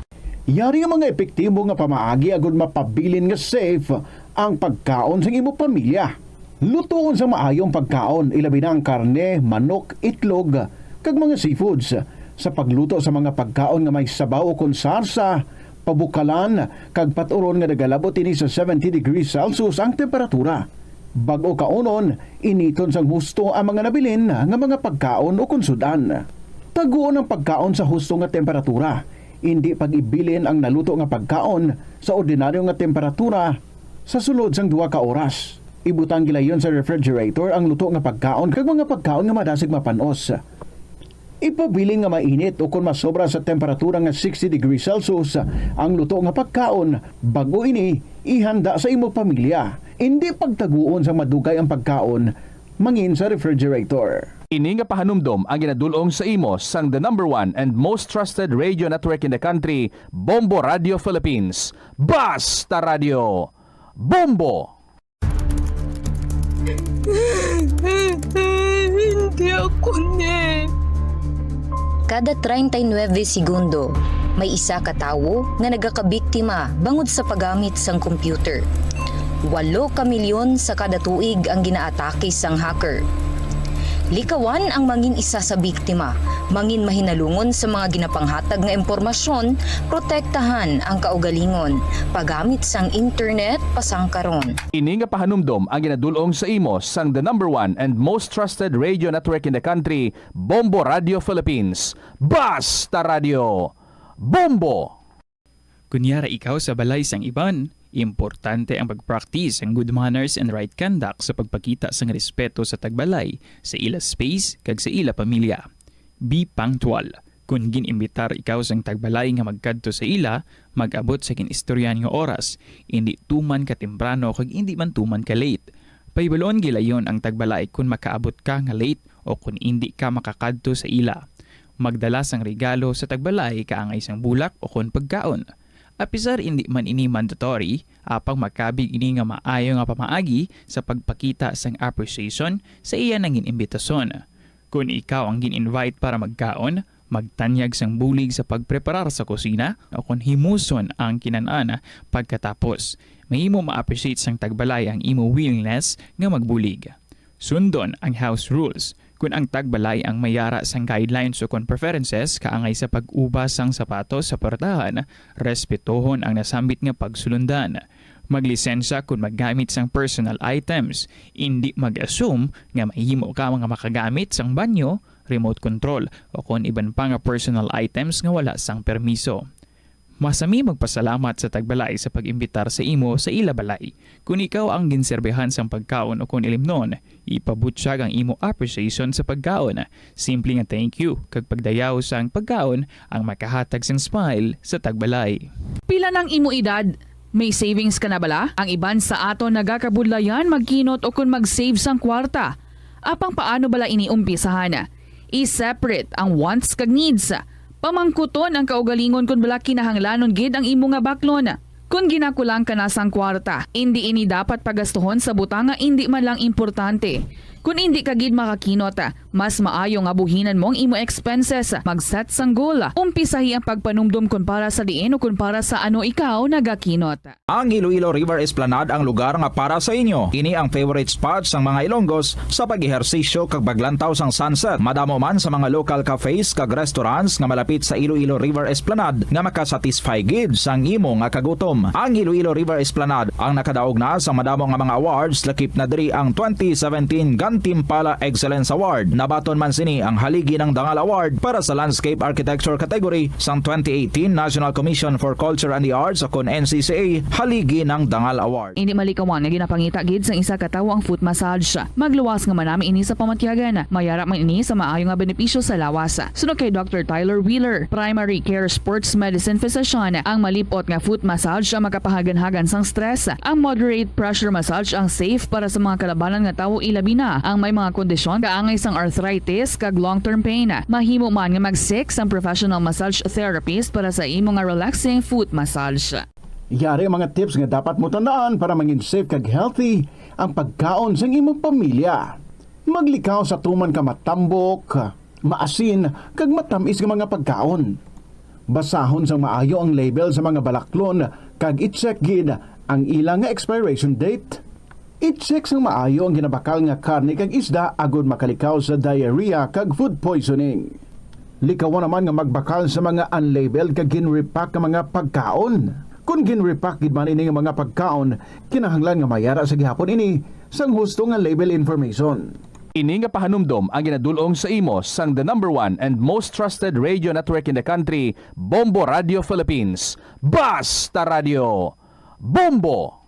Yari ang mga epektibo nga pamaagi agod mapabilin nga safe ang pagkaon sang imo pamilya. Lutoon sa maayo ang pagkaon, ilabi na ang karne, manok, itlog, kag mga seafoods. Sa pagluto sa mga pagkaon nga may sabaw ukon sarsa, pabukalan, kag pat-uron nga nagalabot ini sa seventy degrees Celsius ang temperatura. Bag-o kaunon, initon sang husto ang mga nabilin nga mga pagkaon ukon sud-an. Taguon ang pagkaon sa husto nga temperatura. Indi pag-ibilin ang naluto nga pagkaon sa ordinaryo nga temperatura sa sulod sang duha ka oras. Ibutang gilayon sa refrigerator ang luto nga pagkaon kag mga pagkaon nga madasig mapan-os. Ipabilin nga mainit o kon masobra sa temperatura nga sixty degrees Celsius ang luto nga pagkaon bag-o ini ihanda sa imo pamilya. Indi pagtaguon sang madugay ang pagkaon mangin sa refrigerator. Ini nga pahanumdom ang ginadul-ong sa imo sang the number one and most trusted radio network in the country, Bombo Radio Philippines. Basta Radio! Bombo! Hindi ako ni. Kada treinta y nueve segundo, may isa ka tawo nga nagakabiktima bangod sa paggamit sang computer. Walo ka milyon sa kada tuig ang ginaatake sang hacker. Likawan ang mangin isa sa biktima, mangin mahinalungon sa mga ginapanghatag nga impormasyon, protektahan ang kaugalingon, paggamit sang internet pasangkaron. Ini nga pahanumdom ang ginadul-ong sa imo sang the number one and most trusted radio network in the country, Bombo Radio Philippines. Basta Radio! Bombo! Kon yara ikaw sa balay sang iban, importante ang pag-practice sang good manners and right conduct sa pagpakita sang respeto sa tagbalay, sa ila space, kag sa ila pamilya. Be punctual. Kon gin-imbitar ikaw sang tagbalay nga magkadto sa ila, mag-abot sa gin-istoryahan nga oras, indi tuman ka temprano kag indi man tuman ka late. Pahibaluon gilayon ang tagbalay kon makaabot ka nga late o kon indi ka makakadto sa ila. Magdala sang regalo sa tagbalay kaangay sang bulak o kon pagkaon. Apisar indi man ini mandatory, apang makabig ini nga maayo nga pamaagi sa pagpakita sang appreciation sa iya nangin imbitason. Kon ikaw ang gin-invite para magkaon, magtanyag sang bulig sa pagpreparar sa kusina, o kon himuson ang kinan-an pagkatapos. Mahimo ma-appreciate sang tagbalay ang imo willingness nga magbulig. Sundon ang house rules. Kon ang tagbalay ang may yara sang guidelines o kon preferences kaangay sa pag-ubas sang sapatos sa puertahan, respetohon ang nasambit nga pagsulundan. Maglisensya kon maggamit sang personal items. Indi mag-assume nga mahimo ka nga makagamit sang banyo, remote control, o kon iban pa nga personal items nga wala sang permiso. Masami magpasalamat sa tagbalay sa pag-imbitar sa imo sa ila balay. Kon ikaw ang ginserbihan sang pagkaon o kon ilimnon, ipabutyag ang imo appreciation sa pagkaon. Simple nga thank you kag pagdayaw sang pagkaon ang makahatag sang smile sa tagbalay. Pila nang imo edad? May savings ka na bala? Ang iban sa aton nagakabudlayan magkinot o kon mag-save sang kwarta. Apang paano bala ini umpisahan? I-separate ang wants kag needs. Pamangkuton ang kaugalingon kon bala kinahanglanon gid ang imo nga baklon. Kon ginakulang ka na sang kwarta, indi ini dapat pagastuhon sa butang nga indi man lang importante. Kon indi ka gid makakinot, mas maayo nga buhinan mo ang imo expenses, mag-set sang goal, umpisahi ang pagpanumdom kon para sa diin o kon para sa ano ikaw nagakinot. Ang Iloilo River Esplanade ang lugar nga para sa inyo. Ini ang favorite spot sang mga Ilonggos sa pag-ehersisyo kag paglantaw sang sunset. Madamo man sa mga local cafes kag restaurants nga malapit sa Iloilo River Esplanade nga makasatisfy gid sang imo nga kagutom. Ang Iloilo River Esplanade ang nakadaog na sa madamo nga mga awards, lakip na diri ang twenty seventeen Gantimpala Excellence Award. Nabaton man sini ang Haligi ng Dangal Award para sa Landscape Architecture category sang twenty eighteen National Commission for Culture and the Arts o kon N C C A Haligi ng Dangal Award. Indi malikawan nga ginapangita gid sang isa ka tawo ang foot massage. Magluwas nga manami ini sa pamatyagan. Mayara man ini sa maayo nga benepisyo sa lawas. Suno kay Doctor Tyler Wheeler, primary care sports medicine physician, ang malip-ot nga foot massage ang makapahaganhagan sang stress. Ang moderate pressure massage ang safe para sa mga kalabanan nga tawo, ilabi na ang may mga kondisyon kaangay sang arthritis kag long-term pain. Mahimo man nga mag-seek sang professional massage therapist para sa imo nga relaxing foot massage. Yari ang mga tips nga dapat mo tandaan para mangin safe kag healthy ang pagkaon sang imong pamilya. Maglikaw sa tuman ka matambok, maasin, kag matamis nga mga pagkaon. Basahon sang maayo ang label sa mga balaklon kag i-check gid ang ila nga expiration date. I-check sang maayo ang ginabakal nga karne kag isda agod makalikaw sa diarrhea kag food poisoning. Likawan naman nga magbakal sa mga unlabeled kag gin-repack nga mga pagkaon. Kon gin-repack gid man ini nga mga pagkaon, kinahanglan nga mayara sa gihapon ini sang husto nga label information. Ini nga pahanumdom ang ginadul-ong sa imo sang the number one and most trusted radio network in the country, Bombo Radio Philippines. Basta Radio, Bombo!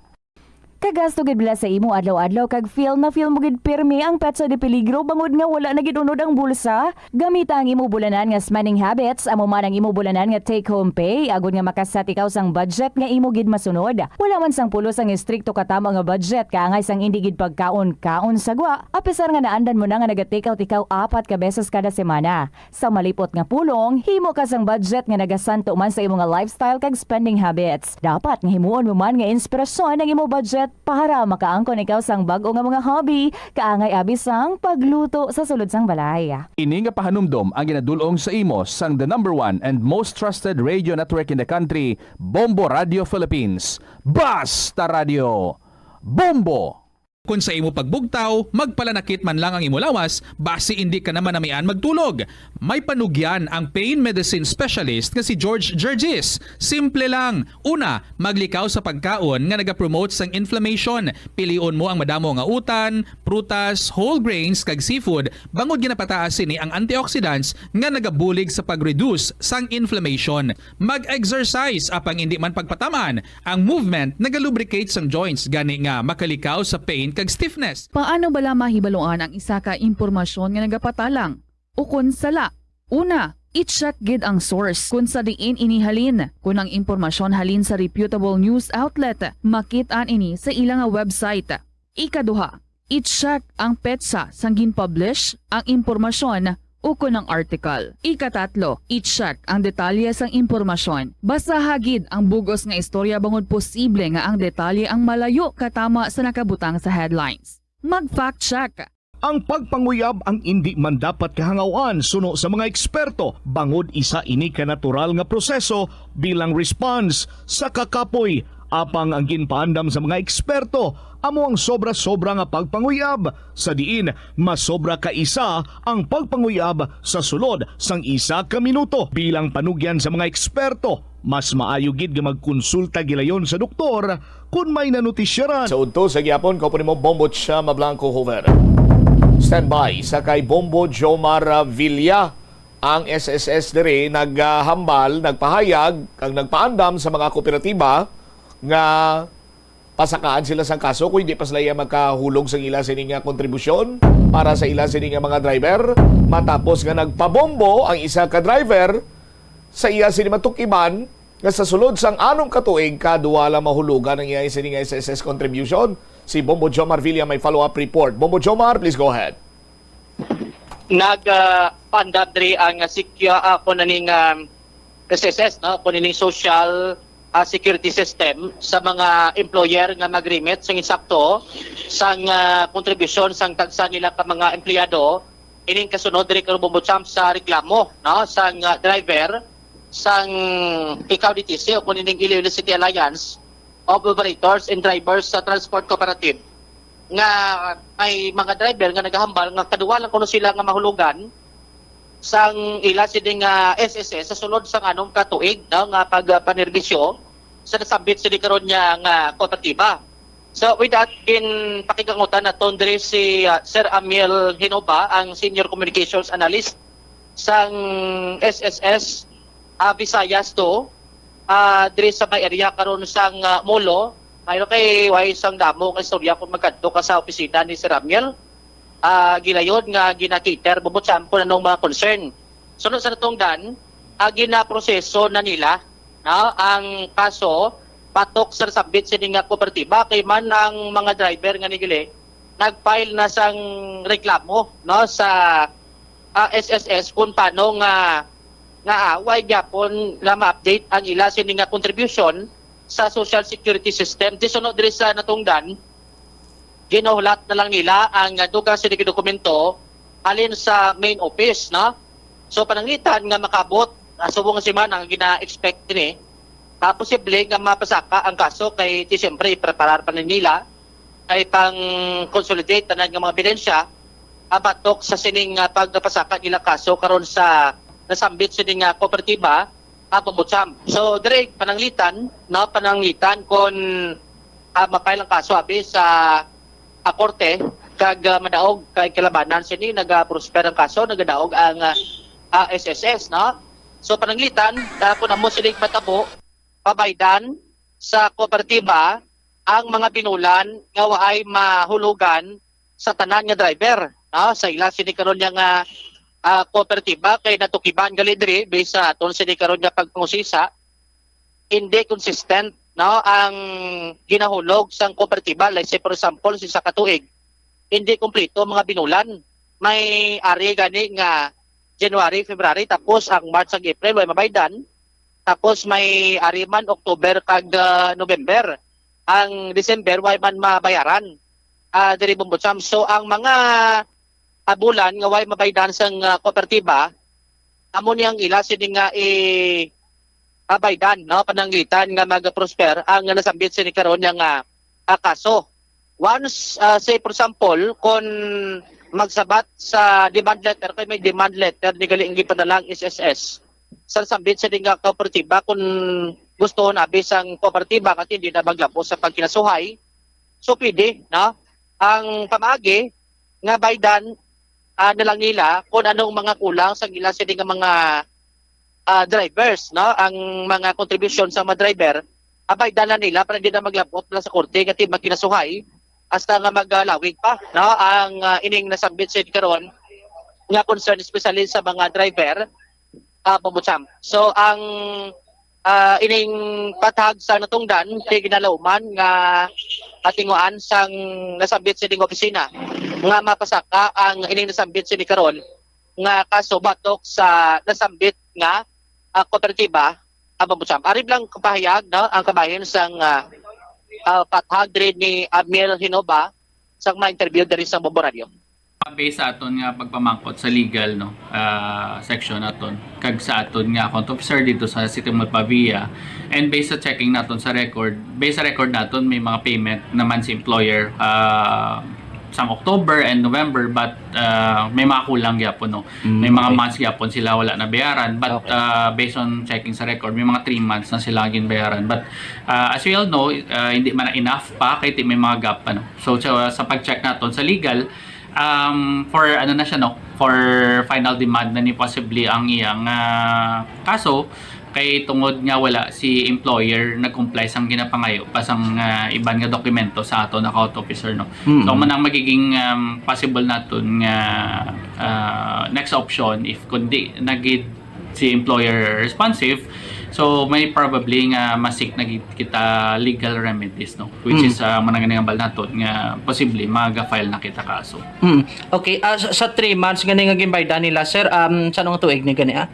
Kagasto gid bala sa imo adlaw-adlaw kag feel na feel mo gid pirmi ang petsa de peligro bangod nga wala na gid unod ang bulsa? Gamita ang imo bulanan nga spending habits, amo man ang imo bulanan nga take-home pay, agod nga maka-set ikaw sang budget nga imo gid masunod. Wala man sang pulos ang estrikto katama nga budget, kaangay sang indi gid pagkaon-kaon sa gwa, apisar nga naandan mo na nga naga-take out ikaw apat ka beses kada semana. Sa malipot nga pulong, himo ka sang budget nga nagasanto man sa imo nga lifestyle kag spending habits. Dapat nga himuon mo man nga inspirasyon ang imo budget para makaangkon ikaw sang bag-o nga mga hobby, kaangay abi sang pagluto sa sulod sang balay. Ini nga pahanumdom ang ginadul-ong sa imo sang the number one and most trusted radio network in the country, Bombo Radio Philippines. Basta Radio, Bombo! Kon sa imo pagbugtaw, magpalanakit man lang ang imo lawas, basi indi ka na manamian magtulog. May panugyan ang pain medicine specialist nga si George Gergis. Simple lang. Una, maglikaw sa pagkaon nga nagapromote sang inflammation. Pilion mo ang madamo nga utan, prutas, whole grains, kag seafood, bangod ginapataas sini ang antioxidants nga nagabulig sa pag-reduce sang inflammation. Mag-exercise, apang indi man pagpatam-an. Ang movement nagalubricate sang joints, gani nga makalikaw sa pain kag stiffness. Paano bala mahibaluan ang isa ka impormasyon nga nagapatalang ukon sala? Una, i-check gid ang source kon sa diin ini halin. Kon ang impormasyon halin sa reputable news outlet, makit-an ini sa ila nga website. Ikaduha, i-check ang petsa sang gin-publish ang impormasyon ukon ang article. Ikatatlo, i-check ang detalye sang impormasyon. Basaha gid ang bug-os nga istorya bangod posible nga ang detalye ang malayo katama sa nakabutang sa headlines. Mag-fact check. Ang pagpanguyab ang indi man dapat kahangaw-an suno sa mga eksperto, bangod isa ini ka natural nga proseso bilang response sa kakapoy. Apang ang ginpaandam sa mga eksperto amo ang sobra-sobra nga pagpanguyab, sa diin masobra ka isa ang pagpanguyab sa sulod sang isa ka minuto. Bilang panugyan sa mga eksperto, mas maayo gid nga magkonsulta gilayon sa doktor kon may nanutisyaran. Sa udto sa gihapon, kaupo nimo Bombo Chama Blanco Hoover. Standby sa kay Bombo Jomar Villa. Ang S S S diri naghambal, nagpahayag, kag nagpaandam sa mga kooperatiba nga pasakaan sila sang kaso kung hindi pa sila iya makahulog sang ila sini nga kontribusyon para sa ila sini nga mga driver, matapos nga nagpabombo ang isa ka driver sa iya sini matukiban nga sa sulod sang anom ka tuig, kadwa lang mahulogan ang iya sini nga S S S contribution. Si Bombo Jomar Villa may follow-up report. Bombo Jomar, please go ahead. Nag, ah, paandam diri ang, ah, sikya, ah, kuno ning, ah, S S S, no? Kuno ning social, ah, security system sa mga employer nga mag-remit sang insakto sang, ah, kontribusyon sang tagsa nila ka mga empleyado, ining kasunod diri karon, Bombo Champ, sa reklamo, no, sang, ah, driver sang Kicao D T C o kun ining Iloilo City Alliance of Operators and Drivers sa Transport Cooperative, nga may mga driver nga nagahambal nga kaduwa lang kuno sila nga mahulugan sang ila sini nga S S S sa sulod sang anom ka tuig, no, nga pagpanerbisyo sa nasambit sini karon niya nga kooperatiba. So, with that, ginpakigangutan naton diri si, ah, Sir Amiel Hinoba, ang Senior Communications Analyst sang S S S, ah, Visayas two, ah, diri sa may area karon sang, ah, Molo. Maayo kay way sang damo nga istorya kung magkadto ka sa opisina ni Sir Amiel. Ah, gilayon nga gina-cater, Bombo Champ, kung anong mga concern. Suno sa natungdan, ah, ginaproseso na nila, no, ang kaso batok sa nasambit sini nga kooperatiba, kay man ang mga driver nga nigili nag-file na sang reklamo, no, sa, ah, S S S kung paano nga, nga, ah, way gyapon nga ma-update ang ila sini nga contribution sa social security system. Di suno diri sa natungdan, ginahulat na lang nila ang, ah, dugang sini nga dokumento halin sa main office, no? So, pananglitan nga makabot, ah, subong nga semana nga gina-expect ini, ah, posible nga mapasaka ang kaso kay ti siyempre preparar pa ni nila kay pang consolidate tanan nga mga ebidensya, ah, batok sa sining, ah, pagpasaka nila kaso karon sa nasambit sining, ah, kooperatiba, ah, Bombo Champ. So, diri pananglitan, no, pananglitan kon, ah, ma-file ang kaso abi sa, ah, korte kag, ah, madaog kay kalabanan sini naga-prosper ang kaso, nagadaog ang, ah, ah, S S S, no? So, pananglitan, ah, kung amo sini matabo, pabaydan sa kooperatiba ang mga binulan nga waay mahulugan sa tanan nga driver, no? Sa ila sini karon niya nga, ah, kooperatiba kay natukiban gali diri based sa aton sini karon nga pagpangusisa, hindi consistent, no, ang ginahulog sang kooperatiba. Like say, for example, sa isa ka tuig, hindi kompleto mga binulan. May ari gani nga January, February, tapos ang March ug April way mabaydan, tapos may ari man October kag, ah, November. Ang December way man mabayaran, ah, diri, Bombo Champ. So ang mga, ah, bulan nga way mabaydan sang, ah, kooperatiba, amo ni ang ila sini nga i-, ah, baydan, no, pananglitan nga mag-prosper ang nasambit sini karon niya nga, ah, kaso. Once, ah, say for example, kon magsabat sa demand letter, kay may demand letter ni gali ang gipadala ang S S S sa nasambit sini nga kooperatiba, kon gusto na abi sang kooperatiba nga hindi na maglabo sa pagkinasuhay, so pwede, no? Ang pamaagi nga baydan, ah, na lang nila kung anong mga kulang sa ila sini nga mga, ah, drivers, no? Ang mga kontribusyon sa mga driver, ah, baydan na nila para hindi na maglabot na sa korte nga ti magkinasuhay hasta nga magalawig pa, no? Ang, ah, ining nasambit sa karon nga concern, especially sa mga driver, ah, Bombo Champ. So ang, ah, ining pathag sa natungdan kay ginalauman nga katinguan sang nasambit sining opisina nga mapasaka ang ining nasambit sini karon nga kaso batok sa nasambit nga, ah, kooperatiba, ah, Bombo Champ. Ari lang kapahayag, no, ang kabahin sang, ah, ah, pathag diri ni Amiel Hinoba sa mga interview diri sa Bombo Radio. Based sa aton nga pagpamangkot sa legal, no, ah, section naton, kag sa aton nga account officer dito sa City of Mall Pavia, and based sa checking naton sa record, based sa record naton, may mga payment naman si employer, ah, sang October and November, but, ah, may mga kulang gyapon, no. Mm, may mga okay. Months gyapon sila wala nabayaran, but, okay. Ah, based on checking sa record, may mga three months na sila ginbayaran. But, ah, as we all know, ah, hindi man na enough pa kay ti may mga gap pa, no. So, sa, sa pag-check naton sa legal, um, for ano na siya, no, for final demand na ni possibly ang iyang, ah, kaso, kay tungod nga wala si employer nag-comply sang ginapangayo pa sang, ah, iban nga dokumento sa aton account officer, no. Mm. So, amo nang magiging, um, possible naton nga, ah, next option if kundi nagid si employer responsive, so may probably nga masik na gid kita legal remedies, no, which Mm. is, ah, amo nang ginambal naton nga posible maga-file na kita kaso. Mm. Okay, ah, sa, sa three months gani nga ginbaydan nila, sir, um, sa anong tuig ni gani, ah?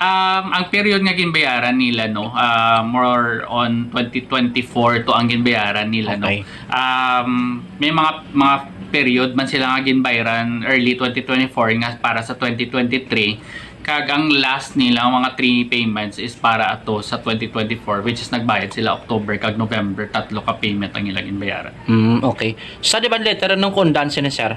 Um, ang period nga ginbayaran nila, no, ah, more on twenty twenty-four to ang ginbayaran nila, no. Okay. Um, may mga, mga period man sila nga ginbayaran early twenty twenty-four nga para sa twenty twenty-three, kag ang last nila, mga three payments, is para ato sa twenty twenty-four, which is nagbayad sila October kag November, tatlo ka payment ang ilang ginbayaran. Mm, okay. Sa demand letter, anong kundan sini, sir?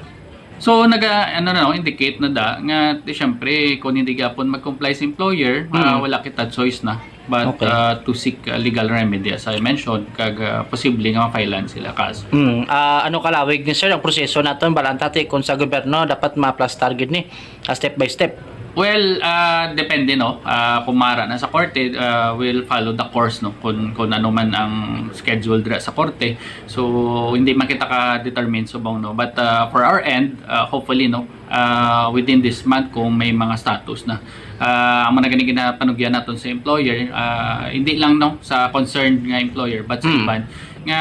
So, naga, ano na, no, indicate na da nga, di, syempre, kung hindi gyapon mag-comply sa employer, ah, Mm. wala kita choice na but, Okay. ah, to seek, ah, legal remedy, as I mentioned, kag, ah, posible nga ma-filean sila kaso. Mm, ah, ano kalawig ni, sir, ang proseso naton, balanta ti kung sa gobyerno dapat ma-aplastar gid ni, ah, step by step? Well, ah, depende, no? Ah, kung mara na sa korte, ah, we'll follow the course, no? Kung, kung ano man ang schedule dira sa korte. So, hindi man kita ka-determine subong, no? But, ah, for our end, ah, hopefully, no, ah, within this month, kung may mga status na. Ah, amo na gani ginapanugyan naton sa employer, ah, hindi lang, no, sa concerned nga employer, but sa Mm. iban nga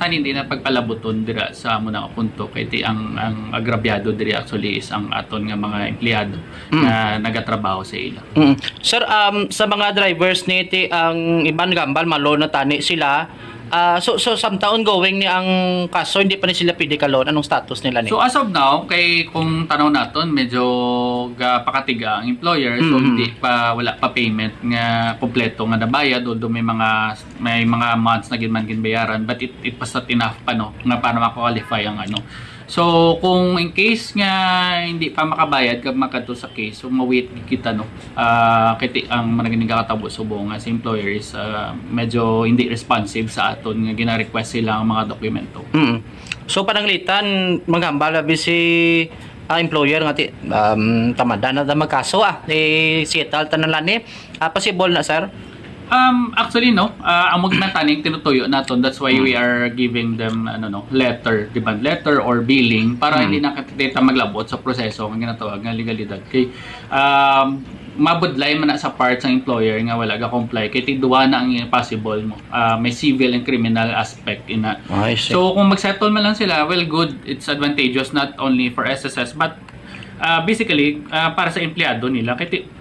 tanin din na pagpalabuton dira sa amo na nga punto kay ti ang, ang agrabyado diri actually is ang aton nga mga empleyado Mm. nga nagatrabaho sa ila. Mm. Sir, um, sa mga drivers ni ti ang iban gambal malo na tani sila, ah, so, so samtang ongoing ni ang kaso, hindi pa ni sila pwede kalon. Anong status nila ni? So, as of now, kay kung tanaw naton, medyo gapakatiga ang employer, so Mm-hmm. hindi pa, wala pa payment nga kompleto nga nabayad, although may mga, may mga months na gid man ginbayaran, but it, it was not enough pa, no, nga para maka-qualify ang ano. So, kung in case nga hindi pa makabayad kag makadto sa case, so ma-wait kita, no. Ah, kay ti-, ang mga gani nga katabo subong nga si employer is, ah, medyo hindi responsive sa aton nga gina-request sila ang mga dokumento. Mm. So, pananglitan, maghambal abi si, ah, employer nga ti-, um, tamada na ta magkaso, ah. I-settle tanan lang ni. Ah, possible na, sir? Um, actually, no, ah, amo man taning tinutuyo naton. That's why we Mm. are giving them, ano, no, letter, demand letter or billing para Mm. hindi na kita maglabot sa proseso nga ginatawag nga legalidad. Kay, um, mabudlay man na sa part sa employer nga wala ga-comply. Kay tigduwa na ang possible mo. Ah, may civil and criminal aspect ina. I see. So, kung mag-settle man lang sila, well, good. It's advantageous not only for S S S, but, ah, basically, ah, para sa empleyado nila. Kay ti-,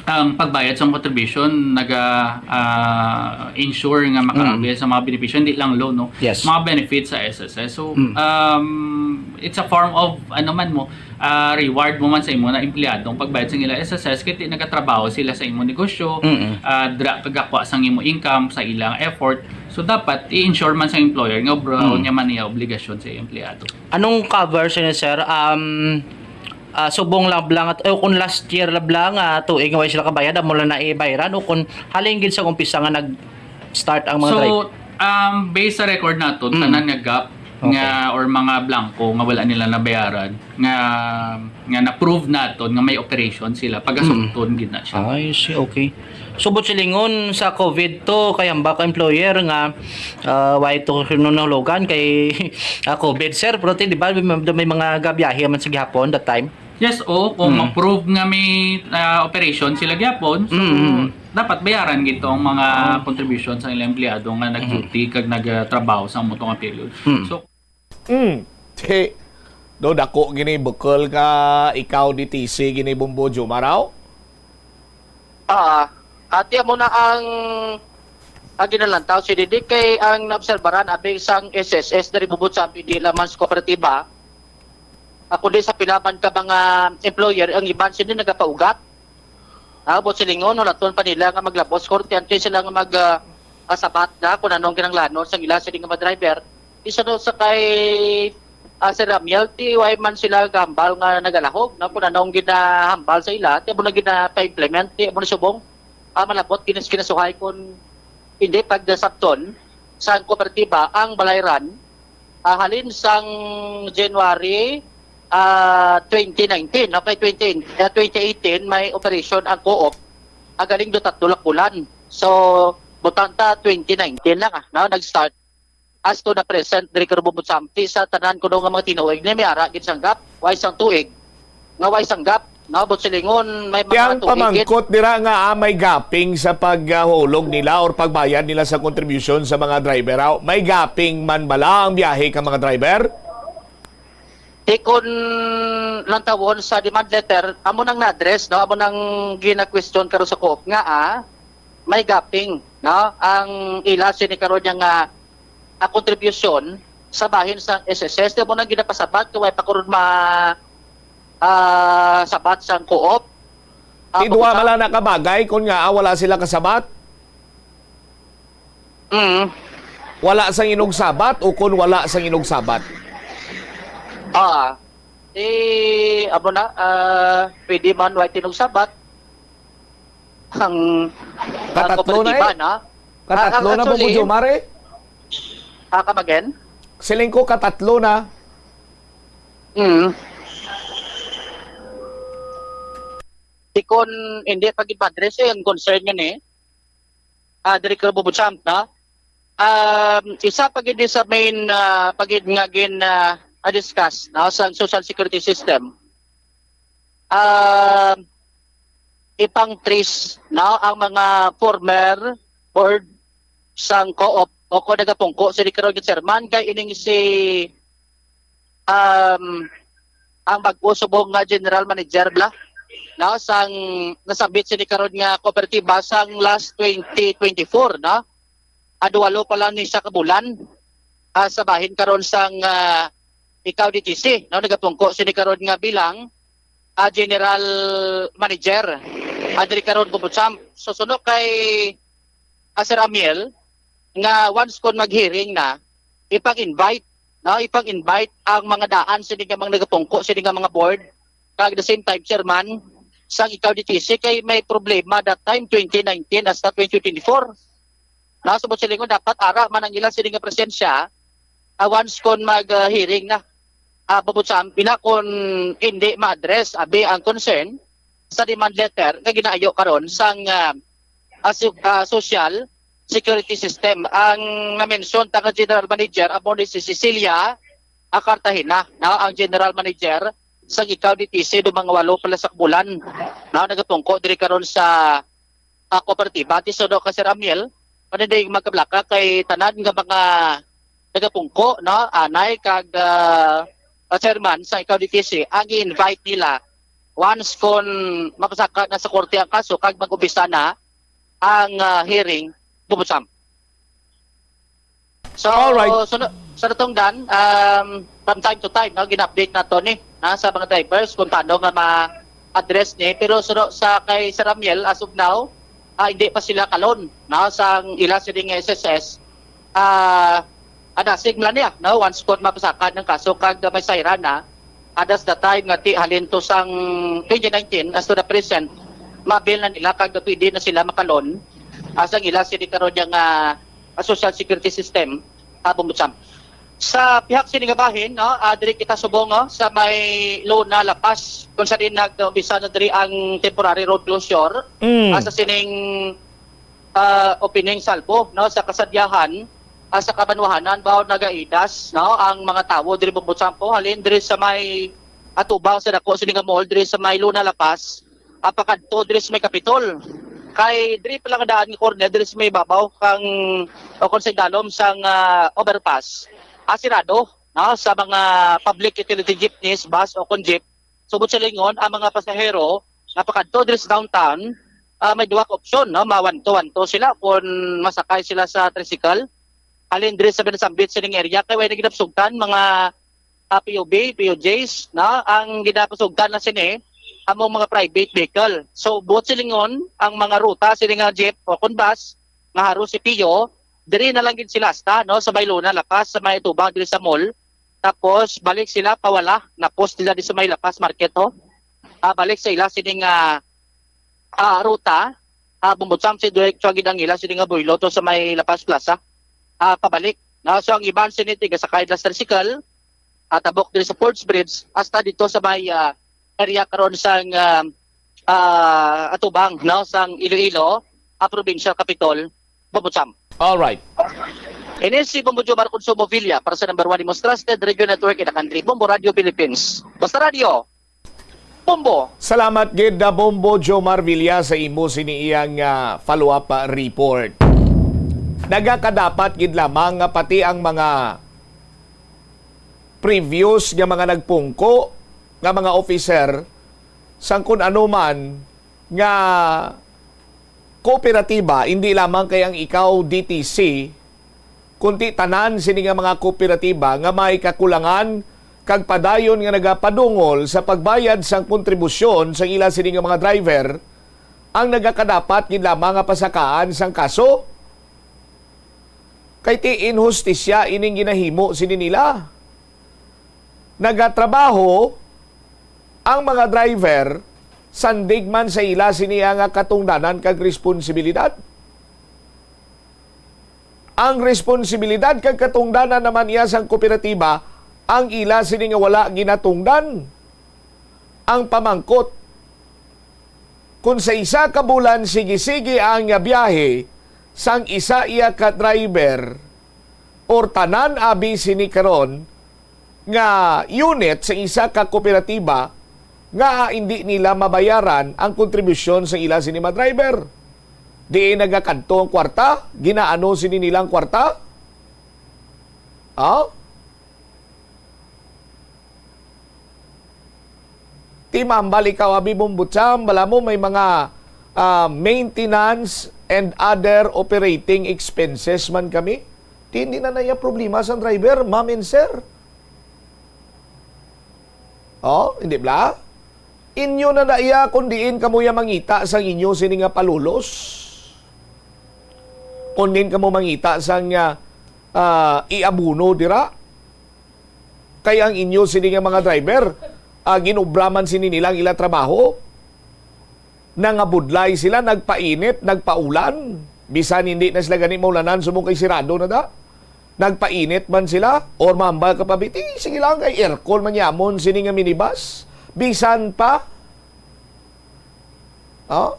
ang pagbayad sa contribution naga, ah, ensure nga maka-avail Mm. sa mga benepisyo, hindi lang loan, no? Yes. Mga benefits sa S S S. So, Mm. um, it's a form of, ano man mo, ah, reward mo man sa imo na empleyado ang pagbayad sa ila S S S, kay ti nagatrabaho sila sa imo negosyo, Mm-mm. ah, dra kagakwa sang imo income, sa ilang effort. So, dapat i-ensure man sa employer nga obra Mm. niya man iya obligasyon sa empleyado. Anong cover sini, sir? Um, ah, subong lang blang at, eh, kung last year lang blang, ah, tuig nga way sila kabayad, amo lang na ibayran, o kung halin gid sa umpisa nga nag-start ang mga So, drive? um, based sa record nato, Mm. tanan nga gap Okay. nga, or mga blanco nga wala nila nabayaran, nga, nga na-prove naton nga may operation sila, Mm. pagasugton gid na siya. I see, okay. So, buot silingon sa COVID to, kay hambal ka employer nga, ah, why to nunulugan kay, ah, COVID, sir? Pero ti, di ba, may, may mga gabiyahe man sa gihapon that time? Yes, o, kung Mm. ma-prove nga may, ah, operation sila gihapon, so, Mm, mm. dapat bayaran gid to ang mga Ah. contribution sa ilang empleyado nga Mm. nag-duty kag nagtrabaho sa amo to nga period. Mm. So, Mm. Ti, do, dako gini bukol nga ikaw di T C gini, Bombo Juma raw? Ah, ati, amo na ang, ang ginalantaw si Didi, kay ang naobserbaran abi sang S S S diri bubot sa, hindi lamang sa kooperatiba, ah, kundi sa pila man ka mga employer, ang iban sini nagapaugat. Ah, buot silingon, hulaton pa nila nga maglabos korte antes sila nga mag, ah, ah, sabat na kung anong kinahanglanon sang ila sini nga mga driver. Isa daw sa kay, ah, Sir Ramiel, ti why man sila gahambal nga nagalahog, no? Kung anong ginahambal sa ila, ti amo na gina-implement, ti amo na subong, ah, malabot, ginis-, kinasuhay kung hindi pagdasakton sa kooperatiba ang Balayran, ah, halin sang January, ah, twenty nineteen, no? Kay twenty, ah, twenty eighteen, may operasyon ang co-op, ah, galing do tatlo lang bulan. So, butang ta twenty nineteen lang, ah, no? Nag-start. As to the present, diri karon bubot samti sa tanan kuno nga mga tinuig ni may ara gid sang gap, way sang tuig, nga way sang gap, no? Buot silingon, may mga Yang tuig gid. Pamangkot dira nga, ah, may gaping sa paghulog nila or pagbayad nila sa contribution sa mga driver, aw? May gaping man bala ang biyahe ka mga driver? Di kon lantawon sa demand letter, amo nang na-address, no? Amo nang gina-question karon sa co-op nga, ah, may gapping, no? Ang ila sini karon niya nga, ah, kontribusyon sa bahin sang S S S, di mo nang ginapasabat kay way pa karon ma, ah, sabat sang co-op. Ah, Ti duha pagkatapos man lang na ka bagay, kon nga, ah, wala sila kasabat? Mm. Wala sang inugsabat o kon wala sang inugsabat? Ah, di, amo na, ah, pwede man way tinugsabat ang, ang Katatlo na kooperatiba, eh. Na? Katatlo Ah, na po, actually, Jomar, eh. Ah, come again? Siling ko, katatlo na. Mm. Di kon hindi pa gid ma-address, eh, ang concern nga ni, ah, Director Bobo Champ, no? Um, isa pa gid sa main, ah, pa gid nga gin, ah, ah, discuss, no, sa social security system. Um, ipang-trace, no, ang mga former board sang co-op o kon nagapungko sini karon nga chairman kay ining si, um, ang bag-o subong nga general manager bala, no, sang nasambit sini karon nga kooperatiba sang last twenty twenty-four, no? Ado walo pa lang ni siya ka bulan, ah, sa bahin karon sang, ah, ikaw D T C, no, nagapungko sini karon nga bilang, ah, general manager, ah, diri karon Bobo Champ. So, suno kay, ah, Sir Amiel, nga once kon mag-hearing na, ipang-invite, no, ipang-invite ang mga daan sini nga mga nagapungko sini nga mga board, kag the same time chairman sang ikaw D T C, kay may problema that time, twenty nineteen hasta twenty twenty-four. Nasubo silingon dapat ara man ang ila sini nga presensya, ah, once kon mag, ah, hearing na, ah, Bobo Champ, ina kon hindi ma-address abi ang concern sa demand letter nga ginaayo karon sang, ah, ah, so-, ah, social security system. Ang na-mention ta nga general manager amo ni si Cecilia, ah, Cartagena, no, ang general manager sang ikaw D T C do mga walo pala sa bulan, no, nagapungko diri karon sa, ah, kooperatiba. Ti suno ka Sir Amiel, ano din magkablaka kay tanan nga mga nagapungko, no, anay kag, ah, ah, chairman sa ikaw D T C ang i-invite nila once kon mapasaka na sa korte ang kaso kag mag-umpisa na ang, ah, hearing, Bobo Champ. So, Alright. Suno-, sa natungdan, um, from time to time, no, gina-update nato ni, na sa mga drivers kung paano nga ma-address ni. Pero suno sa kay Sir Amiel, as of now, ah, hindi pa sila kalon, no, sa ila sining S S S. Ah, adasig lang niya, no, once kon mapasakan ang kaso kag may sayra na, adas the time nga ti halin to sang twenty nineteen as to the present, mabil na nila kag pwede na sila makalon, ah, sang ila sini karon nga, ah, social security system, ah, Bobo Champ. Sa pihak sini nga bahin, no, ah, diri kita subong, no, sa may Luna, La Paz, kung sa din nag-umpisa na diri ang temporary road closure, Mm. ah, sa sining, ah, opening salvo, no, sa Kasadyahan, ah, sa Kabanwahanan, Bao, Nagaidas, no, ang mga tawo diri, Bobo Champ, halin diri sa may atubang sa dako sini nga mall diri sa may Luna, La Paz, ah, pakadto diri sa may Capitol. Kay diri pa lang daan nga corner diri sa may babaw kang, o kung sa idalom sang, ah, overpass, ah, sirado, no, sa mga public utility jeepneys, bus o kon jeep. Subot sa lingon, ang mga pasahero nga pakadto diri sa downtown, ah, may duha ka opsyon, no? Mawanto-wanto sila kung masakay sila sa tricycle. Halin diri sa binasambit sining area, kay way na ginapsugtan, mga, ah, P U V, P U Js, no? Ang ginapasugtan na sini, among mga private vehicle. So, buot silingon, ang mga ruta sini nga jeep o kun bus, nga haro si Pio, diri na lang gid sila hasta, no? Sa may Luna, La Paz, sa may tubang diri sa mall. Tapos, balik sila, pawala, napos nila di sa may La Paz Market, ho. Ah, balik sa ila sining, ah, ah, ruta, ah, Bobo Champ, si diretso gid ang ila sini nga buylo to sa may La Paz Plaza. Ah, pabalik. No? So, ang iban sini tigasakay na sa tricycle, ah, tabok diri sa Forbes Bridge, hasta dito sa may, ah, area karon sang, ah, ah, atubang, no, sang Iloilo, ah, Provincial Capitol, Bobo Champ. All right. Ini si Bombo Jomar Consumo Villa para sa number one, the most trusted radio network in the country, Bombo Radio Philippines. Basta Radio, Bombo. Salamat gid, ah, Bombo Jomar Villa, sa imo sini iyang, ah, follow-up, ah, report. Nagakadapat gid lamang nga pati ang mga previous nga mga nagpungko nga mga officer sang kun ano man nga kooperatiba, hindi lamang kay ang ikaw D T C, kundi tanan sini nga mga kooperatiba nga may kakulangan kag padayon nga nagapadungol sa pagbayad sang kontribusyon sa ila sini nga mga driver, ang nagakadapat gid lamang nga pasakaan sang kaso. Kay ti inhustisya ining ginahimo sini nila. Nagatrabaho ang mga driver sandig man sa ila sini nga katungdanan kag responsibilidad. Ang responsibilidad kag katungdanan naman iya sang kooperatiba ang ila sini nga wala ginatungdan. Ang pamangkot, kung sa isa ka bulan sige-sige ang biyahe sang isa iya ka driver or tanan abi sini karon nga unit sa isa ka kooperatiba nga hindi nila mabayaran ang kontribusyon sa ila sini mga driver. Diin nagakadto ang kwarta? Ginaano sini nila ang kwarta? Ah? Ti mambal ikaw, abi Bombocham, bala mo may mga, ah, maintenance and other operating expenses man kami. Ti hindi na naya problema sang driver, ma'am and sir. Oh, hindi bla? Inyo na na iya kung diin kamo ya mangita sang inyo sini nga palulos. Kung diin kamo mangita sang, ah, ah, iabuno dira. Kay ang inyo sini nga mga driver, ah, ginobra man sini nila ang ila trabaho. Nangabudlay sila, nagpainit, nagpaulan. Bisan hindi na sila gani maulanan, subong kay sirado na da. Nagpainit man sila, or mambal ka pa, "Biti, sige lang, kay aircon man yamon sini nga minibus." Bisan pa, oh,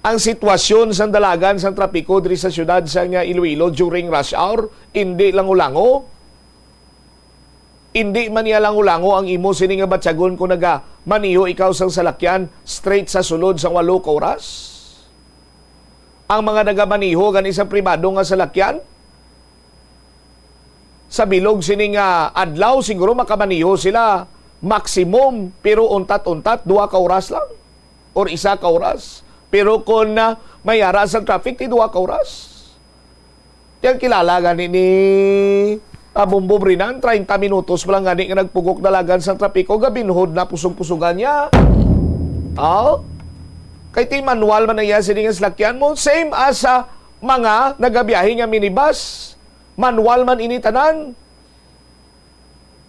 ang sitwasyon sang dalagan sang trapiko diri sa siyudad sang Iloilo during rush hour, indi lango-lango. Indi man niya lango-lango ang imo sini nga batyagon kung naga-maneho ikaw sang salakyan straight sa sulod sang walo ka oras. Ang mga nagamaneho gani sa pribado nga salakyan, sa bilog sini nga adlaw, siguro makamaneho sila maximum, pero untat-untat, duha ka oras lang or isa ka oras. Pero kung, ah, may ara sa traffic, ti duha ka oras. Ti ang kilala gani ni, ah, Bombo Brinan, treinta minutos pa lang gani nga nagpugok dalagan sa trapiko, gabinhod na pusog-pusugan niya. Oh? Kay ti manual man ang iya sini nga salakyan mo, same as sa mga nagabiyahe nga minibus. Manual man ini tanan.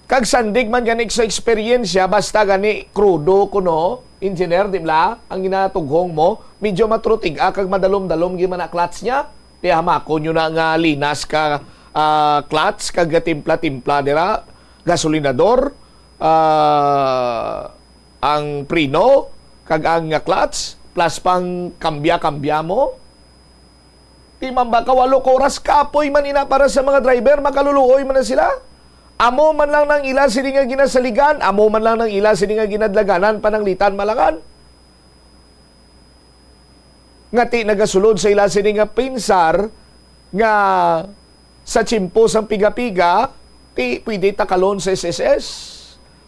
Kag sandig man gani sa eksperyensya, basta gani krudo kuno, engineer, di bala, ang ginatughong mo, medyo matrutig-a kag madalom-dalom gyud man ang clutch niya. Kaya hamakon nyo na nga linas ka, ah, clutch, kag timpla-timpla dira, gasolinador, ah, ang preno, kag ang clutch, plus pang kambya-kambya mo. Ti mamba ka walo ka oras, kapoy man ina para sa mga driver, makaluluoy man na sila. Amo man lang nang ila sini nga ginasaligan, amo man lang nang ila sini nga ginadlaganan, pananglitan, malangan. Nga ti nagasulod sa ila sini nga pinsar nga sa tiyempo sang piga-piga, ti pwede takalon sa S S S.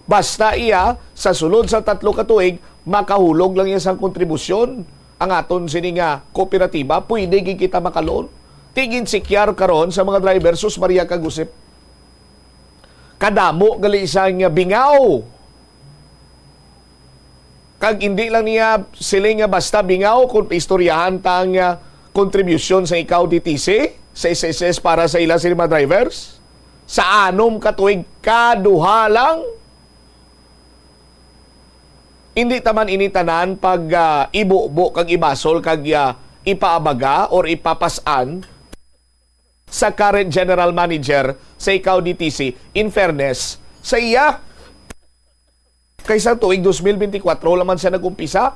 Basta iya, sa sulod sa tatlo ka tuig, makahulog lang iya sang kontribusyon ang aton sini nga kooperatiba, pwede gid kita makalon. Ti ginsikyar karon sa mga driver, sus Maria kag Josep. Kadamo gali sang bingaw. Kag indi lang niya siling nga basta bingaw kung istoryahan ta ang, ah, kontribusyon sa ikaw D T C, sa S S S para sa ila sini mga drivers. Sa anom ka tuig, kaduha lang. Hindi taman ini tanan pag, ah, ibubo kag ibasol kag, ah, ipaabaga or ipapas-an sa current general manager sa ikaw D T C. In fairness, sa iya, kay sa tuig dos mil benti kwatro lang man siya nag-umpisa.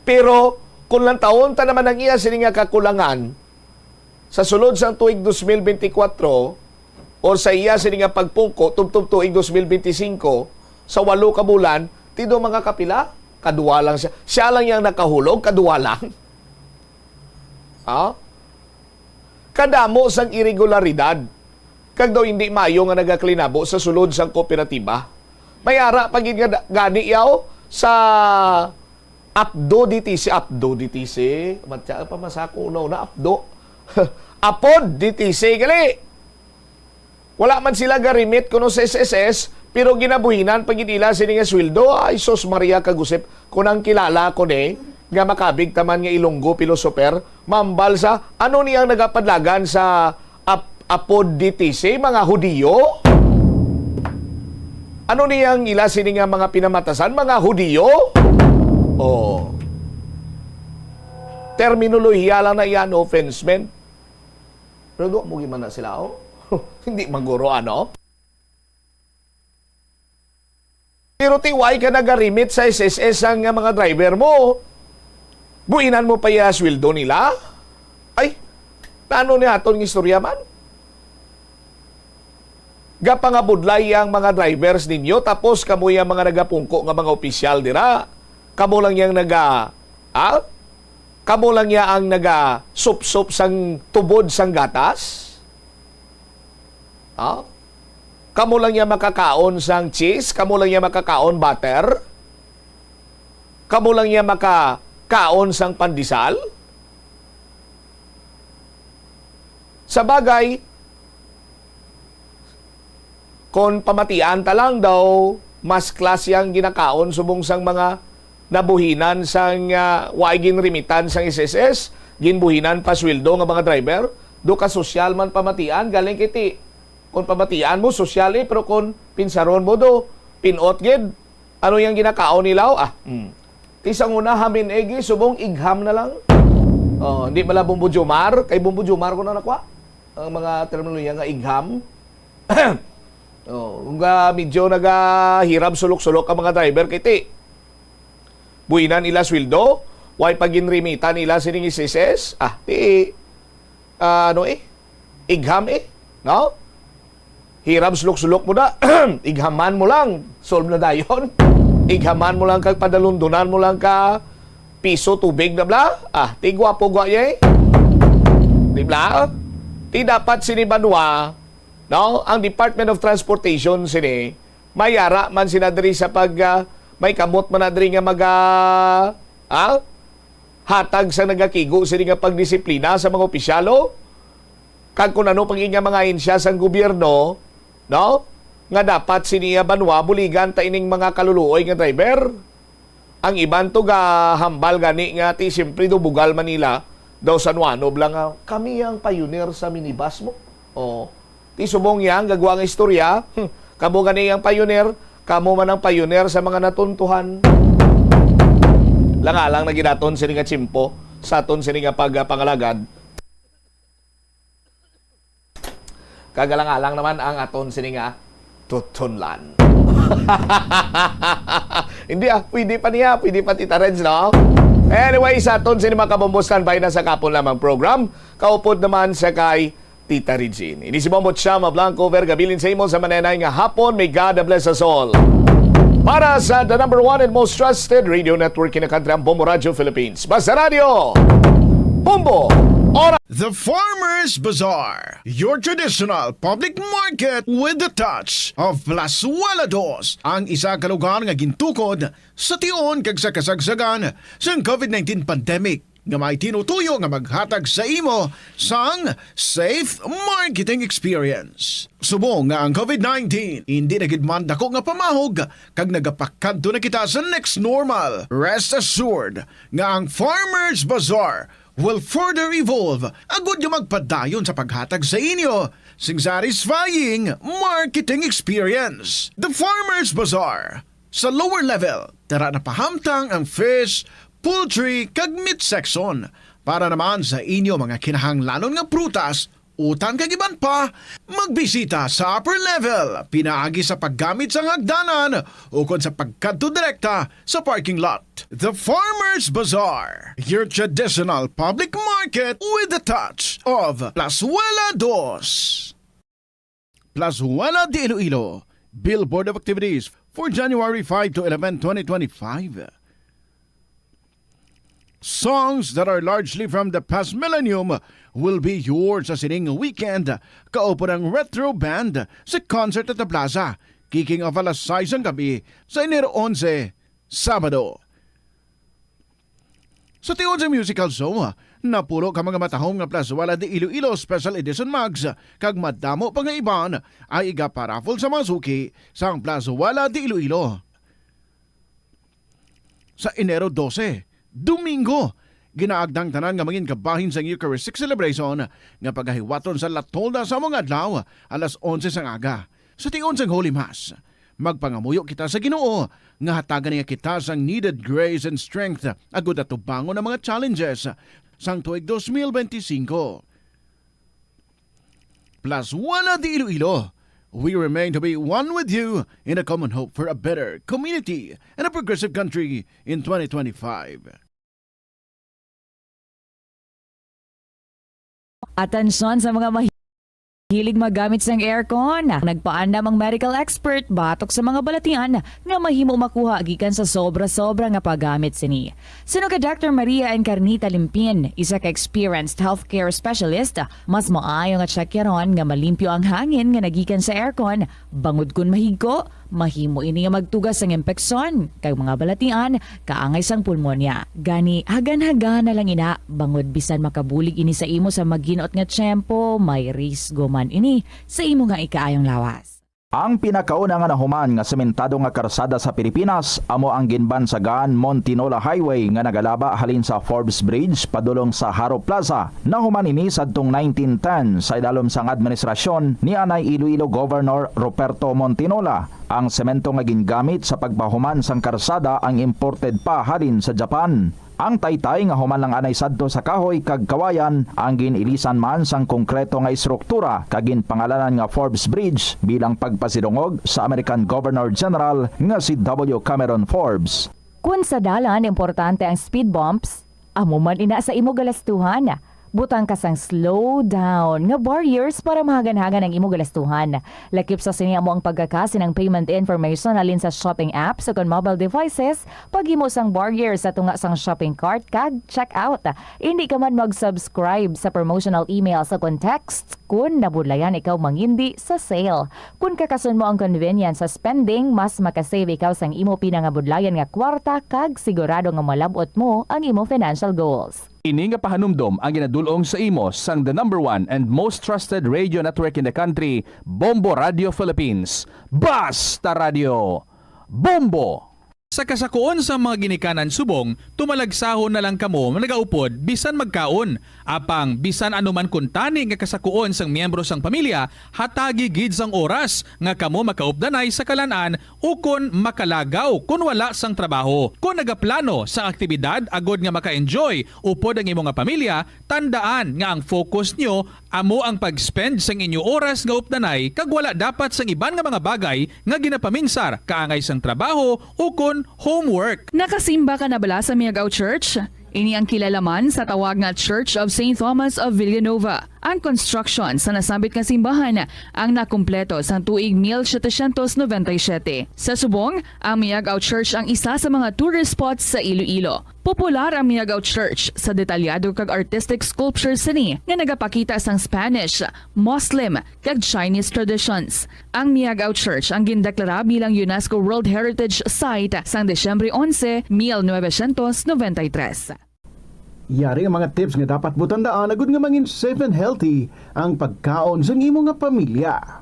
Pero kung lantawon ta naman ang iya sini nga kakulangan, sa sulod sang tuig dos mil benti kwatro, or sa iya sini nga pagpungko tubtob tuig dos mil benti singko, sa walo ka bulan, ti do mga kapila, kaduwa lang siya. Siya lang yang nakahulog, kaduwa lang. Ah? Kadamo sang iregularidad. Kag daw hindi maayo nga nagaklinabo sa sulod sang kooperatiba. May ara pa gid nga da-, gani yaw sa Apdo D T C, Apdo D T C, matya pa masako na, na Apdo. Apod D T C, gali. Wala man sila ga-remit kuno sa S S S, pero ginabuhinan pa gid nila sini nga sweldo. Ay, sus, Maria kag Josep, kung ang kilala ko ni, nga makabig taman nga Ilonggo philosopher, mambal sa, ano niyang nagapadlagan sa ap-, Apod D T C, mga Hudiyo? Ano niyang ila sini nga mga pinamatasan, mga Hudiyo? Oh. Terminolohiya lang na yan, offense, men. Pero duwa mo gimana sila, oh. Hindi man guro, ano? Pero ti, why ka nagarimit sa S S S ang, nga mga driver mo? Buinan mo pa iya sweldo nila? Ay, nano ni aton nga istorya man? Gapangabudlay ang mga drivers ninyo, tapos kamo yang mga nagapungko nga mga opisyal dira. Kamo lang yang naga, ah? Kamo lang ya ang naga supsop sang tubod sang gatas? Ha? Kamo lang ya makakaon sang cheese? Kamo lang ya makakaon butter? Kamo lang ya makakaon sang pandesal? Sa bagay, kon pamatian ta lang daw, mas klase ang ginakaon subong sang mga nabuhinan sang, ah, waay ginrimitan sang S S S, ginbuhinan pa sweldo nga mga driver. Do ka sosyal man pamatian, galing kiti. Kon pamatian mo, sosyal eh, pero kon pinsaron mo do, pinot gid. Ano yang ginakaon nila? Ah, mm. Ti sang una, hamin egi, subong igham na lang. Oh, hindi bala Bumbo Jomar? Kay Bumbo Jomar ko na nakuha ang mga terminolohiya nga igham. Oh, kung ga medyo nagahirab sulok-sulok ang mga driver, kay ti, buhinan ila sweldo, way pa ginrimita nila sining S S S. Ah, ti, ah, ano eh? Igham eh, no? Hirab sulok-sulok mo na. Ighaman mo lang. Solve na dayon. Ighaman mo lang kag padalundunan mo lang ka piso tubig na bla. Ah, ti gwapo gwa niya eh. Di bla? Ti dapat sini banwa, no? Ang Department of Transportation sini, may ara man sina diri sa pag, ah, may kamot man na diri nga maga, ah, hatag sa nagakigo sini nga pagdisiplina sa mga opisyalo. Kag kung ano pa gid nga mga ahensya sang gobyerno, no? Nga dapat sini nga banwa buligan ta ining mga kaluluoy nga driver. Ang iban to gahambal gani nga ti siyempre do bugal man nila daw San Juanob lang nga, "Kami ang pioneer sa minibus mo." Oh. Ti subong niya ang gagwa nga istorya, hmm, kamo gani ang pioneer, kamo man ang pioneer sa mga natuntuhan. Langalang na gid aton sini nga tiyempo, sa aton sini nga pagpangalagad. Kagalang-alang naman ang aton sini nga tutunlan. Hindi ah, pwede pa niya, pwede pa Tita Reds, no? Anyway, sa aton sini mga kabombo, standby na sa kapon lamang program. Kaupod naman sa kay Tita Regine. Ini si Bombo Chama Blanco, Verga bilin sa imo sa manenay nga hapon. May God bless us all. Para sa the number one and most trusted radio network in the country, ang Bombo Radio Philippines. Basta Radio, Bombo, Ora. The Farmers Bazaar, your traditional public market with the touch of Plazuela Dos, ang isa ka lugar nga gintukod sa tion kag sa kasagsagan sang COVID nineteen pandemic, nga may tinutuyo nga maghatag sa imo sang safe marketing experience. Subong nga ang COVID nineteen indi na gid man dako nga pamahog kag nagapakadto na kita sa next normal, rest assured nga ang Farmers Bazaar will further evolve agud nga magpadayon sa paghatag sa inyo sing satisfying marketing experience. The Farmers Bazaar, sa lower level, tara na pahamtang ang fish, poultry, kag meat section. Para naman sa inyo mga kinahanglanon nga prutas, utan kag iban pa, magbisita sa upper level, pinaagi sa paggamit sang hagdanan ukon sa pagkadto direkta sa parking lot. The Farmers Bazaar, your traditional public market with the touch of Plazuela Dos. Plazuela de Iloilo, Billboard of Activities for January five to eleven, twenty twenty-five. Songs that are largely from the past millennium will be yours sa sining weekend. Kaupod ang Retro Band sa concert at the Plaza. Kicking off alas sais ang gabi sa Enero onse, Sabado. Sa tion sa musical show, napulo ka mga matahom nga Plazuela de Iloilo Special Edition mugs kag madamo pa nga iban ang igaparaffle sa mga suki sang Plazuela de Iloilo. Sa Enero dose, Domingo, ginaagda ang tanan nga mangin kabahin sang Eucharistic celebration nga pagahiwaton sa La Tolda sa mga adlaw alas onse sang aga. Sa tion sang Holy Mass, magpangamuyo kita sa Ginoo nga hatagan niya kita sang needed grace and strength agud atubangon ang mga challenges sang tuig dos mil benti singko. Plazuela de Iloilo, we remain to be one with you in a common hope for a better community and a progressive country in twenty twenty-five. Atensyon sa mga mahilig magamit sang aircon. Nagpaandam ang medical expert batok sa mga balatian nga mahimo makuha gikan sa sobra-sobra nga paggamit sini. Suno kay Doctor Maria Encarnita Limpin, isa ka experienced healthcare specialist, mas maayo nga tsekyaron nga malimpyo ang hangin nga nagikan sa aircon, bangod kon mahigko, mahimo ini nga magtuga sang impeksyon kag mga balatian kaangay sang pulmonya. Gani, hagan-hagan na lang ina, bangod bisan makabulig ini sa imo sa maginot nga tiyempo, may risgo man ini sa imo nga ikaayong lawas. Ang pinakauna nga nahuman nga sementado nga karsada sa Pilipinas amo ang ginbansagan Montinola Highway nga nagalaba halin sa Forbes Bridge padulong sa Jaro Plaza. Nahuman ini sadtong nineteen ten sa idalom sang administrasyon ni anay Iloilo Governor Ruperto Montinola. Ang semento nga gingamit sa pagpahuman sang karsada ang imported pa halin sa Japan. Ang taytay nga human lang anay sadto sa kahoy kag kawayan ang gin-ilisan man sang konkreto nga estruktura kag ginpangalanan nga Forbes Bridge bilang pagpasidungog sa American Governor General nga si W. Cameron Forbes. Kun sa dalan importante ang speed bumps, amo man ina sa imo galastuhan. Butang ka sang slow down nga barriers para mahagan-hagan ang imo galastuhan. Lakip sa sini amo ang pagkakasin ang payment information halin sa shopping apps o kon mobile devices, paghimo sang barriers sa tunga sang shopping cart kag checkout. Indi ka man mag-subscribe sa promotional emails o kon texts kun nabudlayan ikaw mangindi sa sale. Kun kakason mo ang convenience sa spending, mas makasave ikaw sang imo pinangabudlayan nga kwarta kag sigurado nga malab-ot mo ang imo financial goals. Ini nga pahanumdom ang ginadul-ong sa imo sang the number one and most trusted radio network in the country, Bombo Radio Philippines. Basta Radio, Bombo! Sa kasakuon sang mga ginikanan subong, tumalagsahon na lang kamo nagaupod bisan magkaon. Apang bisan ano man kuntani nga kasakuon sang miyembro sang pamilya, hatagi gid sang oras nga kamo makaupdanay sa kalan-an ukon makalagaw kon wala sang trabaho. Kon nagaplano sang aktibidad agod nga maka-enjoy upod ang imo nga pamilya, tandaan nga ang focus nyo amo ang pag-spend sang inyo oras nga updanay kag wala dapat sang iban nga mga bagay nga ginapaminsar kaangay sang trabaho ukon homework. Nakasimba ka na bala sa Miagao Church? Ini ang kilala man sa tawag nga Church of Saint Thomas of Villanova. Ang construction sa nasambit nga simbahan ang nakumpleto sang tuig mil setecientos noventa y siete. Sa subong, ang Miagao Church ang isa sa mga tourist spots sa Iloilo. Popular ang Miagao Church sa detalyado kag artistic sculptures sini nga nagapakita sang Spanish, Muslim, kag Chinese traditions. Ang Miagao Church ang gindeklara bilang UNESCO World Heritage Site sang Disyembre onse, mil novecientos noventa y tres. Yari ang mga tips nga dapat mo tandaan agud nga mangin safe and healthy ang pagkaon sang imo nga pamilya.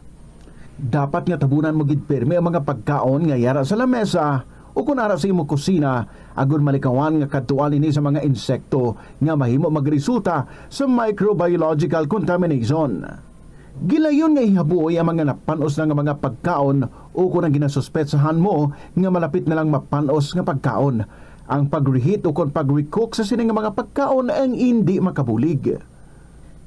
Dapat nga tabunan mo gid pirmi ang mga pagkaon nga yara sa lamesa o kon ara sa imo kusina, agud malikawan nga kadtuan ini sa mga insekto nga mahimo magresulta sa microbiological contamination. Gilayon nga ihabuoy ang mga napan-os na nga mga pagkaon o kon ang ginasuspetsahan mo nga malapit na lang mapan-os nga pagkaon. Ang pag-reheat o kon pag-recook sa sini nga mga pagkaon ang indi makabulig.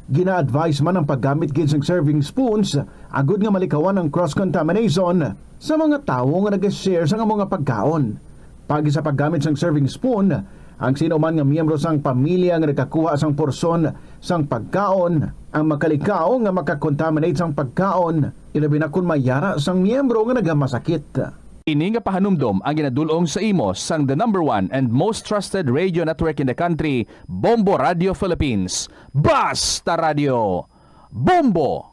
Gina-advise man ang paggamit gid sang serving spoons agud nga malikawan ang cross-contamination sa mga tawo nga nag-share sang amo nga pagkaon. Paagi sa paggamit sang serving spoon, ang sino man nga miyembro sang pamilya nga nagkakuha sang porsyon sang pagkaon ang makalikaw nga makakontaminate sang pagkaon, ilabi na kon may yara sang miyembro nga nagamasakit. Ini nga pahanumdom ang ginadul-ong sa imo sang the number one and most trusted radio network in the country, Bombo Radio Philippines. Basta Radio Bombo!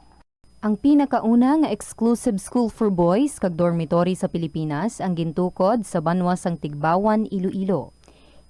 Ang pinakauna nga exclusive school for boys kag dormitory sa Pilipinas ang gintukod sa banwa sang Tigbawan, Iloilo.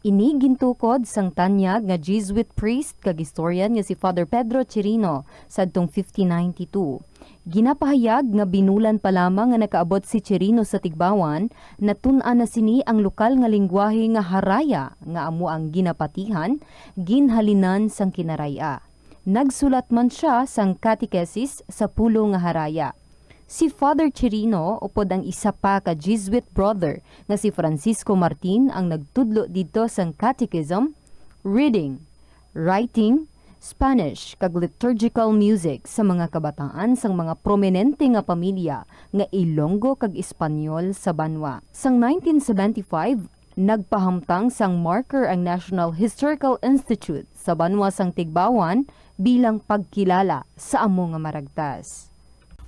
Ini gintukod sang tanyag nga Jesuit priest kag historian nga si Father Pedro Chirino sadtong fifteen ninety-two. Ginapahayag nga binulan pa lamang nga nakaabot si Chirino sa Tigbawan, natun-an na sini ang lokal nga linggwahe nga Haraya, nga amo ang ginapatihan, ginhalinan sang Kinaray-a. Nagsulat man sia sang catechesis sa pulo nga Haraya. Si Father Chirino upod ang isa pa ka Jesuit brother nga si Francisco Martin ang nagtudlo didto sang catechism, reading, writing, Spanish, kag liturgical music sa mga kabataan sang mga prominente nga pamilya nga Ilonggo kag Espanyol sa banwa. Sang nineteen seventy-five, nagpahamtang sang marker ang National Historical Institute sa banwa sang Tigbawan bilang pagkilala sa amo nga maragtas.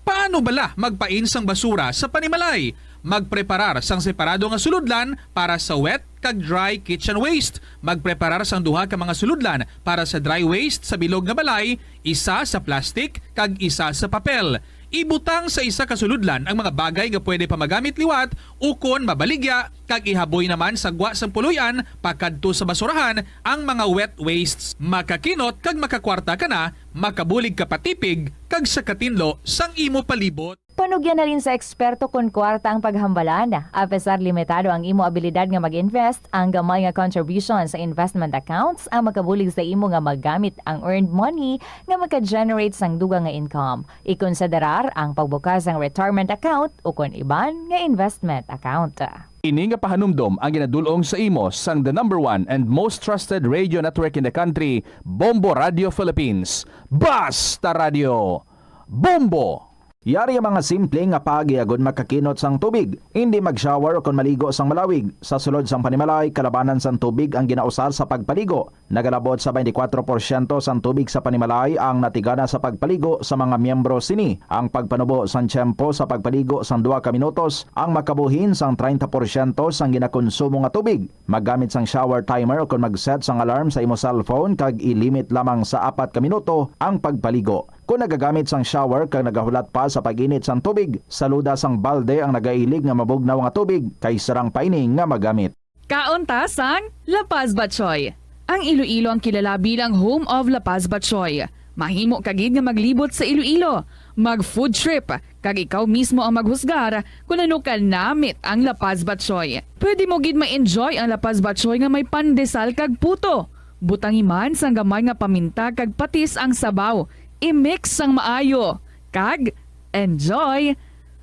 Paano bala magpain sang basura sa panimalay? Magpreparar sang separado nga sulodlan para sa wet kag dry kitchen waste. Magpreparar sang duha ka mga sulodlan para sa dry waste sa bilog nga balay, isa sa plastic kag isa sa papel. Ibutang sa isa ka sulodlan ang mga bagay nga pwede pa magamit liwat ukon mabaligya, kag ihaboy naman sa gwa sang puloy-an pakadto sa basurahan ang mga wet wastes. Makakinot kag makakwarta ka na, makabulig ka pa tipig kag sa katinlo sang imo palibot. Panugyan halin sa eksperto kon kwarta ang paghambalan. Apesar limitado ang imo abilidad nga mag-invest, ang gamay nga contribution sa investment accounts ang makabulig sa imo nga magamit ang earned money nga maka-generate sang dugang nga income. Ikonsiderar ang pagbukas sang retirement account ukon iban nga investment account. Ini nga pahanumdom ang ginadul-ong sa imo sang the number one and most trusted radio network in the country, Bombo Radio Philippines. Basta Radio Bombo! Yari ang mga simple nga paagi agod makakinot sang tubig. Indi mag-shower ukon maligo sang malawig. Sa sulod sang panimalay, kalabanan sang tubig ang ginausar sa pagpaligo. Nagalabot sa twenty-four porsyento sang tubig sa panimalay ang natigana sa pagpaligo sa mga miyembro sini. Ang pagpanubo sang tiyempo sa pagpaligo sang duha ka minutos ang makabuhin sang treinta porsyento sang ginakonsumo nga tubig. Maggamit sang shower timer ukon mag-set sang alarm sa imo cellphone kag ilimit lamang sa apat ka minuto ang pagpaligo. Kon nagagamit sang shower kag nagahulat pa sa pag-init sang tubig, saluda sang balde ang nagailig nga mabugnaw nga tubig kay sarang pa ini nga magamit. Kaon ta sang La Paz Batchoy. Ang Iloilo ang kilala bilang home of La Paz Batchoy. Mahimo ka gid nga maglibot sa Iloilo, mag-food trip, kag ikaw mismo ang maghusgar kon ano ka namit ang La Paz Batchoy. Pwede mo gid ma-enjoy ang La Paz Batchoy nga may pandesal kag puto. Butangi man sang gamay nga paminta kag patis ang sabaw. I-mix sang maayo. Kag enjoy!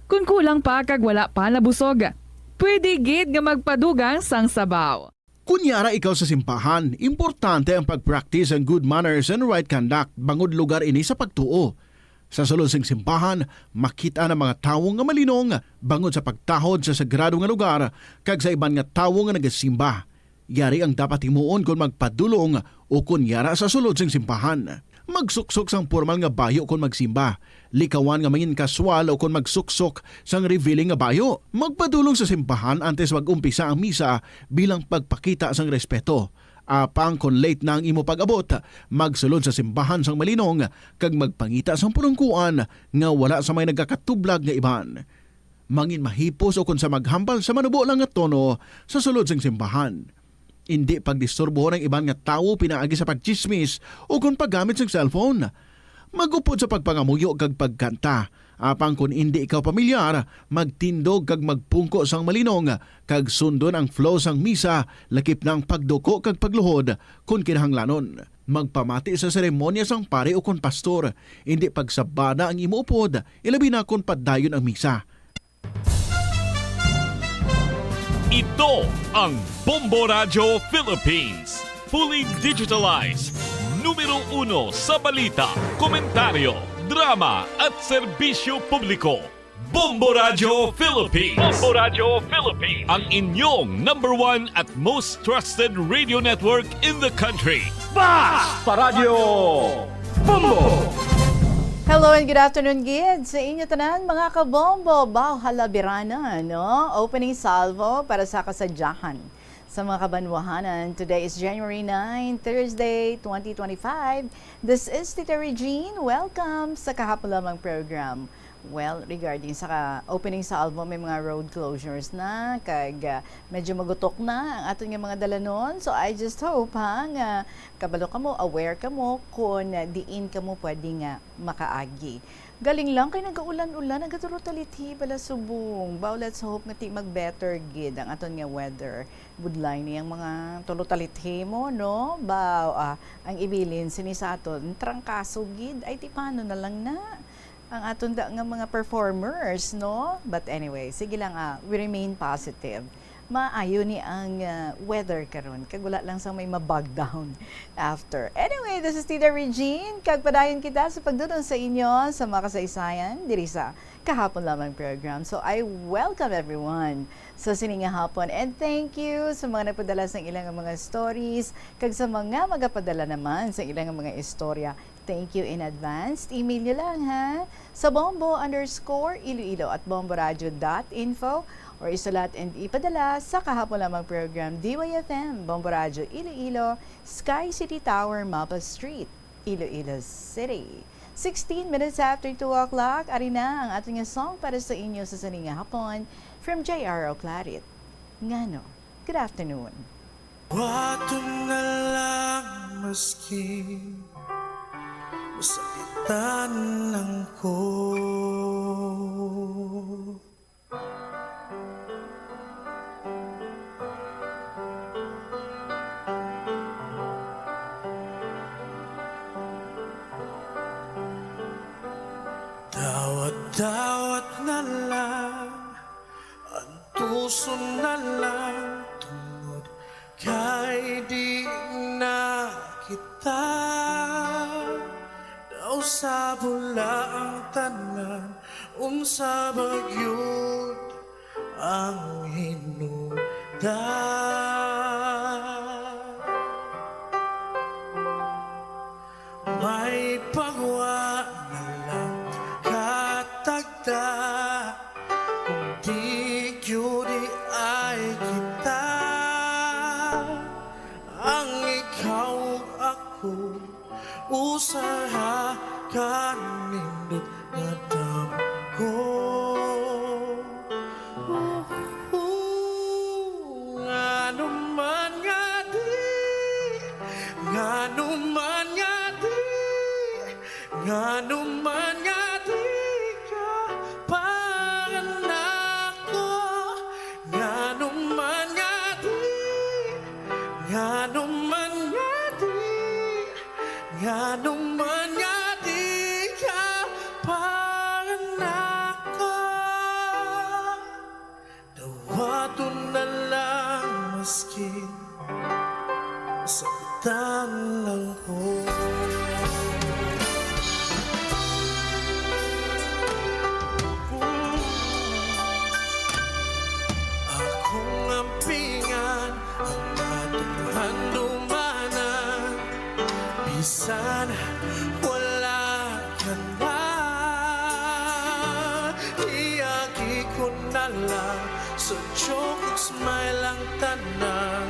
Kon kulang pa kag wala pa nabusog, pwede gid nga magpadugang sang sabaw. Kon yara ikaw sa simbahan, importante ang pag-practice ang good manners and right conduct bangod lugar ini sa pagtuo. Sa sulod sing simbahan, makit-an ang mga tawo nga malinong bangod sa pagtahod sa sagrado nga lugar kag sa iban nga tawo nga nagasimba. Yari ang dapat himuon kon magpadulong ukon yara sa sulod sing simbahan. Magsuksok sang pormal nga bayo kon magsimba. Likawan nga mangin-kaswal ukon magsuksok sang revealing nga bayo. Magpadulong sa simbahan antes mag-umpisa ang misa bilang pagpakita sang respeto. Apang kon late na ang imo pag-abot, magsulod sa simbahan sang malinong kag magpangita sang pulungkuan nga wala sa may nagakatublag nga iban. Mangin mahipos ukon sa maghambal sa manubo lang nga tono sa sulod sing simbahan. Indi pagdisturbohon ang iban nga tawo pinaagi sa pagtsismis ukon paggamit sing cellphone. Mag-upod sa pagpangamuyo kag pagkanta. Apang kon indi ikaw pamilyar, magtindog kag magpungko sang malinong, kag sundon ang flow sang misa, lakip na ang pagduko kag pagluhod, kon kinahanglanon. Magpamati sa seremonya sang pari ukon pastor. Indi pagsabada ang imo upod, ilabi na kon padayon ang misa. Ito ang Bombo Radyo Philippines. Fully digitalized. Numero uno sa balita, komentaryo, drama, at serbisyo publiko. Bombo Radyo Philippines. Bombo Radyo Philippines. Ang inyong number one at most trusted radio network in the country. Basta Radyo Bombo! Hello and good afternoon gid sa inyo tanan, mga kabombo. Baw, halabirana, no? Opening salvo para sa kasadyahan sa mga kabanwahanan. Today is January nine, Thursday, twenty twenty-five. This is Tita Regine. Welcome sa Kahapon Lamang program. Well, regarding sa ka-, opening salvo, may mga road closures na, kag, ah, medyo magutok na ang aton nga mga dalanon. So, I just hope, ha, nga kabalo kamo, aware kamo kung diin kamo pwede nga makaagi. Galing lang kay nagaulan-ulan, nagatulotalithi bala subong. Baw, let's hope nga ti mag-better gid ang aton nga weather. Budlay ni ang mga tulotalithi mo, no? Baw, ah, ang ibilin sini sa aton, trangkaso gid. Ay, ti paano na lang na ang aton da nga mga performers, no? But anyway, sige lang, ah, we remain positive. Maayo ni ang, ah, weather karon, kag wala lang sa may ma-bog down after. Anyway, this is Tita Regine, kag padayon kita sa pagdunong sa inyo sa mga kasaysayan diri sa Kahapon Lamang program. So, I welcome everyone sa sini nga hapon, and thank you sa mga nagpadala sang ilang mga stories, kag sa mga magapadala naman sa ilang mga istorya. Thank you in advance. Email nyo lang, ha, sa bombo underscore iloilo at bomboradio dot info, or isulat and ipadala sa Kahapon Lamang program, D Y F M, Bombo Radio Iloilo, Sky City Tower, Mapa Street, Iloilo City. Sixteen minutes after two o'clock, ari na ang aton nga song para sa inyo sa sini nga hapon from J R Oclarit. Ngano? Good afternoon. Buhaton na lang maski masakitan lang ko. Dawat-dawat na lang, antuson na lang, tungod kay di na kita. Daw sa bula ang tanan, unsa ba gyud ang hinungdan? May pagwa na lang katagda, kung di gyud ay kita ang ikaw ug ako. Usaha ka nindot nga damgo. Ngano man nga di, ngano man nga di, ngano man nga di ka panganako, ngano man nga di, ngano man nga di, ngano man nga di ka panganako. Dawaton na lang maskin masaktan lang ko. Akong ampingan ang atong handumanan, bisan wala ka na. Iagi ko na lang sa joke ug smile ang tanan.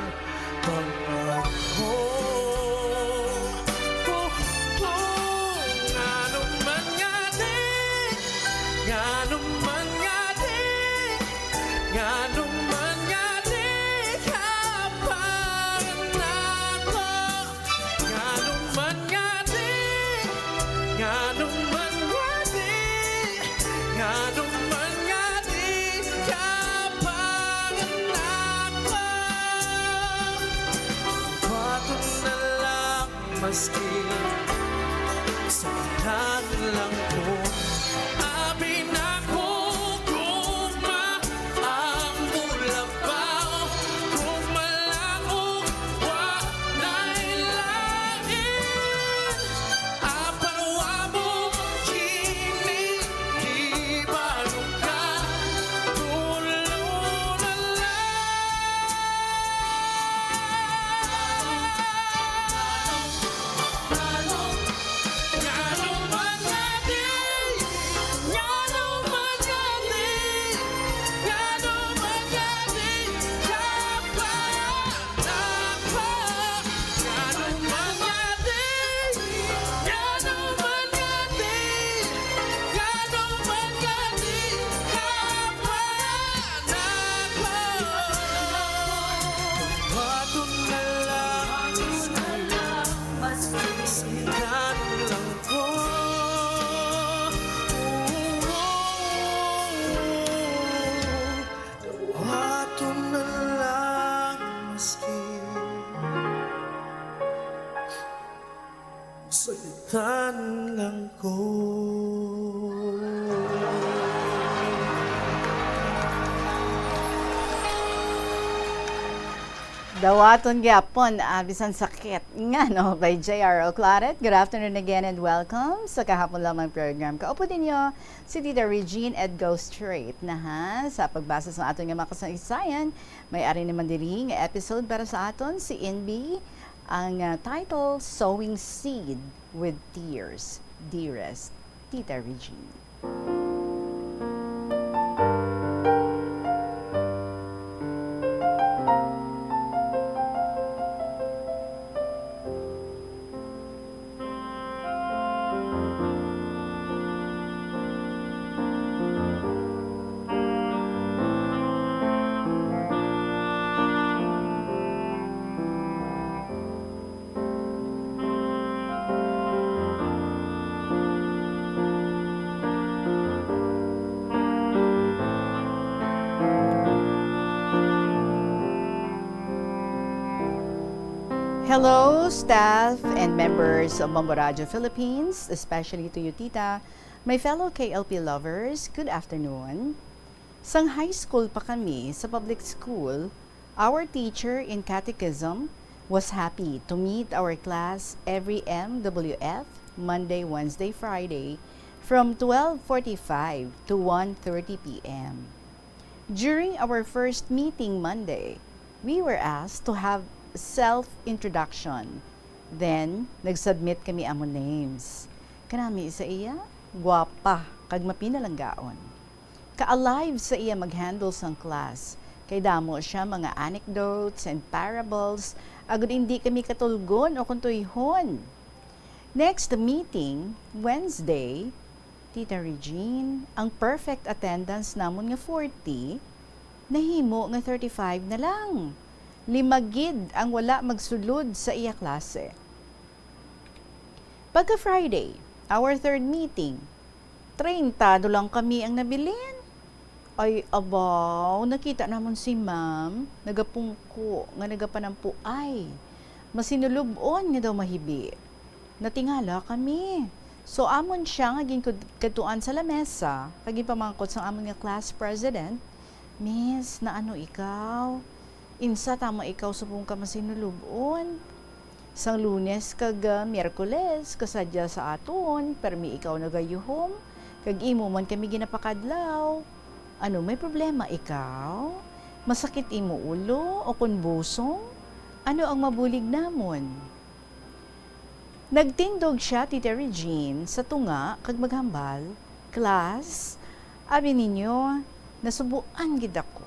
Pangako. Oh, oh, ngano man nga di, ngano man nga di, ngano man nga di ka panganako. Ngano man nga di, ngano man nga di, ngano man nga di ka panganako. Baton na lang maski sa ilang lang ko. Abi na ko, gugma ang mulabaw, gugma lang og wa na'y lain. Apan wa mo kini gibalo ka, tulo na lang. Tan lang ko. Dawaton gyapon, ah, bisan sakit. Ngano, by J R O Claret. Good afternoon again and welcome sa kahapon lamang program. Kaupo ninyo si Tita Regine Edgo Strait na ha, sa pagbasa sa aton nga mga kasaysayan. May ari naman diri nga episode para sa aton si N B, ang, ah, title, Sowing Seed with Tears, Dearest Tita Regine. Hello, staff and members of Mambo Radio Philippines, especially to you, Tita. My fellow K L P lovers, good afternoon. Sang high school pa kami sa public school, our teacher in catechism was happy to meet our class every M W F, Monday, Wednesday, Friday, from twelve forty-five to one thirty P M. During our first meeting Monday, we were asked to have self-introduction. Then, nag-submit kami amon names. Kanami sa iya, gwapa kag mapinalanggaon. Ka-alive sa iya mag-handle sang class, kay damo sia mga anecdotes and parables, agud indi kami katulgon o kuntuyhon. Next meeting, Wednesday, Tita Regine, ang perfect attendance namon nga forty, nahimo nga thirty-five na lang. Lima gid ang wala magsulod sa iya klase. Pagka Friday, our third meeting, treinta do lang kami ang nabilin. Ay, abaw, nakita namon si ma'am, nagapungko nga nagapanampuay. Masinulub-on nga daw mahibi. Natingala kami. So, amon siya nga ginkadtuan sa lamesa, kag ginpamangkot sang amon nga class president, "Miss, naano ikaw? Insa tama ikaw subong ka masinulub-on? Sang Lunes kag, ah, Miyerkules, kasadya sa aton, permi ikaw nagayuhom, kag imo man kami ginapakadlaw. Ano, may problema ikaw? Masakit imo ulo o kon busong? Ano ang mabulig namon?" Nagtindog sia, Tita Regine, sa tunga kag maghambal, "Class, abi ninyo, nasubuan gid ako.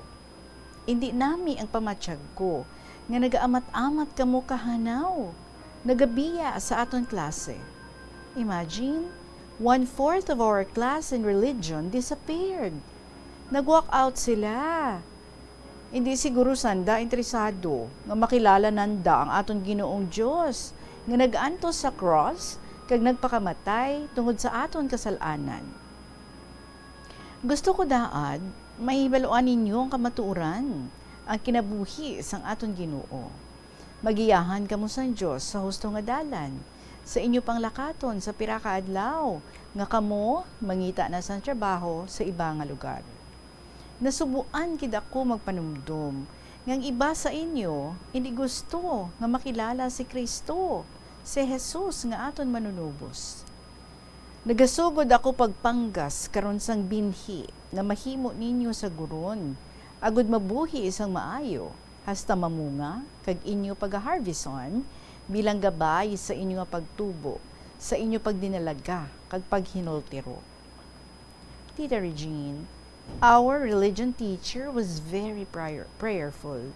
Indi nami ang pamatyag ko nga nagaamat-amat kamo kahanaw, nagabiya sa aton klase. Imagine, one-fourth of our class in religion disappeared. Nag-walk out sila. Indi siguro sanda interesado nga makilala nanda ang aton Ginoong Dios nga nag-antos sa cross kag nagpakamatay tungod sa aton kasal-anan." Gusto ko daad mahibaluan ninyo ang kamatuoran, ang kinabuhi sang aton Ginoo. Magiyahan kamo sang Dios sa husto nga dalan, sa inyo panglakaton sa pira ka adlaw nga kamo mangita na sang trabaho sa iba nga lugar. Nasubuan gid ako magpanumdom nga ang iba sa inyo indi gusto nga makilala si Cristo, si Jesus nga aton Manunubos. Nagasugod ako pagpanggas karon sang binhi nga mahimo ninyo sa guron, agud mabuhi sang maayo, hasta mamunga kag inyo pagaharveston bilang gabay sa inyo nga pagtubo, sa inyo pagdinalaga kag paghinultiro. Tita Regine, our religion teacher was very prayer, prayerful.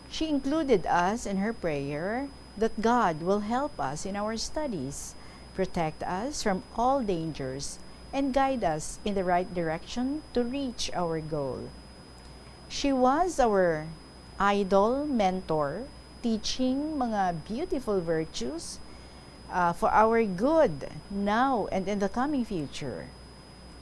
She included us in her prayer that God will help us in our studies, protect us from all dangers, and guide us in the right direction to reach our goal. She was our idol, mentor, teaching mga beautiful virtues, uh, for our good now and in the coming future.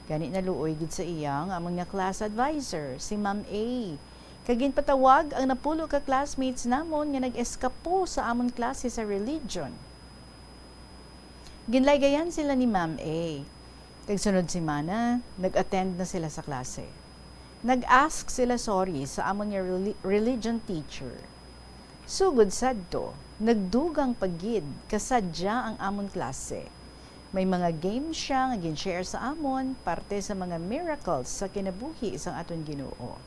Gani, naluoy gid sa iya ang amon nga class advisor, si Ma'am A, kag ginpatawag ang napulo ka classmates namon nga nag-eskapo sa amon klase sa religion. Ginlaygayan sila ni Ma'am A. Kag sunod semana, nag-attend na sila sa klase. Nag-ask sila sorry sa amon nga reli-, religion teacher. Sugod sadto, nagdugang pa gid kasadya ang amon klase. May mga games siya nga gin-share sa amon, parte sa mga miracles sa kinabuhi sang aton Ginoo.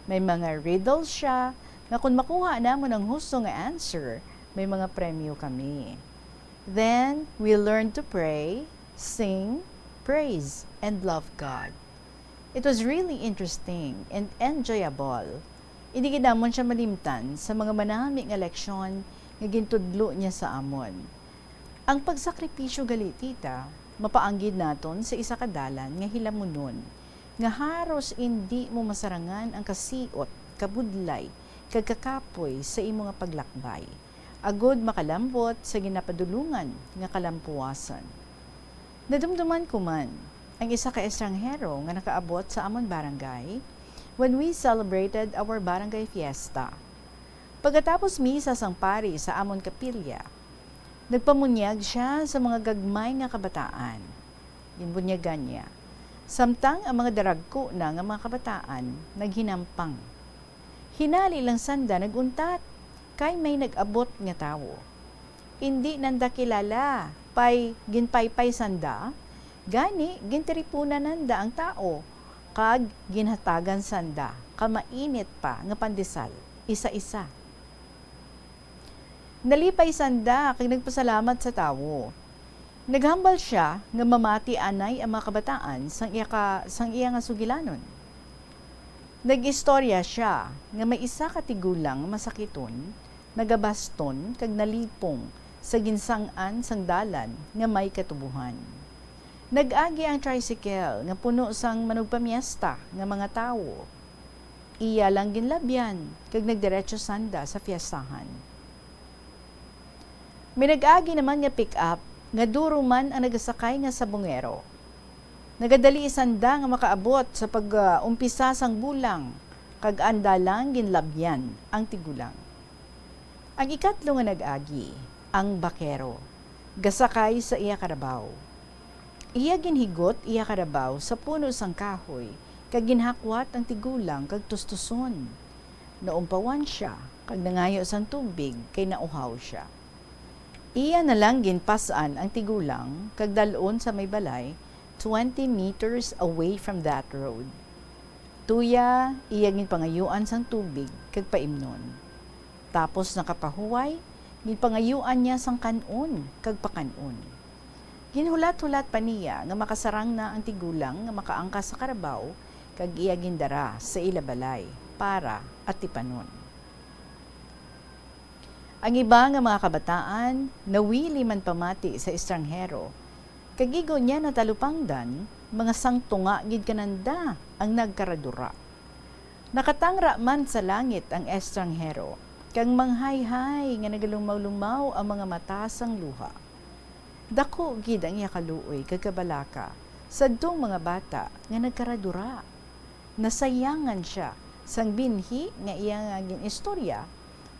May mga riddles siya nga kon makuha namon ang husto nga answer, may mga premyo kami. Then, we learned to pray, sing, praise, and love God. It was really interesting and enjoyable. Hindi gid namon siya malimtan sa mga manami nga leksyon nga gintudlo niya sa amon. Ang pagsakripisyo gali, tita, mapaanggid naton sa isa ka dalan nga hilamunon, nga haros indi mo masarangan ang kasiot, kabudlay, kag kakapoy sa imo nga paglakbay, agud makalambot sa ginapadulungan nga kalampuwasan. Nadumduman ko man ang isa ka estranghero nga nakaabot sa amon barangay when we celebrated our barangay fiesta. Pagkatapos misa sang pari sa amon kapilya, nagpamunyag sia sa mga gagmay nga kabataan. Ginbunyagan niya, samtang ang mga daragko na nga mga kabataan naghinampang. Hinali lang sanda nag-untat, kay may nag-abot nga tawo. Indi nanda kilala, pay ginpaypay sanda, gani gintiripunan nanda ang tawo, kag ginhatagan sanda ka mainit pa nga pandesal, isa-isa. Nalipay sanda kag nagpasalamat sa tawo. Naghambal sia nga mamati anay ang mga kabataan sang iya ka, sang iya nga sugilanon. Nag-istorya sia nga may isa ka tigulang nga masakiton, nagabaston kag nalipong sa ginsang-an sang dalan nga may katubohan. Nag-agi ang tricycle nga puno sang manugpamiesta nga mga tawo. Iya lang ginlabyan kag nagdiretso sanda sa fiestahan. May nag-agi naman nga pick-up nga duro man ang nagasakay nga sabongero. Nagadali sanda nga makaabot sa pag-umpisa sang bulang, kag anda lang ginlabyan ang tigulang. Ang ikatlo nga nag-agi, ang bakero, gasakay sa iya karabaw. Iya ginhigot iya karabaw sa puno sang kahoy, kag ginhakwat ang tigulang kag tustuson. Naumpawan sia, kag nangayo sang tubig kay nauhaw sia. Iya na lang ginpas-an ang tigulang kag dal-on sa may balay, twenty meters away from that road. Tuya, iya ginpangayuan sang tubig kag paimnon. Tapos nakapahuway, ginpangayuan niya sang kan-on kag pakan-on. Ginhulat-hulat pa niya nga makasarang na ang tigulang nga makaangkas sa karabaw, kag iya gindara sa ila balay para atipanon. Ang iba nga mga kabataan nawili man pamati sa estranghero, kag igo niya natalupangdan, mga sangtunga gid kananda ang nagkaradura. Nakatangra man sa langit ang estranghero, kag manghayhay nga nagalumaw-lumaw ang mga mata sang luha. Daku gid ang iya kaluoy kag kabalaka sadtong mga bata nga nagkaradura. Nasayangan sia sang binhi nga iya nga gin-istorya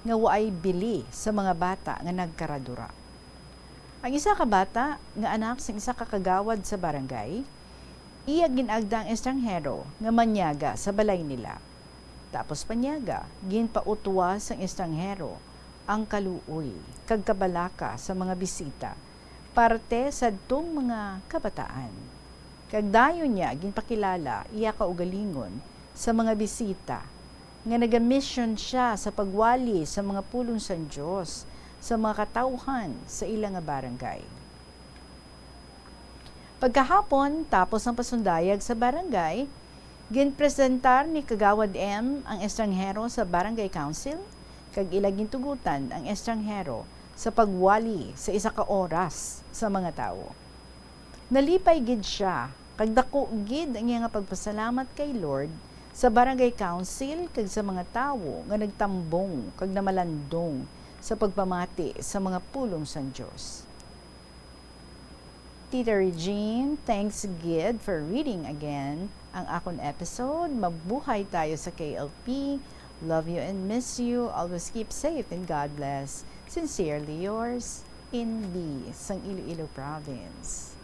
nga waay bili sa mga bata nga nagkaradura. Ang isa ka bata nga anak sang isa ka kagawad sa barangay, iya gin-agda ang estranghero nga manyaga sa balay nila. Tapos panyaga, ginpautwa sang estranghero ang kaluoy kag kabalaka sa mga bisita, parte sadtong mga kabataan. Kag dayon niya ginpakilala iya kaugalingon sa mga bisita nga nagamisyon sia sa pagwali sa mga pulong sang Dios sa mga katawuhan sa ila nga barangay. Pagkahapon, tapos ang pasundayag sa barangay, ginpresentar ni Kagawad M ang estranghero sa barangay council, kag ila gintugutan ang estranghero sa pagwali sa isa ka oras sa mga tawo. Nalipay gid sia, kag daku gid ang iya nga pagpasalamat kay Lord, sa barangay council, kag sa mga tawo nga nagtambong kag namalandong sa pagpamati sa mga pulong sang Dios. Tita Regine, thanks gid for reading again ang akon episode. Mabuhay tayo sa K L P. Love you and miss you. Always keep safe and God bless. Sincerely yours, Inbi sang Iloilo Province.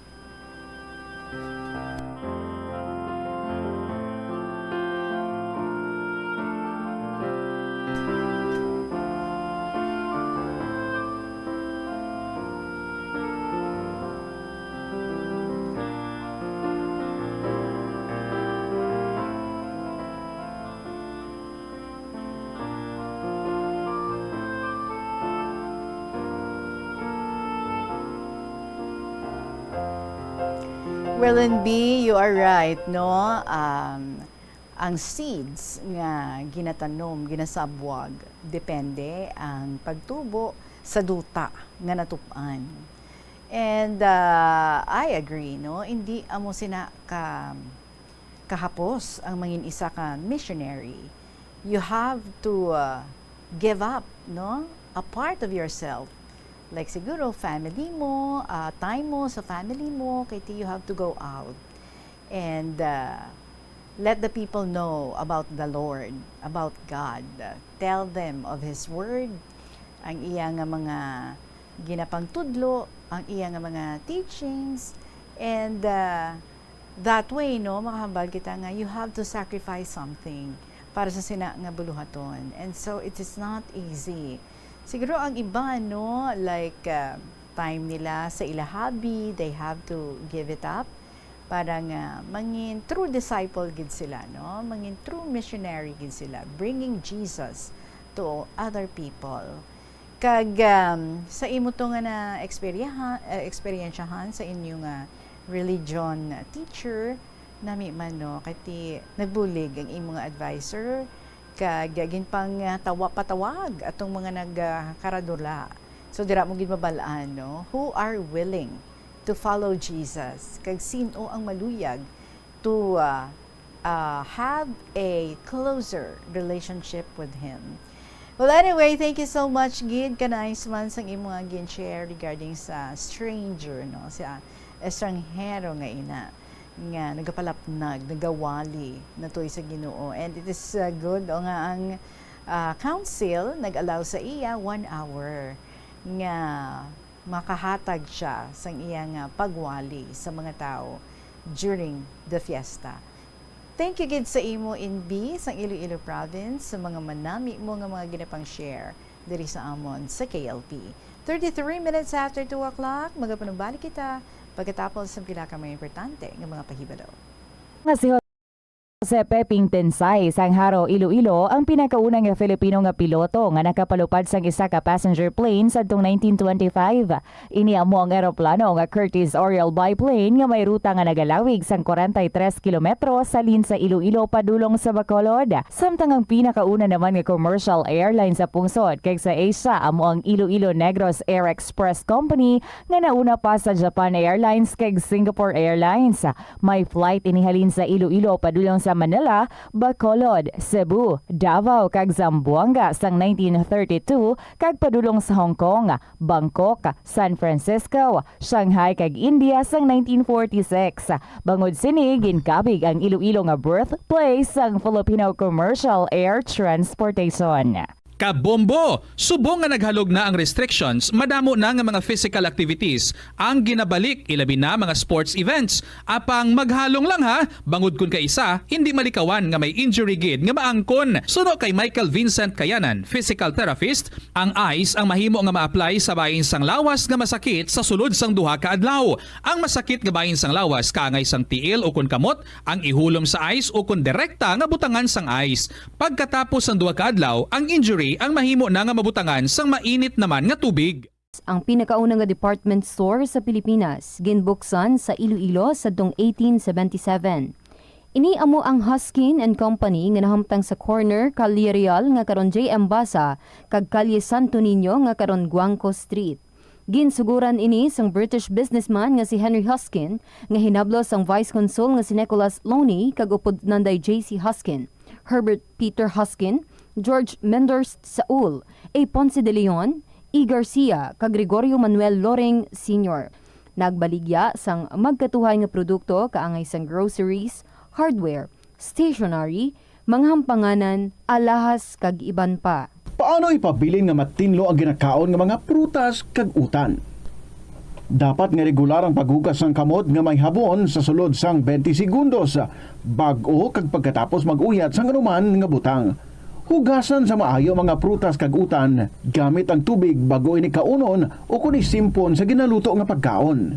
Well, Inbi, you are right, no? Um, ang seeds nga ginatanom, ginasabwag, depende ang pagtubo sa duta nga natup-an. And, uh, I agree, no? Hindi amo sina ka kahapos ang mangin isa ka missionary. You have to, uh, give up, no? A part of yourself. Like siguro family mo, uh, time mo sa family mo, kay ti you have to go out. And, uh, let the people know about the Lord, about God. Uh, tell them of His Word, ang iya nga mga ginapangtudlo, ang iya nga mga teachings, and, uh, that way, no, makahambal kita nga you have to sacrifice something para sa sina nga buluhaton. And so, it is not easy. Siguro ang iba, no, like, uh, time nila sa ila hobby, they have to give it up para nga mangin true disciple gid sila, no? Mangin true missionary gid sila, bringing Jesus to other people. Kag, um, sa imo to nga na eksperyaha-, eh, eksperyensyahan sa inyo nga religion teacher, nami man, no, kay ti nagbulig ang imo nga adviser, kag ginpangtawa-patawag atong mga nagkaradula. So, dira mo gid mabal-an, no, who are willing to follow Jesus, kag sin-o ang maluyag to, ah, ah, have a closer relationship with Him. Well, anyway, thank you so much gid, ka-nice man sang imo nga gin-share regarding sa stranger, no, sa estranghero nga ina nga nagapalapnag, nagawali natoy sa Ginoo. And it is, uh, good, o, nga ang, uh, council nag-allow sa iya one hour nga makahatag siya sang iya nga pagwali sa mga tawo during the fiesta. Thank you gid sa imo, Inbi, sang Iloilo Province, sa mga manami mo nga mga ginapang-share diri sa amon sa K L P. Thirty-three minutes after two o'clock, magapanumbalik kita pagkatapos sang pila ka mga importante nga mga pahibalo. Nga si Jose Peping Tensay sang Jaro, Iloilo, ang pinakauna nga Filipino nga piloto nga nakapalupad sang isa ka passenger plane sadtong nineteen twenty-five. Ini amo ang eroplano nga Curtiss Oriole biplane nga may ruta nga nagalawig sang kwarenta y tres kilometro sa halin sa Iloilo padulong sa Bacolod. Samtang ang pinakauna naman nga commercial airline sa pungsod kag sa Asia amo ang Iloilo Negros Air Express Company nga nauna pa sa Japan Airlines kag Singapore Airlines. May flight ini halin sa Iloilo padulong sa Manila, Bacolod, Cebu, Davao kag Zamboanga sang nineteen thirty-two kag padulong sa Hong Kong, Bangkok, San Francisco, Shanghai kag India sang nineteen forty-six. Bangod sini, ginkabig ang Iloilo nga birthplace sang Filipino commercial air transportation. Kabombo! Subong nga naghalog na ang restrictions, madamo na nga mga physical activities ang ginabalik, ilabi na mga sports events. Apang maghalong lang ha, bangod kun kaisa, hindi malikawan nga may injury gid nga maangkon. Suno kay Michael Vincent Kayanan, physical therapist, ang ice ang mahimo nga ma-apply sa bahin sang lawas nga masakit sa sulod sang duha ka adlaw. Ang masakit nga bahin sang lawas kaangay sang tiil ukon kamot ang ihulom sa ice ukon direkta nga butangan sang ice. Pagkatapos sang duha ka adlaw, ang injury ang mahimo na nga mabutangan sang mainit naman nga tubig. Ang pinakauna nga department store sa Pilipinas, ginbuksan sa Iloilo sadtong eighteen seventy-seven. Ini amo ang Huskin and Company nga nahamtang sa corner Calle Real nga karon J M Basa kag Calle Santo Niño nga karon Guangco Street. Ginsuguran ini sang British businessman nga si Henry Huskin, nga hinablos sang Vice Consul nga si Nicholas Loney kag upod Nanday J C Huskin, Herbert Peter Huskin, George Menders Saul, A. Ponce de Leon, E. Garcia, kag Gregorio Manuel Loring Senior. Nagbaligya sang magkatuhay nga produkto kaangay sang groceries, hardware, stationery, mga hampanganan, alahas, kag iban pa. Paano ipabilin nga matinlo ang ginakaon nga mga prutas kag utan? Dapat nga regular ang paghugas sang kamot nga may habon sa sulod sang twenty segundos, bag-o kag pagkatapos mag-uyat sang anuman nga butang. Hugasan sa maayo ang mga prutas kag utan gamit ang tubig bag-o ini kaunon o kon isimpon sa ginaluto nga pagkaon.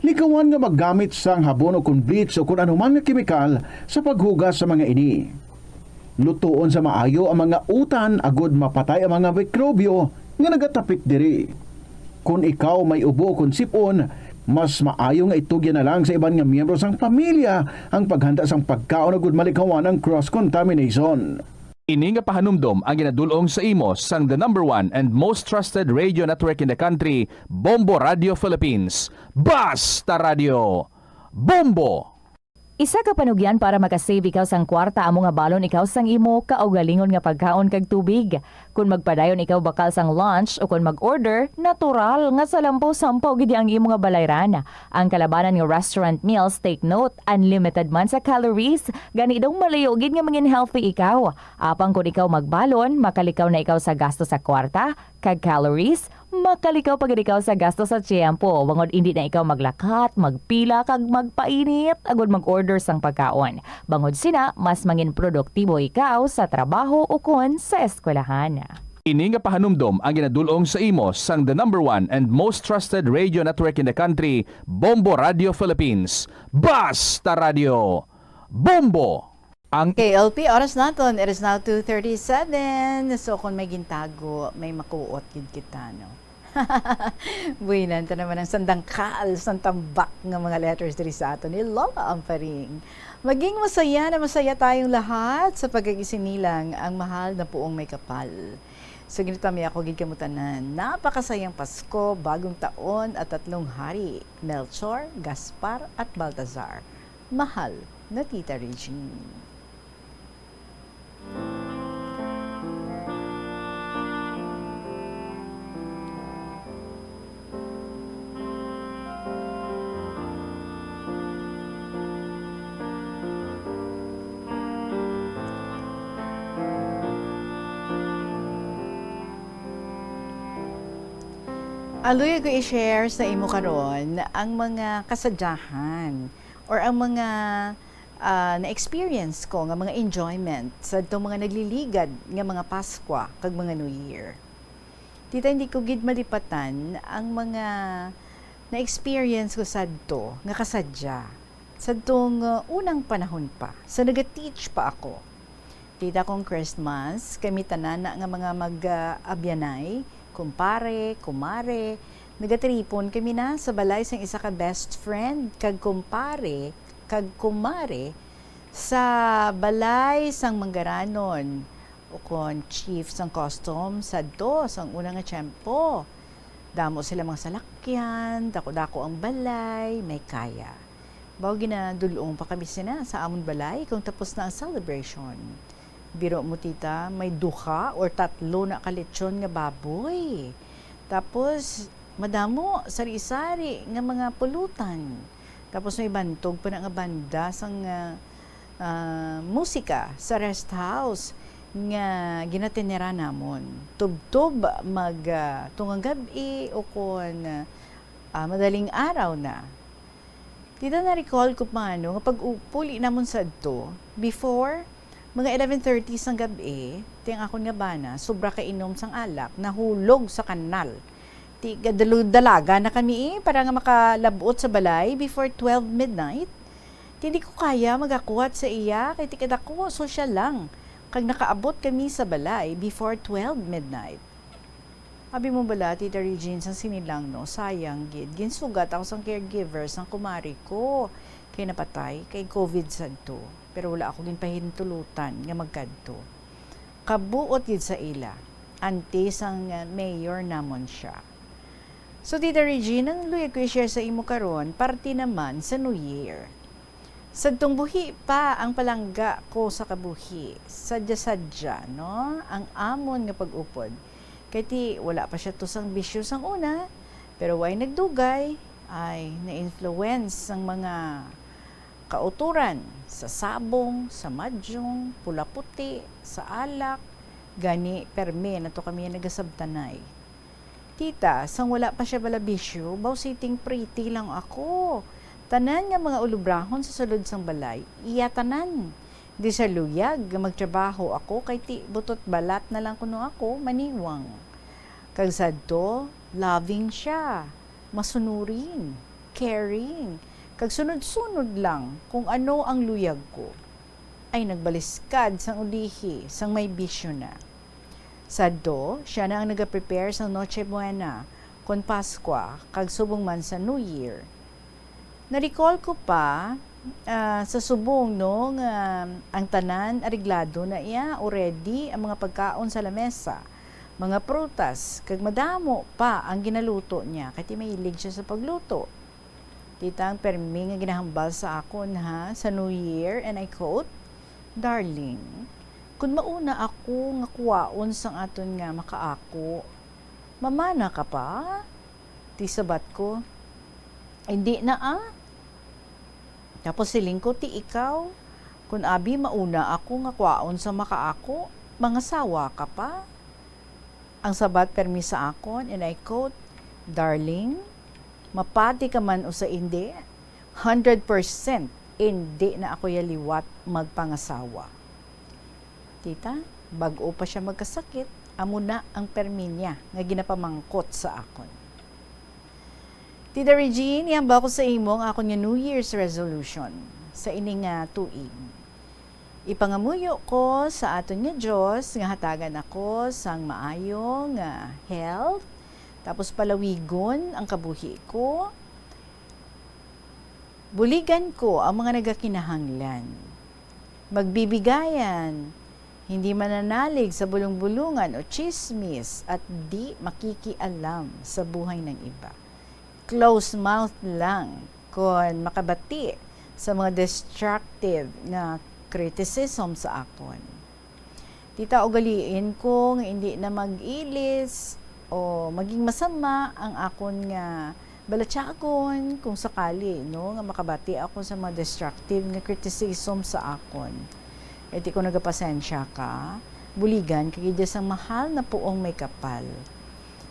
Likawan nga maggamit sang habon o kon bleach o kon anuman nga kemikal sa paghugas sa mga ini. Lutoon sa maayo ang mga utan agod mapatay ang mga mikrobyo nga nagatapik diri. Kon ikaw may ubo kon sip-on, mas maayo nga itugyan na lang sa iban nga miyembro sang pamilya ang paghanda sang pagkaon agud malikawan ang cross contamination. Ini nga pahanumdom ang ginadul-ong sa imo sang the number one and most trusted radio network in the country, Bombo Radio Philippines. Basta Radio, Bombo! Isa ka panugyan para makasave ikaw sang kwarta amo nga balon ikaw sang imo kaugalingon nga pagkaon kag tubig. Kon magpadayon ikaw bakal sang lunch o kon mag-order, natural nga salampaw-sampaw gid ang imo nga balayran. Ang kalabanan nga restaurant meals, take note, unlimited man sa calories, gani daw malayo gid nga mangin healthy ikaw. Apang kon ikaw magbalon, makalikaw na ikaw sa gasto sa kwarta, kag calories, makalikaw pa gid ikaw sa gasto sa tiyempo, bangod indi na ikaw maglakat, magpila, kag magpainit agud mag-order sang pagkaon. Bangod sina, mas mangin produktibo ikaw sa trabaho ukon sa eskwelahan. Ini nga pahanumdom ang ginadul-ong sa imo sang the number one and most trusted radio network in the country, Bombo Radio Philippines. Basta Radio, Bombo! Ang K L P, oras naton, it is now two thirty-seven. So, kung may gintago, may makuot gid kita, no? Buhinan ta naman ang sandangkal, sang tambak nga mga letters diri sa aton ni Lola Amparing. Maging masaya na masaya tayong lahat sa pagkagisinilang ang mahal na puong may kapal. So, ginatami ako gid kamo tanan. Napakasayang Pasko, bagong taon at tatlong hari, Melchor, Gaspar, at Baltazar. Mahal na Tita Regine. Ang luyag ko i-share sa imo karon ang mga kasadyahan or ang mga, ah, na-experience ko nga mga enjoyment sa itong mga nagliligad nga mga Paskwa kag mga New Year. Tita, hindi ko gid malipatan ang mga na-experience ko sadto nga kasadya. Sadtong, uh, unang panahon pa, sa naga-teach pa ako. Tita, kung Christmas, kami tanan na nga mga mag-, uh, abyanay, kumpare, kumare, nagatripon kami na sa balay sang isa ka best friend kag kumpare kag kumare sa balay sang manggaranon ukon chief sang custom sadto sang una nga tiyempo. Damo sila mga salakyan, dako-dako ang balay, may kaya. Baw ginadul-ong pa kami sina sa amon balay kung tapos na ang celebration. Biro mo, tita, may duha or tatlo na ka lechon nga baboy. Tapos, madamo, sari-sari nga mga pulutan. Tapos may bantog pa na nga banda sang, ah, ah, musika sa rest house nga ginatenera namon. Tubtob mag, ah, tungang gab-i o kon, ah, madaling araw na. Tita, na-recall ko pa, no, nga pag u-, puli namon sadto, before, mga eleven thirty sang gab-i, ti ang akon nga bana, sobra ka inom sang alak, nahulog sa kanal. Ti, gadalo-, dalaga na kami, eh, para nga makalab-ot sa balay before twelve midnight. Ti, di ko kaya magakuwat sa iya, kay ti kadako, sosyal lang. Kag nakaabot kami sa balay before twelve midnight. Abi mo bala, Tita Regine, sang sini lang, no? Sayang gid. Ginsugat ako sang caregiver sang kumari ko. Kay napatay, kay covid sadto. Pero wala ako ginpahintulutan nga magkadto. Kabuot gid sa ila. Auntie sang, uh, mayor namon siya. So, Tita Regine, ang luyag ko i-share sa imo karon, parte naman sa New Year. Sadtong buhi pa ang palangga ko sa kabuhi, sadya-sadya, no, ang amon nga pag-upod. Kay ti wala pa siya to sang bisyo sang una, pero way nagdugay, ay na-influence sang mga kauturan sa sabong, sa madyong, pula-puti, sa alak, gani permi na to kami nagasabtanay. Tita, sang wala pa siya balabisyo, bawsiting pretty lang ako. Tanan nga mga ulubrahon sa sulod sang balay, iya tanan. Di siya luyag nga magtrabaho ako kay ti butot balat na lang kuno ako maniwang. Kag sadto, loving siya, masunurin, caring, kag sunod-sunod lang kung ano ang luyag ko. Ay nagbaliskad sang ulihi sang may bisyo na. Sadto, siya na ang nagaprepare sang Noche Buena, kon Paskwa, kag subong man sa New Year. Na-recall ko pa, ah, sa subong, no, nga ang tanan areglado na iya already, ang mga pagkaon sa lamesa, mga prutas, kag madamo pa ang ginaluto niya, kay ti mahilig siya sa pagluto. Tita, ang permi nga ginahambal sa akon, ha, sa New Year, and I quote, "Darling, kun mauna ako nga kuwaon sang aton nga makaako, mamana ka pa?" Ti sabat ko, "Indi na, ah." Tapos siling ko, "Ti ikaw, kun abi mauna ako nga kuwaon sang makaako, mangasawa ka pa?" Ang sabat permi sa akon, and I quote, "Darling, mapati ka man o sa indi, hundred percent indi na ako ya liwat magpangasawa." Tita, bag-o pa siya magkasakit, amo na ang permi niya nga ginapamangkot sa akon. Tita Regine, ihambal ko sa imo ang akon nga New Year's resolution sa ini nga tuig. Ipangamuyo ko sa aton nga Dios nga hatagan ako sang maayo nga health, tapos palawigon ang kabuhi ko. Buligan ko ang mga nagakinahanglan. Magbibigayan, hindi mananalig sa bulong-bulungan o tsismis, at di makikialam sa buhay ng iba. Close mouth lang kon makabati sa mga destructive nga criticism sa akon. Tita, ugaliin ko nga indi na mag-ilis o maging masama ang akon nga balatyagon kung sakali, no, nga makabati ako sa mga destructive nga criticism sa akon. Kay ti ko nagapasensya ka, buligan ka gid sang mahal na puong may kapal.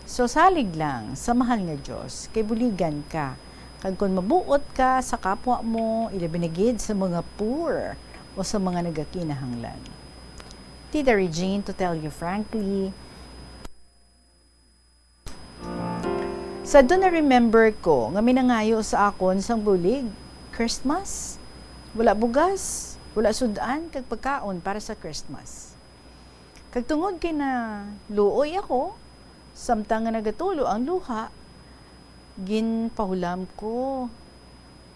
So, salig lang sa mahal nga Dios, kay buligan ka. Kag kon mabuot ka sa kapwa mo, ilabi na gid sa mga poor o sa mga nagakinahanglan. Tita Regine, to tell you frankly, sadto na-remember ko nga may nangayo sa akon sang bulig, Christmas. Wala bugas, wala sud-an kag pagkaon para sa Christmas. Kag tungod kay naluoy ako, samtang nga nagatulo ang luha, ginpahulam ko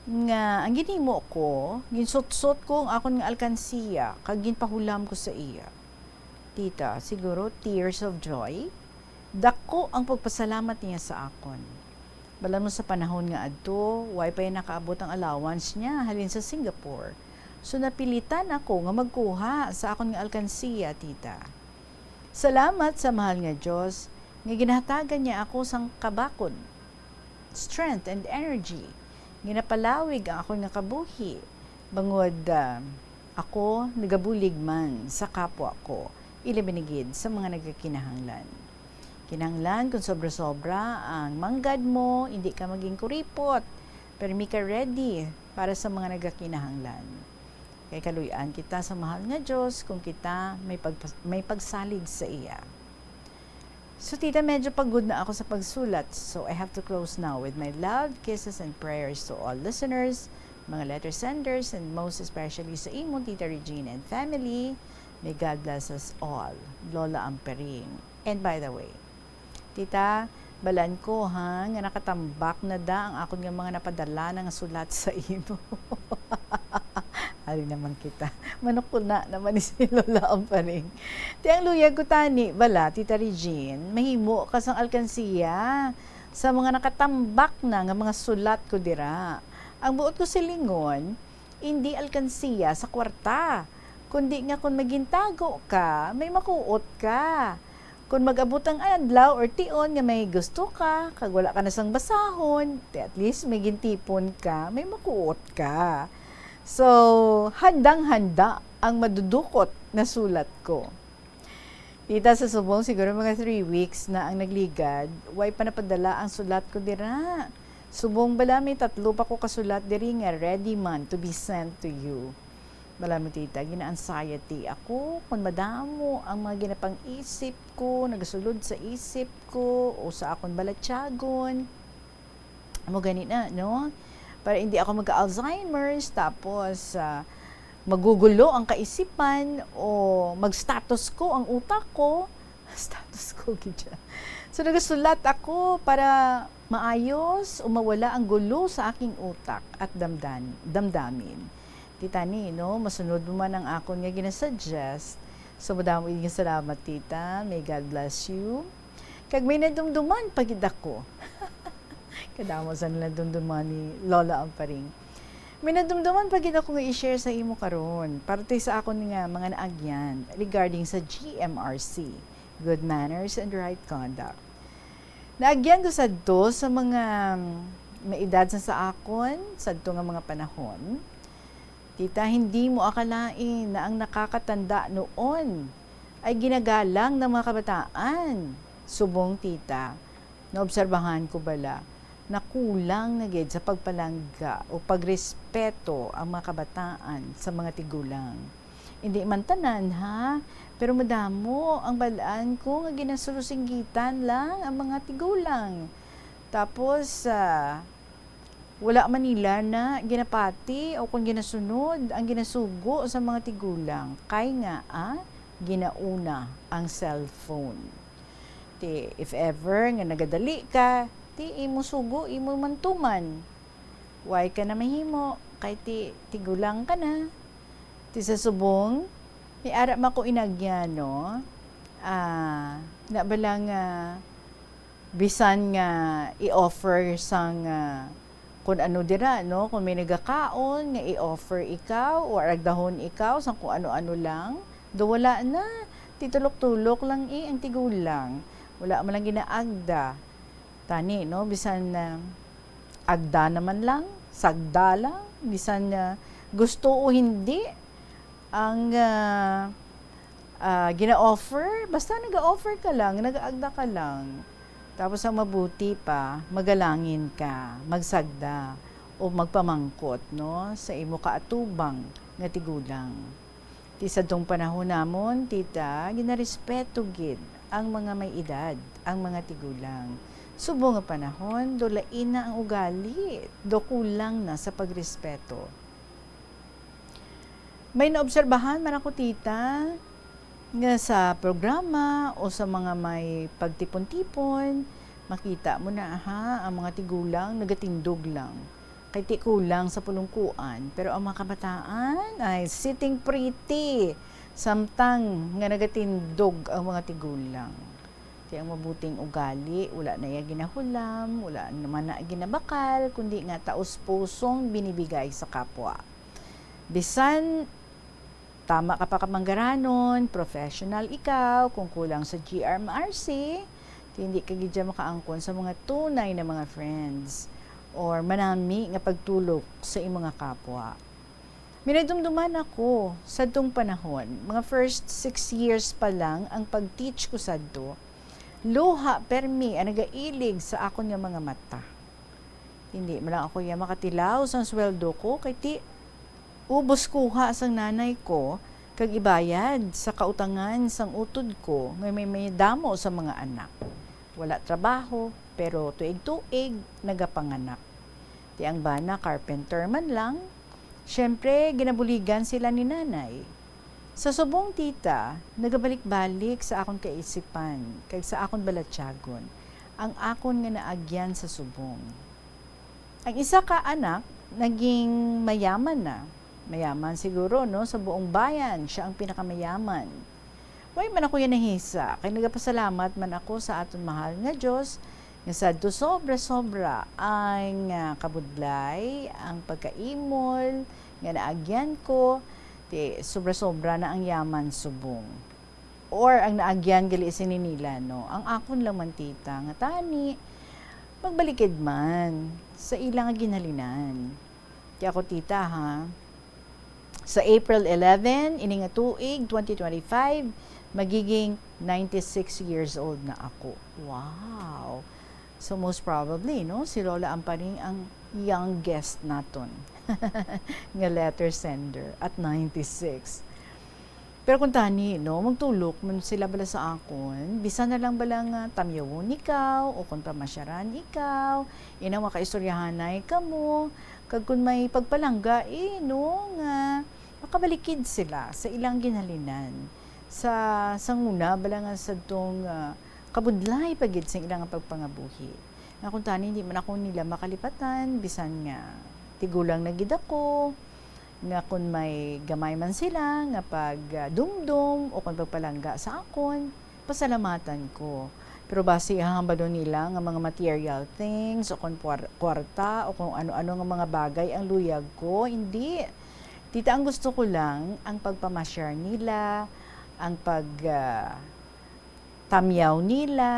nga ang ginhimo ko, ginsutsot ko ang akon nga alkansiya kag ginpahulam ko sa iya. Tita, siguro tears of joy. Dako ang pagpasalamat niya sa akon. Balan mo sa panahon nga adto, way pa nakaabot ang allowance niya halin sa Singapore. So, napilitan ako nga magkuha sa akon nga alkansiya, tita. Salamat sa mahal nga Dios nga ginahatagan niya ako sang kabakod, strength, and energy. Ginapalawig ang akon nga kabuhi, bangod, ah, ako nagabulig man sa kapwa ko, ilabi na gid sa mga nagakinahanglan. Kinahanglan kung sobra-sobra ang manggad mo, indi ka maging kuripot, permi ka ready para sa mga nagakinahanglan. Kay kaluy-an kita sa mahal nga Dios kung kita may pagpas-, may pagsalig sa iya. So, tita, medyo pagod na ako sa pagsulat. So, I have to close now with my love, kisses, and prayers to all listeners, mga letter senders, and most especially sa imo, Tita Regine and family. May God bless us all. Lola Ampering. And by the way, tita, balan ko, ha, nga nakatambak na da ang akon nga mga napadala na nga sulat sa imo. Ari naman kita. Manukuna naman ni si Lola Amparing. Ti ang luyag ko tani, bala, Tita Regine, mahimo ka sang alkansiya sa mga nakatambak na nga mga sulat ko dira. Ang buot ko silingon, indi alkansiya sa kwarta, kundi nga kon magintago ka, may makuot ka. Kon mag-abot ang adlaw or tion nga may gusto ka, kag wala ka na sang basahon, ti at least may gintipon ka, may makuot ka. So, handang-handa ang madudukot na sulat ko. Tita, sa subong, siguro mga three weeks na ang nagligad, way pa napadala ang sulat ko dira. Subong bala, may tatlo pa ko kasulat diri nga ready man to be sent to you. Bala mo, tita, gina-anxiety ako kung madamo ang mga ginapang-isip ko, nagasulod sa isip ko o sa akon balatyagon. Amo gani na, no? Para hindi ako magka-Alzheimer's, tapos, ah, magugulo ang kaisipan o mag-status quo ang utak ko. Status quo gid siya. So, nagasulat ako para maayos o mawala ang gulo sa aking utak at damdan-, damdamin. Tita ni, no? Masunod mo man ang akon nga ginasuggest. So, madamo nga salamat, tita. May God bless you. Kag may nadumduman pa gid ako. Kadamo sa nila dumduman ni Lola ang paring. May nadumduman pa gid ako nga i-share sa imo karon, parte sa akon nga mga naagyan regarding sa G M R C, good manners and right conduct. Naagyan ko sadto sa mga may edad sa, sa akon, sadto nga mga panahon. Tita, hindi mo akalain na ang nakakatanda noon ay ginagalang ng mga kabataan. Subong, tita, naobserbahan ko bala na kulang na gid sa pagpalangga o pagrespeto ang mga kabataan sa mga tigulang. Hindi man tanan, ha, pero madamo ang balaan ko nga ginasulusinggitan lang ang mga tigulang. Tapos, ah, wala man nila na ginapati o kung ginasunod ang ginasugo sa mga tigulang, kay nga, ah, ginauna ang cellphone. Ti, if ever nga nagadali ka, ti imo sugo, imo man tuman. Way ka na mahimo, kay ti tigulang ka na. Ti sa subong, may ara man ko inagyan, no? Ah, na ba lang, ah, bisan nga i-offer sang, ah, kun ano dira, no? Kung may nagakaon, nga i-offer ikaw o aragdahon ikaw sang kung ano-ano lang, do wala na. Titulok-tulok lang, eh, ang tigulang. Wala man lang ginaagda. Tani, no? Bisan, ah, agda naman lang, sagda lang, bisan, ah, gusto o hindi, ang, ah, ah, gina-offer, basta nag-offer ka lang, nag-aagda ka lang. Tapos ang mabuti pa, magalangin ka, magsagda, o magpamangkot, no, sa imo kaatubang nga tigulang. Ti sadtong panahon namon, tita, ginarespeto gid ang mga may edad, ang mga tigulang. Subong nga panahon, do lain na ang ugali, do kulang na sa pagrespeto. May naobserbahan man ako, tita, nga sa programa o sa mga may pagtipon-tipon, makita mo na, ha, ang mga tigulang nagatindog lang. Kay ti kulang sa pulungkuan, pero ang mga kabataan ay sitting pretty, samtang nga nagatindog ang mga tigulang. Ti ang mabuting ugali, wala na iya ginahulam, wala naman na ginabakal, kundi nga taos-pusong binibigay sa kapwa. Bisan tama ka pa kamanggaranon, professional ikaw, kung kulang sa G R M R C, ti hindi ka gid dyan makaangkon sa mga tunay na mga friends or manami nga pagtulok sa imong mga kapwa. May nadumduman ako sadtong panahon, mga first six years pa lang ang pag-teach ko sadto, luha permi ang nagailig sa akon nga mga mata. Hindi man lang ako iya makatilaw sang sweldo ko, kay ti ubos kuha sang nanay ko kag ibayad sa kautangan sang utod ko nga may, may damo sa mga anak. Wala trabaho, pero tuig-tuig nagapanganak. Ti ang bana carpenter man lang, siyempre, ginabuligan sila ni nanay. Sa subong, tita, nagabalik-balik sa akon kaisipan kag sa akon balatyagon ang akon nga naagyan sa subong. Ang isa ka anak naging mayaman na. Mayaman siguro, no, sa buong bayan, siya ang pinakamayaman. Way man ako yan nahisa, kay nagapasalamat man ako sa aton mahal nga Dios nga sadto sobra-sobra ang, ah, kabudlay, ang pagkaimol nga naagyan ko, ti sobra-sobra na ang yaman subong. Or ang naagyan gali sini nila, no? Ang akon lang man, tita, nga tani, magbalikid man sa ila nga ginhalinan. Ti ako, tita, ha? Sa April eleven, ini nga tuig, twenty twenty-five, Magiging ninety-six years old na ako. Wow! So, most probably, no, si Lola Amparing ang youngest naton nga letter sender at ninety-six. Pero kung tani, no, magtulok man sila bala sa akon, bisan na lang bala nga tamyawon ikaw, o kung pamasyaran ikaw, inaw makaistoryahanay kamo, kag kung may pagpalangga, eh, no, nga makabalikid sila sa ilang ginhalinan, sa, sa nguna bala nga sadtong, ah, kabudlay pa gid sa ilang pagpangabuhi. Nga kung tani, hindi man ako nila makalipatan, bisan nga tigulang na gid ako, nga kung may gamay man sila nga pag, ah, dumdum o kung pagpalangga sa akon, pasalamatan ko. Pero basi ang hambalon nila nga mga material things o kung puwar-, kwarta o kung ano-ano nga mga bagay ang luyag ko, hindi. Tita, ang gusto ko lang, ang pagpamasyar nila, ang pag, ah, tamyaw nila,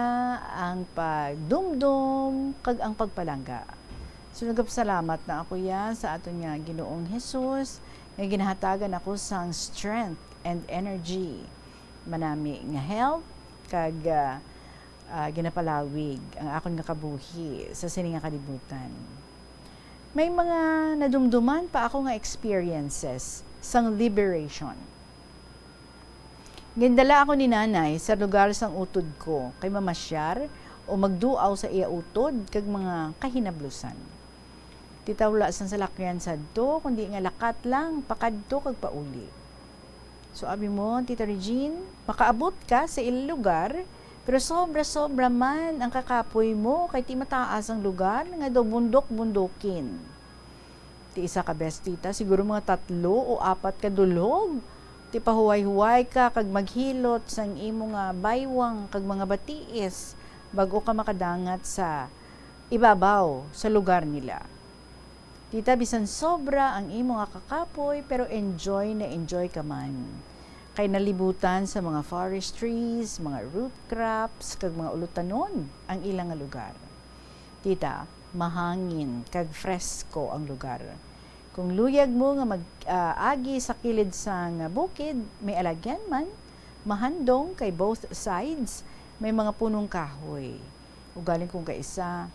ang pagdumdom, kag ang pagpalangga. So, nagapasalamat na ako ya sa aton nga Ginoong Jesus, nga ginahatagan ako sang strength and energy, manami nga health, kag, ah, ah, ginapalawig ang akon nga kabuhi sa sini nga kalibutan. May mga nadumduman pa ako nga experiences sang liberation. Gindala ako ni Nanay sa lugar sang utod ko kay mamasyar o magduaw sa iya utod kag mga kahinablusan. Tita, wala sang salakyan sadto, kundi nga lakat lang, pakadto kag pauli. So, abi mo, Tita Regine, makaabot ka sa ila lugar, pero sobra-sobra man ang kakapoy mo, kay ti mataas ang lugar, nga daw bundok-bundukin. Ti isa ka best, Tita, siguro mga tatlo o apat ka dulhog. Ti pahuway-huway ka kag maghilot sang imo nga baywang kag mga batiis bag-o ka makadangat sa ibabaw sa lugar nila. Tita, bisan sobra ang imo nga kakapoy, pero enjoy na enjoy ka man. Kay nalibutan sa mga forest trees, mga root crops, kag mga ulutanon ang ila nga lugar. Tita, mahangin kag fresko ang lugar. Kung luyag mo nga mag, ah, agi sa kilid sang bukid, may alagyan man, mahandong kay both sides, may mga punong kahoy. Ugaling kung kaisa,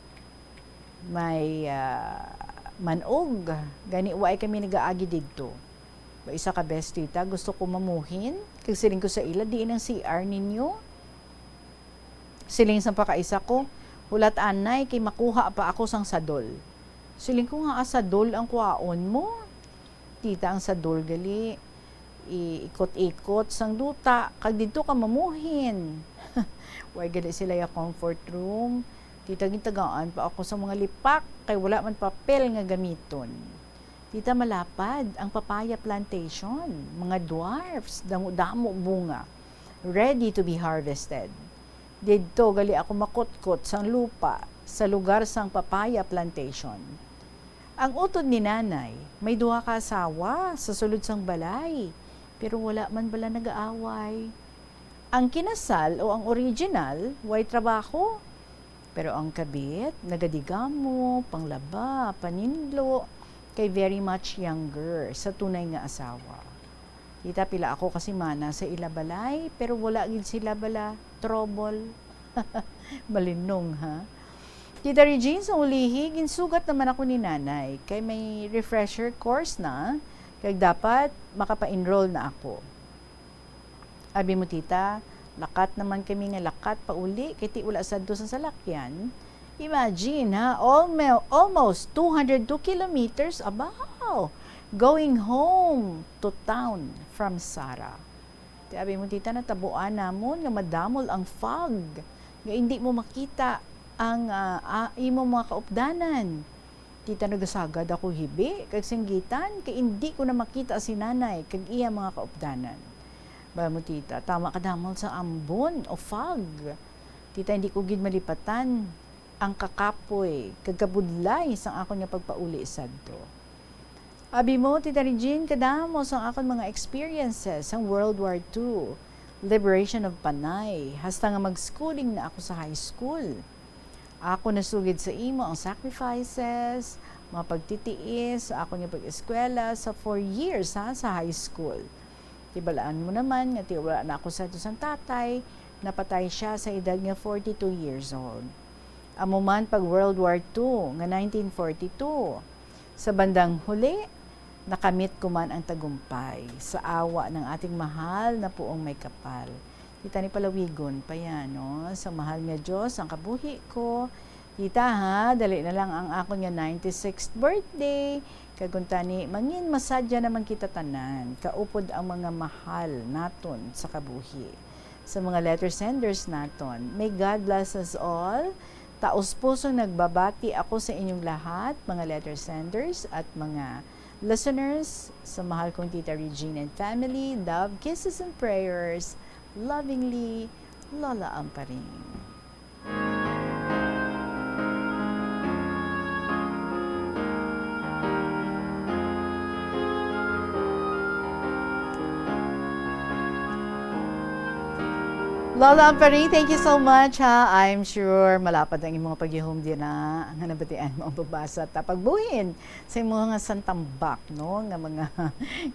may, ah, man-og, gani waay kami nagaagi didto. Ba, isa ka best, Tita, gusto ko mamuhin, kag siling ko sa ila, "Diin ang C R ninyo?" Siling sang pakaisa ko, "Hulat anay, kay makuha pa ako sang sadol." Siling ko, "Ngaa sadol ang kuhaon mo?" Tita, ang sadol gali, iikot-ikot sang duta, kag didto ka mamuhin. Way gali sila ya comfort room. Tita, gintagaan pa ako sa mga lipak, kay wala man papel nga gamiton. Tita, malapad ang papaya plantation, mga dwarfs, damo-damo bunga, ready to be harvested. Didto gali ako makutkot sang lupa sa lugar sang papaya plantation. Ang utod ni Nanay, may duha ka asawa sa sulod sang balay, pero wala man bala nag-aaway. Ang kinasal o ang original, way trabaho. Pero ang kabit, nagadigamo, panglaba, paninlo, kay very much younger sa tunay nga asawa. Tita, pila ako ka semana sa ila balay, pero wala gid sila bala trouble. Malinong, ha? Tita Regine, sa ulihi, ginsugat naman ako ni Nanay, kay may refresher course na, kag dapat makapa-enroll na ako. Abi mo, Tita, lakat naman kami nga lakat pauli, kay ti wala sadto sa salakyan. Imagine, ha, almo-, almost two hundred two kilometers, abaw, going home to town from Sara. Ti abi mo, Tita, natabuan namon nga madamol ang fog, nga indi mo makita ang, ah, ah, imo mga kaupdanan. Tita, nagasagad ako hibi kag singgitan, kay indi ko na makita si Nanay kag iya mga kaupdanan. Ba mo, Tita, tama kadamol sa ambon o fog. Tita, hindi ko gid malipatan ang kakapoy kag kabudlay sang akon nga pagpauli sadto. Abi mo, Tita Regine, kadamo sang akon mga experiences sang World War Two, liberation of Panay, hasta nga mag-schooling na ako sa high school. Ako nasugid sa imo ang sacrifices, mga pagtitiis sa akon nga pag-eskwela sa four years, ha, sa high school. Tibalaan mo naman nga ti-, wala na ako sa ato sang tatay, napatay siya sa edad nga forty-two years old. Amo man pag World War Two nga nineteen forty-two. Sa bandang huli, nakamit ko man ang tagumpay sa awa ng ating mahal na puong may kapal. Kita ni palawigon pa yan, no? Sa mahal nga Diyos, ang kabuhi ko. Kita ha, dali na lang ang akon nga ninety-sixth birthday. Kag kuntani, mangin masadya naman kita tanan. Kaupod ang mga mahal naton sa kabuhi. Sa mga letter senders naton, may God bless us all. Taos pusong nagbabati ako sa inyong lahat, mga letter senders at mga listeners. Sa mahal kong Tita Regine and family, love, kisses, and prayers. Lovingly, Lola Amparing. Lola Amparing, thank you so much, ha. I'm sure malapad ang imong paghihom dira nga nabatian mo ang pagbasa ta pagbuhin sa imong nga santambak, no, nga mga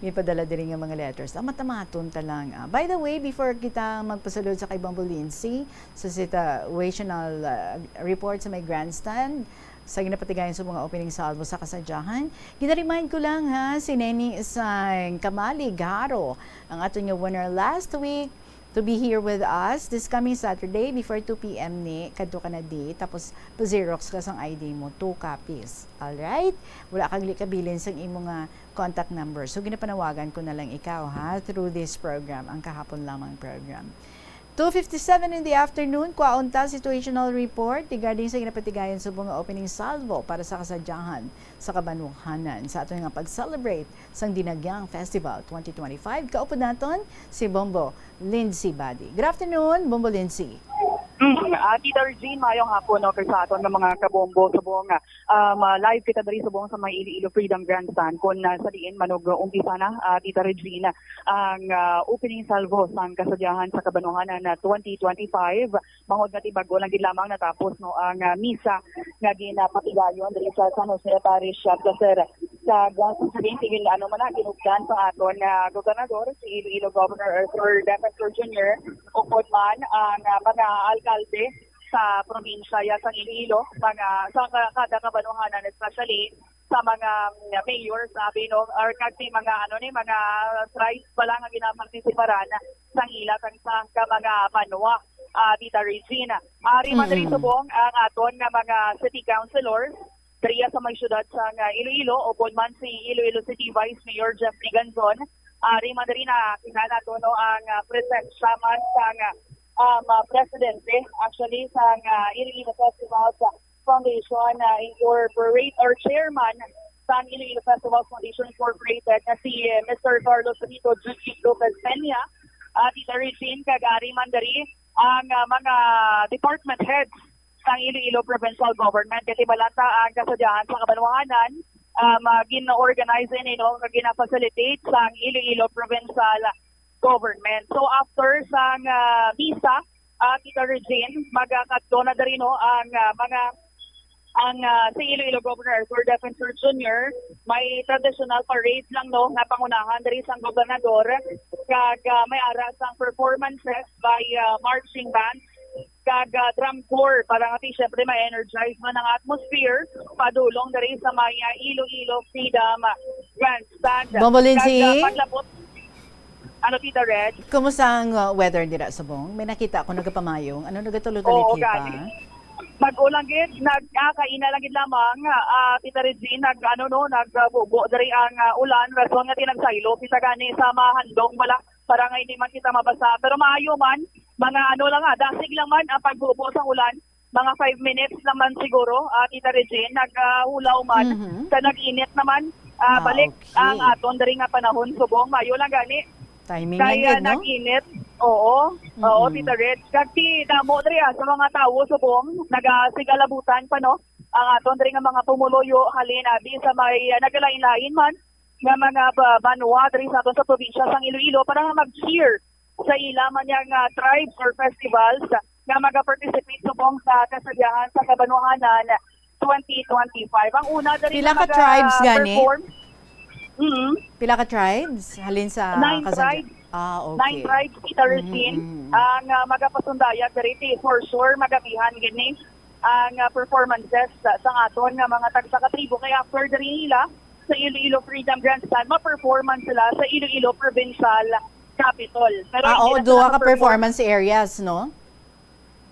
gipadala diri nga mga letters. Amat-amaton ta lang, ah. By the way, before kita magpasulod sa kay Bombo Lindsay sa situational, ah, report sa may grandstand, sa ginapatigayon sa mga opening salvo sa kasadyahan, gina-remind ko lang, ha, si Neni sang Kamalig, Jaro, ang aton nga winner last week, to be here with us this coming Saturday before two p.m. ni, kadto ka na di, tapos pa-xerox ka sang I D mo, two copies. Alright? Wala kag likabilin sang imo nga contact number. So, ginapanawagan ko na lang ikaw, ha, through this program, ang kahapon lamang program. Two fifty-seven in the afternoon, kwaon ta situational report regarding sa ginapatigayon subong nga opening salvo para sa kasadyahan sa kabanwahanan sa aton nga pag-celebrate sang Dinagyang Festival twenty twenty-five. Kaupod naton si Bombo Lindsay Badi. Good afternoon, Bombo Lindsay. Mm, ah, Tita Regine, mayong hapon, no, kay sa aton nga mga kabombo subong, ah, um, ah, live kita diri subong sa may Iloilo Freedom Grandstand, kung, ah, sa diin man og umpisa na, ah, Tita Regine, ang, ah, opening salvo sang kasadyahan sa kabanwahanan na twenty twenty-five. Bangod nga ti bag-o lang gid lamang natapos, no, ang, ah, misa nga ginapatigayon diri sa San Jose Parish, ah, Placer. Sa gwa sa sabing, tigil ano man na, ginugdan sa aton nga gobernador, si Iloilo Governor Arthur Defensor Junior, upod man ang, ah, mga alkalde sa probinsya ya sang Iloilo, mga sa ka-, kada kabanwahanan, especially sa mga, mm, mayors, abi, no, or kag ti mga, ano ni, mga tribes pala nga ginapartisiparan sang ila sang, sang ka mga banwa, ah, Tita Regina. Ari man diri Mm-mm. subong ang aton nga mga city councilors diriya sa may siyudad sang, ah, Iloilo, upod man si Iloilo City Vice Mayor Jeffrey Ganzon. Ari man diri na kita nato, no, ang, ah, presensya man sang, ah, um, ah, presidente, actually, sang, ah, Iloilo Festival Foundation, ah, Incorporate, or chairman sang Iloilo Festival Foundation Incorporated nga si, eh, Mister Carlos Rito Jujik Lopez Peña, ah, Tita Regine, kag ari man diri ang, ah, mga department heads sang Iloilo Provincial Government. Kay tibalata ang kasadyahan sa kabanwahanan, um, ah, gin-organize ini, no, kag gina-facilitate sang Iloilo Provincial Government. So, after sang, ah, misa, ah, Tita Regine, magakadto na diri, no, ang, ah, mga, ang, ah, si Iloilo Governor Arthur Defensor Junior, may traditional parade lang, no, nga pangunahan diri sang gobernador, kag, ah, may ara sang performances by, ah, marching band, kag, ah, drum corps, para nga ti, syempre, ma-energize man ang atmosphere padulong diri sa may, ah, Iloilo Freedom Grandstand. Bombo Lindsay? Kag, ah, paglabot, ano, Tita Red? Kumusta ang, uh, weather dira subong? May nakita ako nagapamayong. Ano, nagatulo-tulo Oo, kita? Gani. Mag-ulan gid, nag-, ah, kaina lang gid lamang, ah, Tita Regine, nag-, ano, no, nagbubo diri ang, ah, ulan, rason nga ti nagsaylo kita gani sa mahandong bala, para nga hindi man kita mabasa. Pero maayo man, mga ano lang, ah, dasig lang man ang pagbubo sa ulan. Mga five minutes lang man siguro, ah, Tita Regine, naghulaw man Mhm. sa nag-init naman, ah, Ah, balik okay. ang aton diri nga panahon subong. Maayo lang gani. Timing lang Kaya gid, no? nag-init. Oo. Oo, Mm-mm. Tita Red. Kag ti damo diri, ah, sa mga tawo subong, nagasigalabutan pa, no? Ang aton diri nga mga pumuluyo, halin abi sa may, ah, nagalain-lain man nga mga ba-, banwa diri sa aton sa probinsya sang Iloilo para nga mag-cheer sa ila man yang, ah, tribes or festivals nga maga-participate subong sa kasadyahan sa kabanwahanan twenty twenty-five. Ang una diri Pila nga ka tribes gani? maga-perform, mm, Pila ka tribes? Halin sa nine kasadya-, tribes. Ah, Nine okay. tribes, Tita Mhm, Regine, mhm. ang ah, magapasundayag diri ti for sure magabihan gid ni ang ah, performances sa, sa aton nga mga tagsa ka tribo. Kay after diri nila sa Iloilo Freedom Grandstand, ma-performance sila sa Iloilo Provincial Capitol. Pero Ah, hindi oo, na sila duha ka ma-perform- performance areas, no?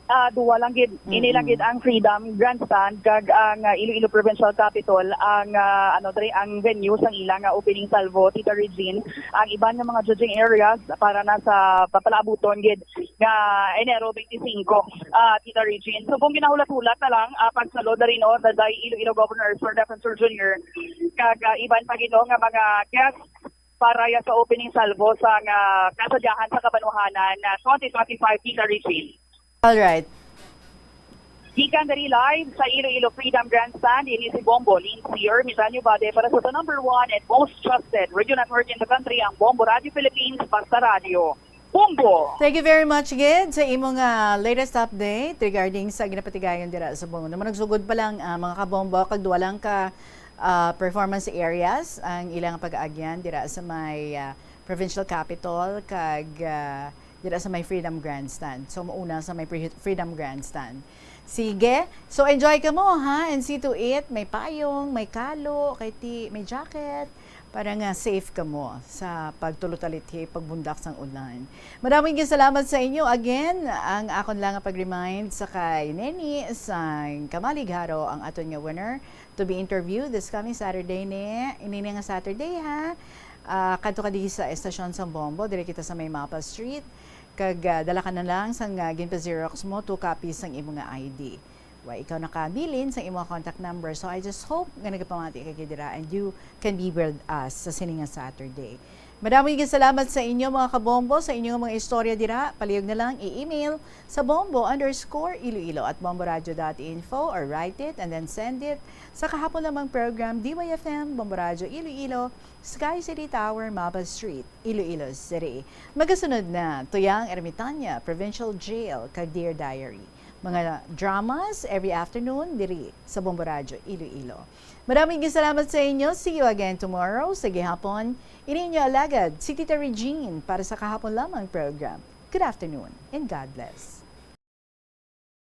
Ah, duwa lang gid. Ini lang Mm-mm. Gid ang Freedom Grandstand kag ang ah, Iloilo Provincial Capitol ang ah, ano dre ang venue sang ilang nga opening salvo, Tita Regine. Ang iban nga mga judging areas para na sa papalaabuton gid nga Enero twenty-five, ah, Tita Regine. So kung ginahulat-hulat na lang, ah, pagsulod na rin, no, the Iloilo Governor Arthur Defensor Junior kag ah, iban pa gid, no, nga mga guests para ya sa opening salvo sa nga kasadyahan sa Kabanwahanan na twenty twenty-five, Tita Regine. All right. Gikan diri live sa Iloilo Freedom Grandstand, ini si Bombo Lindsay Ermitanio Bade para sa the number one and most trusted radio network in the country, ang Bombo Radio Philippines, Basta Radio. Bombo! Thank you very much, Gid, sa imong ah, latest update regarding sa ginapatigayon dira sa Bombo. Naman nagsugod pa lang, ah, mga kabombo, kag duwa lang ka ah, performance areas ang ilang pag-aagyan dira sa may ah, provincial capitol kag ah, dira sa may Freedom Grandstand. So, mauna sa may Pre- Freedom Grandstand. Sige. So, enjoy ka mo, ha? And see to it. May payong, may kalo, kay ti, may jacket. Para nga safe ka mo sa pagtulutalithi, pagbundak sang ulan. Madaming salamat sa inyo. Again, ang akon lang nga pag-remind sa kay Neni sang Kamalig Haro ang aton nga winner to be interviewed this coming Saturday ni. Ini nga Saturday, ha? Ah, kadto ka diri sa estasyon sang Bombo, diri kita sa may Mapa Street. Kag ah, dala ka na lang sang ah, ginpa-xerox mo, two copies sang imo nga I D. Wa ikaw nakabilin sa imo contact number. So I just hope nga nagapamati ka gid dira and you can be with us sa sini nga Saturday. Madamo nga salamat sa inyo, mga kabombo, sa inyo mga istorya dira. Palihog na lang i-email sa bombo underscore iloilo at bomboradio dot info or write it and then send it sa kahapon lamang program, D Y F M, Bombo Radio Iloilo, Sky City Tower, Mapa Street, Iloilo City. Magasunod na, Tuyang Ermitania, Provincial Jail, kag Dear Diary. Mga dramas every afternoon diri sa Bombo Radio Iloilo. Maraming salamat sa inyo. See you again tomorrow sa gihapon. Ini inyo alagad, si Tita Regine para sa kahapon lamang program. Good afternoon and God bless.